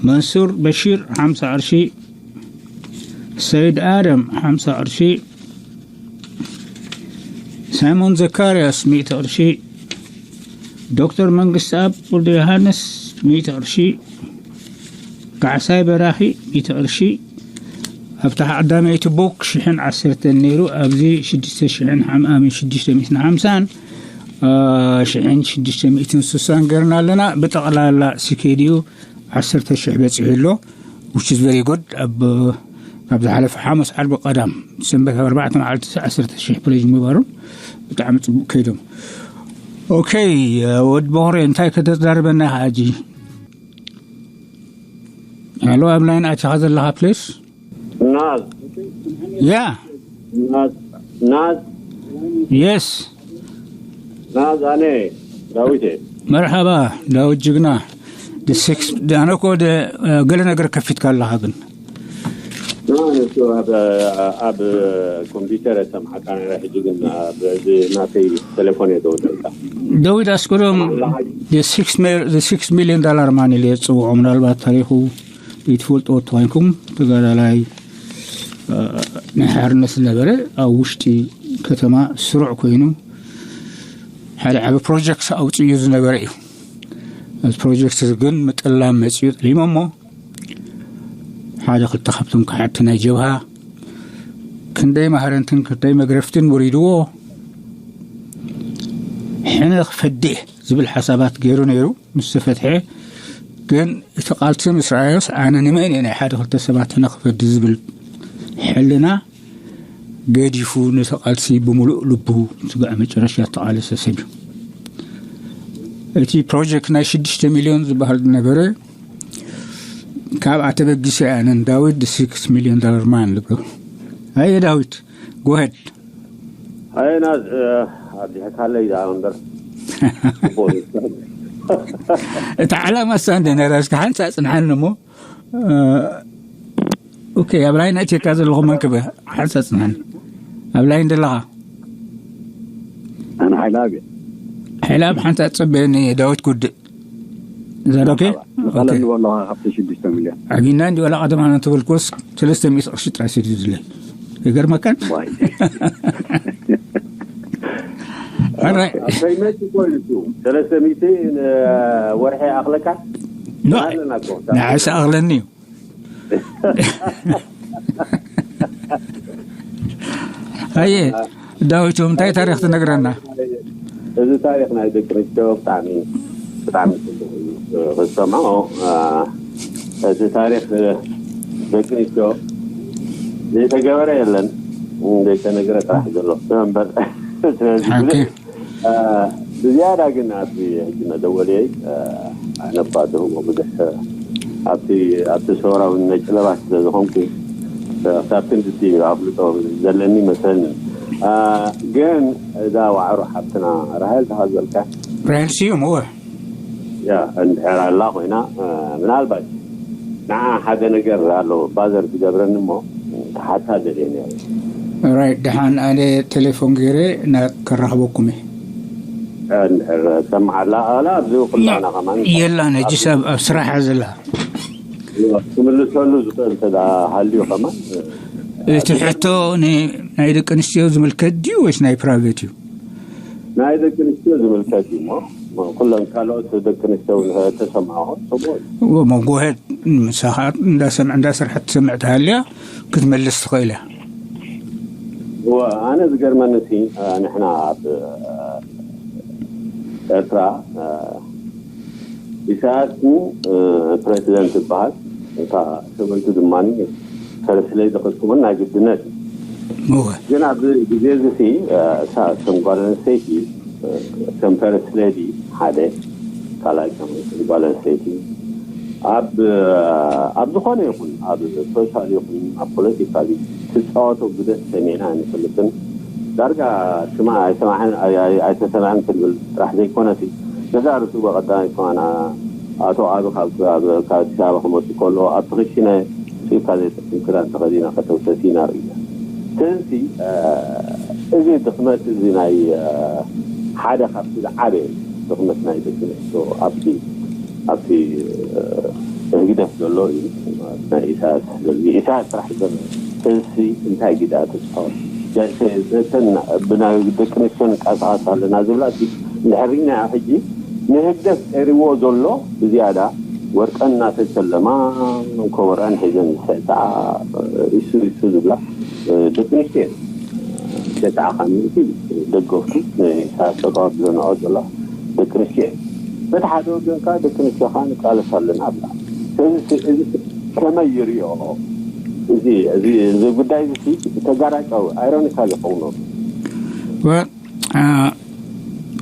መንሱር በሺር ሓምሳ ቅርሺ፣ ሰይድ ኣደም ሓምሳ ቅርሺ፣ ሳይሞን ዘካርያስ ሚእቲ ቅርሺ፣ ዶክተር መንግስትኣብ ወልደ ዮሃንስ ሚእቲ ቅርሺ፣ ካሕሳይ በራኺ ሚእቲ ቅርሺ፣ ኣብታ ቀዳመይቲ ቡክ ሽሕን ዓሰርተን ነይሩ፣ ኣብዚ ሽዱሽተ ሽሕን ሓም-፣ ኣሚ-፣ ሽዱሽተ ሚእትን ሓምሳን፣ አ፣ ሽሕን ሽዱሽተ ሚእትን ስሳን ገርና ኣለና። ብጠቕላላ ሲኬድዩ ዓሰርተ ሽሕ በጺሑ ኣሎ። Which is very good። ኣብ፣ ካብ ዝሓለፈ ሓሙስ ዓርቢ ቀዳም ሰንበት ኣብ ኣርባዕተ መዓልቲ ዓሰርተ ሽሕ ፕሌጅ ምግባሩ ብጣዕሚ ጽቡቅ ከይዶም። ኦኬ፣ ወድ ቦኽሪ እንታይ ከተዛርበና ኢኻ ሕጂ? ሃሎ፣ ኣብ ላይን ኣቲኻ ዘለኻ ፕሊስ? ናዝ። ያ። ናዝ፣ ናዝ። የስ። ናዝ፣ ኣነ ዳዊት እየ። መርሓባ ዳዊት ጅግና። The six፣ ኣነ እኮ ወደ፣ እ፣ ገለ ነገር ከፊትካ ኣለኻ ግን። ናዝ፣ እሱ ኣብ፣ ኣብ ኮምፒውተር እየ ሰምዓካ ነይረ፣ ሕጂ ግን ኣብ፣ እዚ ናተይ ቴሌፎን እየ ደውለልካ። ዳዊት ኣስገዶም፣ the six mil-፣ the six million dollar man ኢለ እየ ዝጽውዖ፣ ምናልባት ታሪኹ ይትፈልጥዎ ተኾይንኩም፣ ተጋዳላይ፣ እ፣ ናይ ሓርነት ዝነበረ፣ ኣብ ውሽጢ ከተማ ስሩዕ ኮይኑ ሓደ ዓቢ ፕሮጀክት ኣውጽኡ ዝነበረ እዩ። እዚ ፕሮጀክት እዚ ግን ምጥላም መጺኡ ጥሊሞሞ፣ ሓደ ክልተ ካብቶም ከሓድቲ ናይ ጀብሃ ክንደይ ማህረንትን ክንደይ መግረፍትን ወሪድዎ፣ ሕነ ክፈድሕ ዝብል ሓሳባት ገይሩ ነይሩ። ምስ ተፈትሐ ግን እቲ ቃልሲ ምስ ረኣዮስ፣ ኣነ ንመን እየ ናይ ሓደ ክልተ ሰባት ሕነ ክፈዲ ዝብል ሕልና ገዲፉ፣ ነቲ ቃልሲ ብምሉእ ልቡ ስጋዕ መጨረሻ ዝተቓለሰ ሰብ እዩ። እቲ ፕሮጀክት ናይ ሽዱሽተ ሚልዮን ዝበሃል ዝነበረ፣ ካብኣ ተበጊሰ ኣነ ንዳዊት the six million dollar man ልብሎ። ኣየ ዳዊት፣ go ahead። ኣየ ናዝ፣ እ፣ ኣብዚሕካለይ ደኣ እምበር። ጽቡቕ እዩ። እቲ ዓላማ እሳ እንደ ነራ፣ እስከ ሓንሳእ ጽንሓኒ እሞ። ኦኬ፣ ኣብ ላይን ኣእትየካ ዘለኹ መን ክበ ሓጸጽናን ኣብ ላይን ዘለኻ? ኣነ ሓይላብ እየ። ሓይላብ ሓንቲ ኣጸበየኒ፣ ዳዊት ጉድእ ዘዶኬ መቐለ ንበለኻ ካብቲ ሽዱሽተ ሚልዮን ኣጊና እንዲ ወላ ቀደም ኣነ ተበልኩስ ሰለስተ ሚእቲ ቅርሺ ጥራይ ሰዲዱለይ። ይገርመካን? ዋይ። ኣራይ ሰይመት እኮ እዩ እሱ። ሰለስተ ሚእቲ ንወርሒ ኣኽለካ ኣለና እኮ። ንዓይስ ኣኽለኒ እዩ። ኣየ ዳዊቶም እንታይ ታሪክ ትነግረና? እዚ ታሪክ ናይ ደቂ ኣንስትዮ ብጣዕሚ ብጣዕሚ ጽቡቅ እዩ ክሰምዖ። እቲ ታሪክ ደቂ ኣንስትዮ ዘይተገበረ የለን፣ ዘይተነግረ ጥራሕ ዘሎ እምበር። ስለዚ ሓቂ። ብዝያዳ ግን ኣብዚ ሕጂ መደወልየይ ኣነባ ዝህቦ ብዙሕ ኣብቲ ኣብቲ ሰውራዊ ነጭለባት ስለ ዝኾንኩ ክሳብ ክንድቲ ኣፍልጦ ዘለኒ መስለኒ። ግን እዛ ዋዕሮ ሓብትና ራሄል ተሃዘልካ ራሄል ስዩም እወ። ያ እንድሕር ኣላ ኮይና ምናልባት ንዓ ሓደ ነገር ኣሎ ባዘር ዝገብረኒ እሞ ክሓታ ደልየ ነረ። ራይት፣ ደሓን ኣነ ቴሌፎን ገይረ ና ከራኽበኩም እየ። እንድሕር ሰምዓላ ኣላ ኣብዚ ኩላና ከማን የላን፣ ሕጂ ሰብ ኣብ ስራሕ ዘላ። ክምልሰሉ ዝኽእል እንተ ደኣ ሃልዩ ከማን እቲ ሕቶ ን- ናይ ደቂ ኣንስትዮ ዝምልከት ድዩ ወይስ ናይ ፕራይቬት እዩ? ናይ ደቂ ኣንስትዮ ዝምልከት እዩ እሞ ኩለን ካልኦት ደቂ ኣንስትዮ እውን ተሰማዖ ጽቡቅ እዩ። መጎሀድ ምሳኻ እንዳሰምዕ እንዳሰርሐት ትሰምዕ ተሃልያ ክትመልስ ትኽእል እያ። እወ፣ ኣነ ዝገርመኒ ሲ ንሕና ኣብ ኤርትራ ኢሳያስ ፕሬዚደንት ይበሃል። እታ ሰበይቱ ድማ ፈረስ ለይ ዝኽስኩምን ናይ ግድነት እዩ። እወ። ግን ኣብዚ ግዜ እዚ ሲ እሳ ከም ጓል ኣንስተይቲ ከም ፈረስ ሌዲ ሓደ ካልኣይ ከም ጓል ኣንስተይቲ ኣብ ኣብ ዝኾነ ይኹን ኣብ ሶሻል ይኹን ኣብ ፖለቲካሊ ትፃወቶ ግደ ሰሜና ኣይንፈልጥን። ዳርጋ ሽማ ኣይሰማዕን ኣይ- ኣይ- ኣይተሰምዐን ክንብል ጥራሕ ዘይኮነሲ ነዛ ርሱ በቀዳማይ ከማና ኣቶ ዓቢ ካብ ካብ ኣዲስ ኣበባ ክመፁ ከሎ ኣብቲ ክሽነ ፂካ ዘይጠቅም ክዳን ተኸዲና ከተውተሲና ርእያ። ስለዚ እዚ ድኽመት እዚ ናይ ሓደ ካብቲ ዝዓበየ ድኽመት ናይ ደቂ ኣንስትዮ ኣብቲ ኣብቲ ህግደፍ ዘሎ እዩ። ናይ ኢሳያስ ዘሎ ኢሳያስ ጥራሕ ይገርም። ስለዚ እንታይ ግዳ ተስፋው ብናይ ደቂ ኣንስትዮ ንቀሳቀስ ኣለና ዝብላ ድሕሪና ሕጂ ንህግደፍ ቀሪዎ ዘሎ ብዝያዳ ወርቀን እናተሸለማ ከበሮአን ሒዘን ዝስዕስዓ ኢሱ ኢሱ ዝብላ ደቂ ኣንስትዮ እየን። ተስዓኻ ሚእቲ ደገፍቱ ንኢሳያስ ተቃወምቲ ዘንዕቆ ዘሎ ደቂ ኣንስትዮ እየን። በቲ ሓደ ወገን ከዓ ደቂ ኣንስትዮ ከዓ ንቃለስ ኣለና ኣብላ። ስለዚ እዚ ከመይ ይሪኦ እዚ እዚ እዚ ጉዳይ እዚ ተጋራጫዊ ኣይሮኒካል ይኸውን ኣሎ።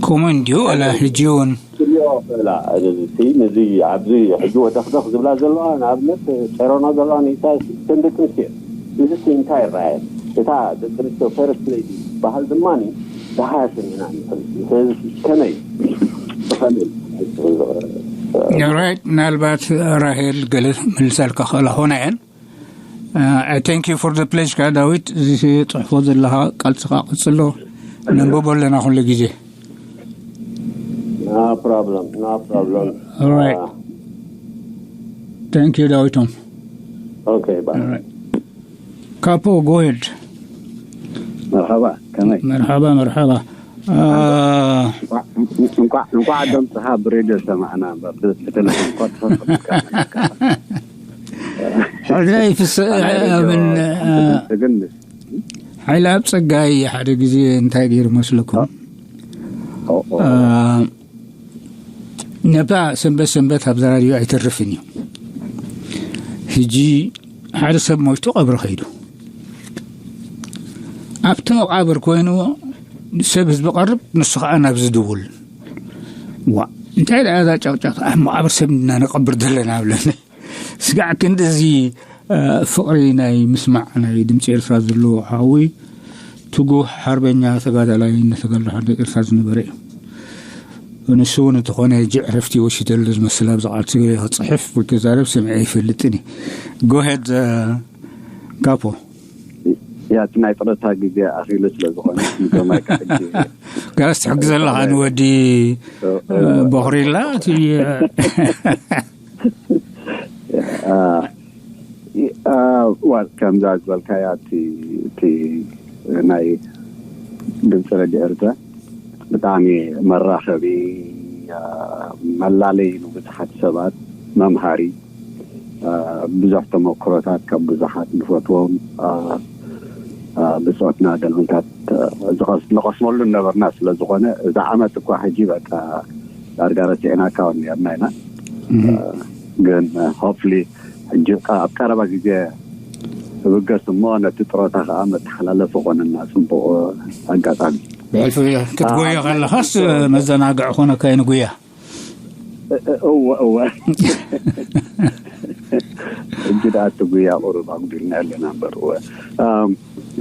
ኮመን ድዩ ኣላ ሕጂ እውን ክሪኦ ክእላ እዚ ነዚ ኣብዚ ሕጂ ወደኽደኽ ዝብላ ዘለዋ ንኣብነት ጨሮና ዘለዋ ንኢሳያስ እተን ደቂ ኣንስትዮ እዚ እንታይ ይረኣየን እታ ደቂ ኣንስትዮ ፈረስ ለይቲ ዝበሃል ድማ ደሃያ ሰሚዕና ንፈልጥ። ስለዚ ከመይ ብኸመይ ራይት ምናልባት ራሄል ገለ መልሳልካ ክእላ ኾና እየን። I thank you for the pledge ካ ዳዊት፣ እዚ ጽሕፎ ዘለኻ ቃልስኻ ቀጽሎ፣ ነንብቦ ኣለና ኩሉ ግዜ። No problem, no problem. Alright. Thank you ዳዊቶም። Okay, bye. Alright. ካፖ፣ go ahead. መርሓባ፣ ከመይ? መርሓባ መርሓባ። እንኳዕ ድምፅኻ ብሬድዮ ሰማዕና። ብቴሌፎን እኳ ትፈልጥ ሕራይ ፍስ ምን ግን ሓይለ ኣብ ጸጋይ ሓደ ግዜ እንታይ ገይሩ መስለኩም? ነታ ሰንበት ሰንበት ኣብዛ ራድዮ ኣይተርፍን እዩ። ሕጂ ሓደ ሰብ ሞይቱ ቀብሪ ከይዱ፣ ኣብቲ መቃብር ኮይኑ ሰብ ዝቐርብ፣ ንሱ ከዓ ናብ ዝድውል። ዋ እንታይ ደኣ እዛ ጨቕጨቕ፣ ኣብ መቃብር ሰብ ኢና ነቐብር ዘለና ኣብለኒ። ስጋዕ ክንድዚ ፍቕሪ ናይ ምስማዕ ናይ ድምፂ ኤርትራ ዘለዎ ሓዊ፣ ትጉህ ሓርበኛ ተጋዳላይ ንተጋድሎ ሓርነት ኤርትራ ዝነበረ እዩ። ንሱ እውን እንተኾነ ሕጂ ዕረፍቲ ይወስደሉ ዝመስል ኣብዚ ቃልሲ ክፅሕፍ ወይ ክዛረብ ሰሚዐ ይፈልጥን እዩ። ጎሄድ ካፖ። ያ እቲ ናይ ጥረታ ግዜ ኣኺሉ ስለ ዝኾነ ንከማይ ሕጂ ጋስ ትሕግዘ ኣለኻ ንወዲ ቦኽሪላ እቲ ዋል ከምዛ ዝበልካያ እቲ ናይ ድምፂ ረድዮ ኤርትራ ብጣዕሚ መራኸቢ፣ መላለይ ንብዙሓት ሰባት፣ መምሃሪ፣ ብዙሕ ተመክሮታት ካብ ብዙሓት ንፈትዎም ብፆትና ገለንታት ንቐስመሉ ነበርና። ስለ ዝኾነ እዛ ዓመት እኳ ሕጂ በቃ ዳርጋ ረሲዕና ካውን ነርና ኢና። ግን ሆፕሊ ሕጂ ኣብ ቀረባ ግዜ እብገስ እሞ ነቲ ጥሮታ ከዓ መተሓላለፊ ኮነና። ፅቡቅ ኣጋጣሚ። ብሕልፊ ክትጎዮ ከለኻስ መዘናግዒ ኮነካ ንጉያ። እወ እወ። እጅ ደኣ እቲ ጉያ ቁሩብ ኣጉዲልና ኣለና እምበር። እወ።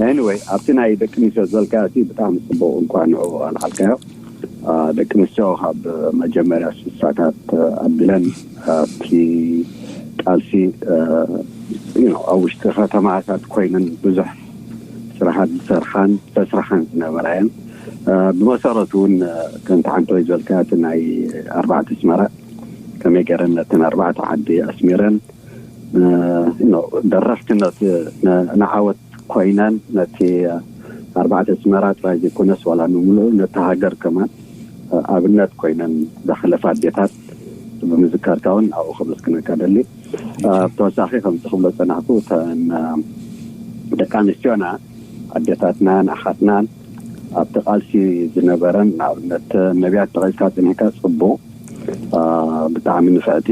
ኤኒወይ፣ ኣብቲ ናይ ደቂ ኣንስትዮ ዝበልካዮ እቲ ብጣዕሚ ፅቡቅ እንኳ ንዑ ኣልዓልካዮ። ደቂ ኣንስትዮ ካብ መጀመርያ ስሳታት ኣቢለን ኣብቲ ቃልሲ ኣብ ውሽጢ ከተማታት ኮይነን ብዙሕ ስራሓት ዝሰርሓን ተስራሓን ዝነበራ እየን። ብመሰረቱ እውን ከምቲ ሓንቲ ወይ ዝበልካዮ እቲ ናይ ኣርባዕተ ኣስመራ ከመይ ገይረን ነተን ኣርባዕተ ዓዲ ኣስሚረን ደረፍትነት ንዓወት ኮይነን ነቲ ኣርባዕተ ኣስመራ ጥራይ ዘይኮነስ ዋላ ንምሉእ ነቲ ሃገር ከማን ኣብነት ኮይነን ዝሓለፋ ኣዴታት ብምዝካርካ እውን ኣብኡ ከመስግነካ ደሊ። ብተወሳኺ ከምዚ ክብሎ ዝፀናሕኩ እተን ደቂ ኣንስትዮና ኣዴታትናን ኣሓትናን ኣብቲ ቃልሲ ዝነበረን ንኣብነት ነቢያት ተቐይስካ ፅኒሕካ ፅቡቅ ብጣዕሚ ንፍዕቲ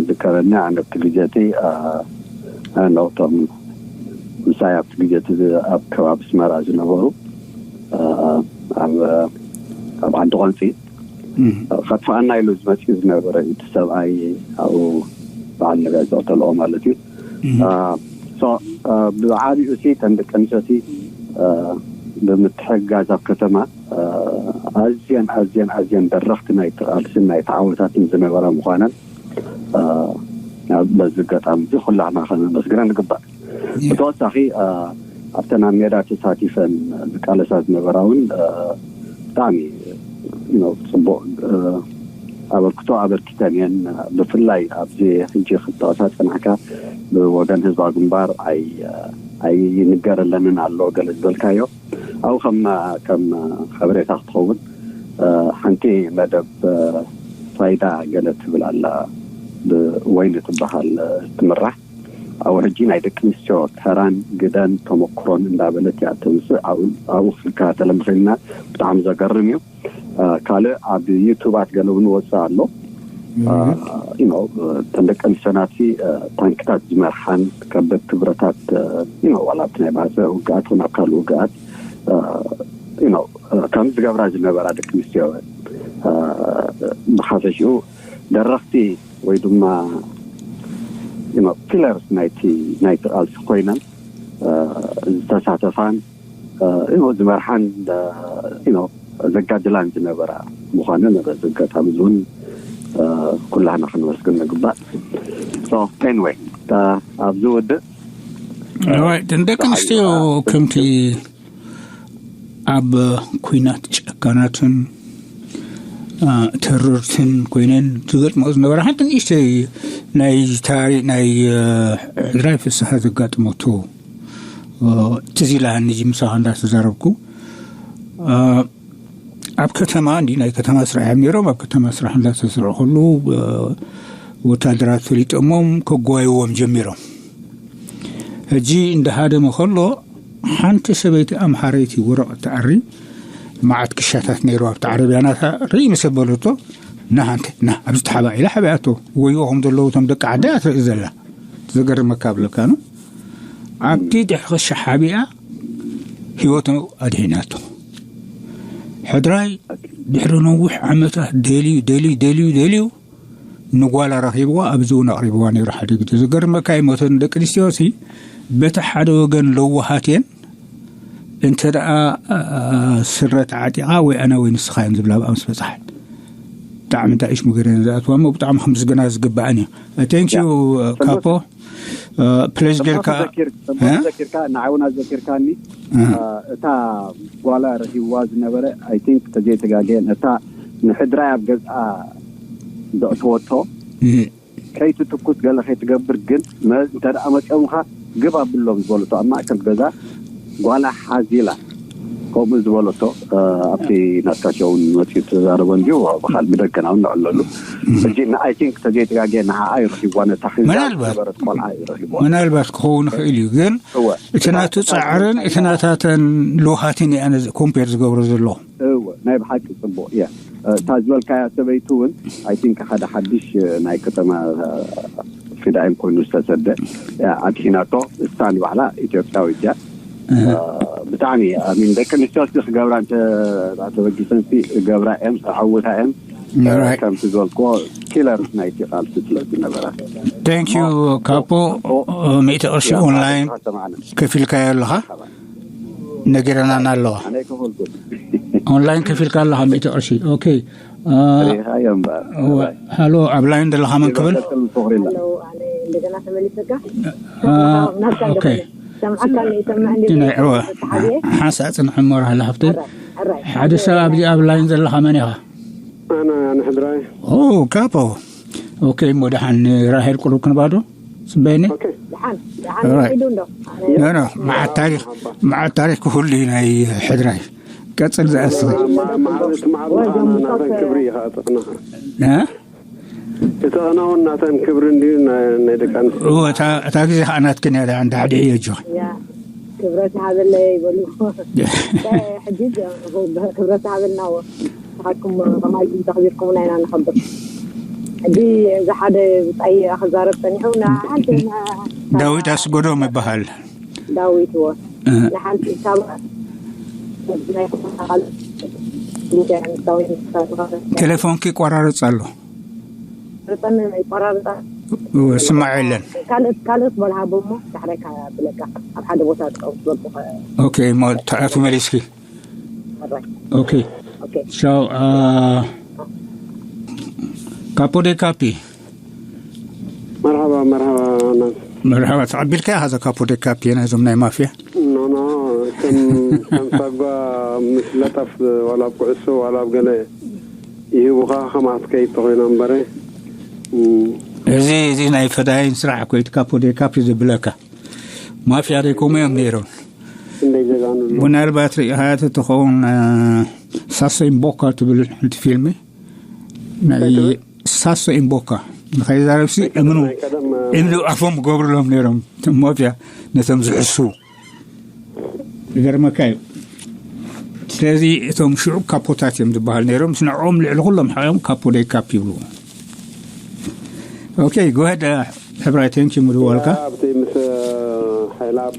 ዝከረኒ ኣነ ኣብቲ ግዜ እቲ ነውቶም ምሳይ ኣብቲ ግዜ እቲ ኣብ ከባቢ ኣስመራ ዝነበሩ ኣብ ዓዲ ቆንፂ ከጥፍኣና ኢሉ ዝመፅእ ዝነበረ እቲ ሰብኣይ ኣብኡ በዓል ነቢያት ዝቐተልኦ ማለት እዩ። ብዓብኡ ሲ ተን ደቂ ኣንስትዮ ሲ ብምትሕግጋዝ ኣብ ከተማ ኣዝየን ኣዝየን ኣዝየን ደረኽቲ ናይ ተቓልስን ናይ ተዓወታትን ዝነበራ ምዃነን በዚ ኣጋጣሚ እዚ ኩላህና ከነመስግነን ንግባእ። ብተወሳኺ ኣብተን ኣብ ሜዳ ተሳቲፈን ዝቃለሳ ዝነበራ እውን ብጣዕሚ ፅቡቅ ኣበርክቶ ኣበርኪተን እየን። ብፍላይ ኣብዚ ሕጂ ክጠቐሳ ፀናሕካ ብወገን ህዝባዊ ግንባር ኣይንገረለንን ኣሎ ገለ ዝበልካዮ ኣብኡ ከም ከም ሓበሬታ ክትኸውን ሓንቲ መደብ ፋይዳ ገለ ትብል ኣላ ብወይኒ ትበሃል ትምራሕ ኣብኡ ሕጂ ናይ ደቂ ኣንስትዮ ተራን ግደን ተመክሮን እንዳበለት እያ ተምፅእ። ኣብኡ ክከታተለ ምኽእልና ብጣዕሚ ዘገርም እዩ። ካልእ ኣብ ዩቱባት ገለ እውን ወፅእ ኣሎ። እተን ደቂ ኣንስትዮ ናትሲ ታንክታት ዝመርሓን ከበድቲ ብረታት ዋላ ኣብቲ ናይ ባፅዕ ውግኣት ኹን ኣብ ካልእ ውግኣት ከም ዝገብራ ዝነበራ ደቂ ኣንስትዮ ብሓፈሽኡ ደረኽቲ ወይ ድማ ፒለርስ ናይቲ ናይቲ ቃልሲ ኮይነን ዝተሳተፋን ዝመርሓን ዘጋድላን ዝነበራ ምዃነን በዚ ኣጋጣሚ እውን ኩላህና ክንመስግን ንግባእ። ኤንወይ ኣብዚ ውድእ ደቂ ኣንስትዮ ከምቲ ኣብ ኩናት ጨካናትን ተረርትን ኮይነን ዝገጥሞ ዝነበረ ሓንቲ ንእሽተይ ናይ ታሪ ናይ ዕድራይ ፍስሓ ዘጋጥመቶ ትዝ ኢላኒ ምሳኻ እንዳተዛረብኩ ኣብ ከተማ እንዲ ናይ ከተማ ስራሕ እዮም ነይሮም። ኣብ ከተማ ስራሕ እንዳተሰርሑ ከሉ ወታደራት ፈሊጠሞም ከጓይዎም ጀሚሮም። ሕጂ እንዳሃደመ ከሎ ሓንቲ ሰበይቲ ኣምሓረይቲ ወረቐት ትዓሪ መዓት ክሻታት ነይሩ ኣብቲ ዓረብያ ናታ ርኢ ምስ ኣበለቶ ና ሃንተ ና ኣብዚ ተሓባ ኢላ ሓቢኣቶ። ወይኦ ከም ዘለዉ እቶም ደቂ ዓዳ እያ ትርኢ ዘላ። ዘገርመካ ብለካ ነው። ኣብቲ ድሕሪ ክሻ ሓቢኣ ህይወቱ ኣድሒናቶ። ሕድራይ ድሕሪ ነዊሕ ዓመታት ደልዩ ደልዩ ደልዩ ደልዩ ንጓላ ረኺብዋ ኣብዚ እውን ኣቕሪብዋ ነይሩ ሓደ ግዜ። ዝገርመካ ይሞተን ደቂ ኣንስትዮ ሲ በቲ ሓደ ወገን ለዋሃት እየን እንተ ደኣ ስረ ተዓጢቓ ወይ ኣነ ወይ ንስኻ እዮም ዝብላ ብኣ ምስ በፅሓን ብጣዕሚ እንታይ እሽ ሙገረን ዝኣትዋ እሞ ብጣዕሚ ከምስግና ዝግባእን እዩ። Thank you ካፖ። ፕሌስ ጌርካ ዘኪርካ ንዓውና ዘኪርካኒ። እታ ጓላ ረኪብዋ ዝነበረ፣ I think ተዘይተጋገየን፣ እታ ንሕድራይ ኣብ ገዝኣ ዘእተወቶ ከይትትኩስ ገለ ከይትገብር፣ ግን እንተ ደኣ መፂኦምኻ ግብ ኣብሎም ዝበለቶ፣ ኣብ ማእከል ገዛ ጓላ ሓዚላ ከምኡ ዝበለቶ፣ ኣብቲ ናትካ ሸው እውን መፂኡ ተዛረቦ እንዲሁ። ብኻል ብደገና እውን ንዕለሉ። ሕጂ ንኣይ ቲንክ ተዘይተጋገየ ንዓኣ ይረኪብዋ፣ ነታ ሒዛ ዝነበረት ቆልዓ ይረኪብዋ። ምናልባት ክኸውን ይኽእል እዩ፣ ግን እቲ ናቱ ፃዕርን እቲ ናታተን ልውሃትን እያ ኮምፔር ዝገብሮ ዘለኹ። እወ፣ ናይ ብሓቂ ጽቡቕ እያ። እታ ዝበልካያ ሰበይቲ እውን ኣይ ቲንክ ሓደ ሓድሽ ናይ ከተማ ፊዳይን ኮይኑ ዝተሰደ ኣድሒናቶ። እሳ ንባዕላ ኢትዮጵያዊት እያ። ብጣዕሚ ሚን ደቂ ኣንስትዮ ሲ ክገብራ እንተ ተበጊሰን ሲ ገብራ እየን፣ ክዓውታ እየን። ከምቲ ዝበልክዎ ኪለርስ ናይቲ ቃልሲ ስለ ዝነበራ። Thank you ካፖ። ሚእቲ ቅርሺ ኦንላይን ከፊልካዮ ኣለኻ፣ ነጊረናና ኣለዋ። ኦንላይን ከፊልካ ኣለኻ ሚእቲ ቅርሺ። ኦኬ። ሃሎ፣ ኣብ ላይን ዘለኻ መን ክብል? ሓንሳእ ፅንሕ እሞ ራህለ ሃፍተይ። ሓደ ሰብ ኣብዚ ኣብ ላይን ዘለኻ መን ኢኻ? ኣነ ንሕድራይ። ካፖ። ኦኬ፣ እሞ ደሓን ራሄል ቁሩብ ክንባዶ ጽበየኒ። ኖ ኖ፣ መዓት ታሪክ፣ መዓት ታሪክ ክህሉ እዩ ናይ ሕድራይ። ቀጽል ዝኣስሪ። መዓልቲ መዓልቲ ናተን ክብሪ ኢኻ ተቕንኻ። እተቕናውን ናተን ክብሪ እንድዩ፣ ናይ ደቂ ኣንስትዮ። እታ ግዜ ከዓ ናትክን እያ። ደሓን ዳሕድሕ እዮ እጆ። ክብረት ሃበለይ ይበሉ። ሕጂ ክብረት ሃበልና። ንስኻትኩም ከማይ ተኽቢርኩምና ኢና ንኸብር። ሕጂ እዚ ሓደ ብጻይ ክዛረብ ጸኒሑ፣ ንሓንቲ ዳዊት ኣስጎዶም ይበሃል። ዳዊት ወ ንሓንቲ ካብ ቴሌፎንኪ ይቆራረጽ ኣሎ። ርጠን ይቆራረጻ። ስማዕ የለን። ካልኦት ካልኦት በልሃቦ እሞ ዳሕራይ ብለካ ኣብ ሓደ ቦታ ጥቀው ዝበልኩ። ኦኬ፣ እሞ ተኣቱ መሊስኪ። ኦኬ። ቻው። ካፖ ዴ ካፒ። መርሓባ፣ መርሓባ። መርሓባ። ተቐቢልካ ኢኻ እዛ ካፖ ዴ ካፒ ናይዞም ናይ ማፍያ? ኖ ኖ፣ ከም ከም ሳጓ ምስ ለጠፍ ዋላ ኣብ ኩዕሶ ዋላ ኣብ ገለ ይህቡኻ፣ ከምኣት ከይድ ተኾይና እምበረ። እዚ እዚ ናይ ፈዳይን ስራሕ እኮ እዩ። ካፖ ዴ ካፒ ዝብለካ። ማፍያ ደይ ከምኡ እዮም ነይሮም። እንደይ ጀጋኑ ኣሎ። ምናልባት ርኢኻያ ተትኸውን ሳሶ ኢምቦካ ትብል ሓንቲ ፊልሚ ናይ ሳሶ ኢምቦካ ንኸይዛረብሲ እምኑ እምኑ ኣፎም ገብርሎም ነይሮም። እቶም ማፍያ ነቶም ዝሕሱ ይገርመካ እዩ። ስለዚ እቶም ሽዑ ካፖታት እዮም ዝበሃል ነይሮም። ንዕኦም ልዕሊ ኩሎም ሓዮም ካፖ ደይ ካፕ ይብልዎ። ኦኬ፣ ጎሄድ። ሕብራይ፣ ቴንኪ ምድዋልካ። ኣብቲ ምስ ሓይላብ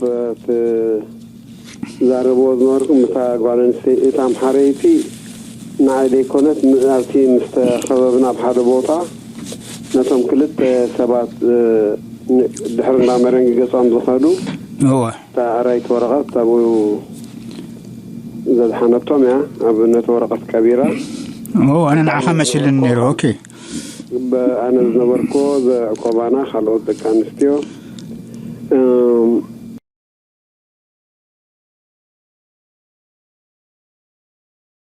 ትዛረብዎ ዝነበርኩም፣ ምሳ ጓል ኣንስተይቲ፣ እታ ኣምሓረይቲ ንዓይ ዘይኮነት፣ ም-፣ ኣብቲ ምስ ተኸበብና ኣብ ሓደ ቦታ፣ ነቶም ክልተ ሰባት፣ እ፣ ን-፣ ድሕሪ እንዳ መረንጊ ገጾም ዝኸዱ፣ እወ። እታ ኣራይቲ ወረቐት ኣብኡ ዘድሓነቶም እያ፣ ኣብ ነቲ ወረቐት ቀቢራ። እወ፣ ኣነ ንዓኻ መሲሉኒ ነይሩ። ኦኬ። ብ-፣ ኣነ ዝነበርኩዎ ዘዕቆባና፣ ካልኦት ደቂ ኣንስትዮ፣ እም፣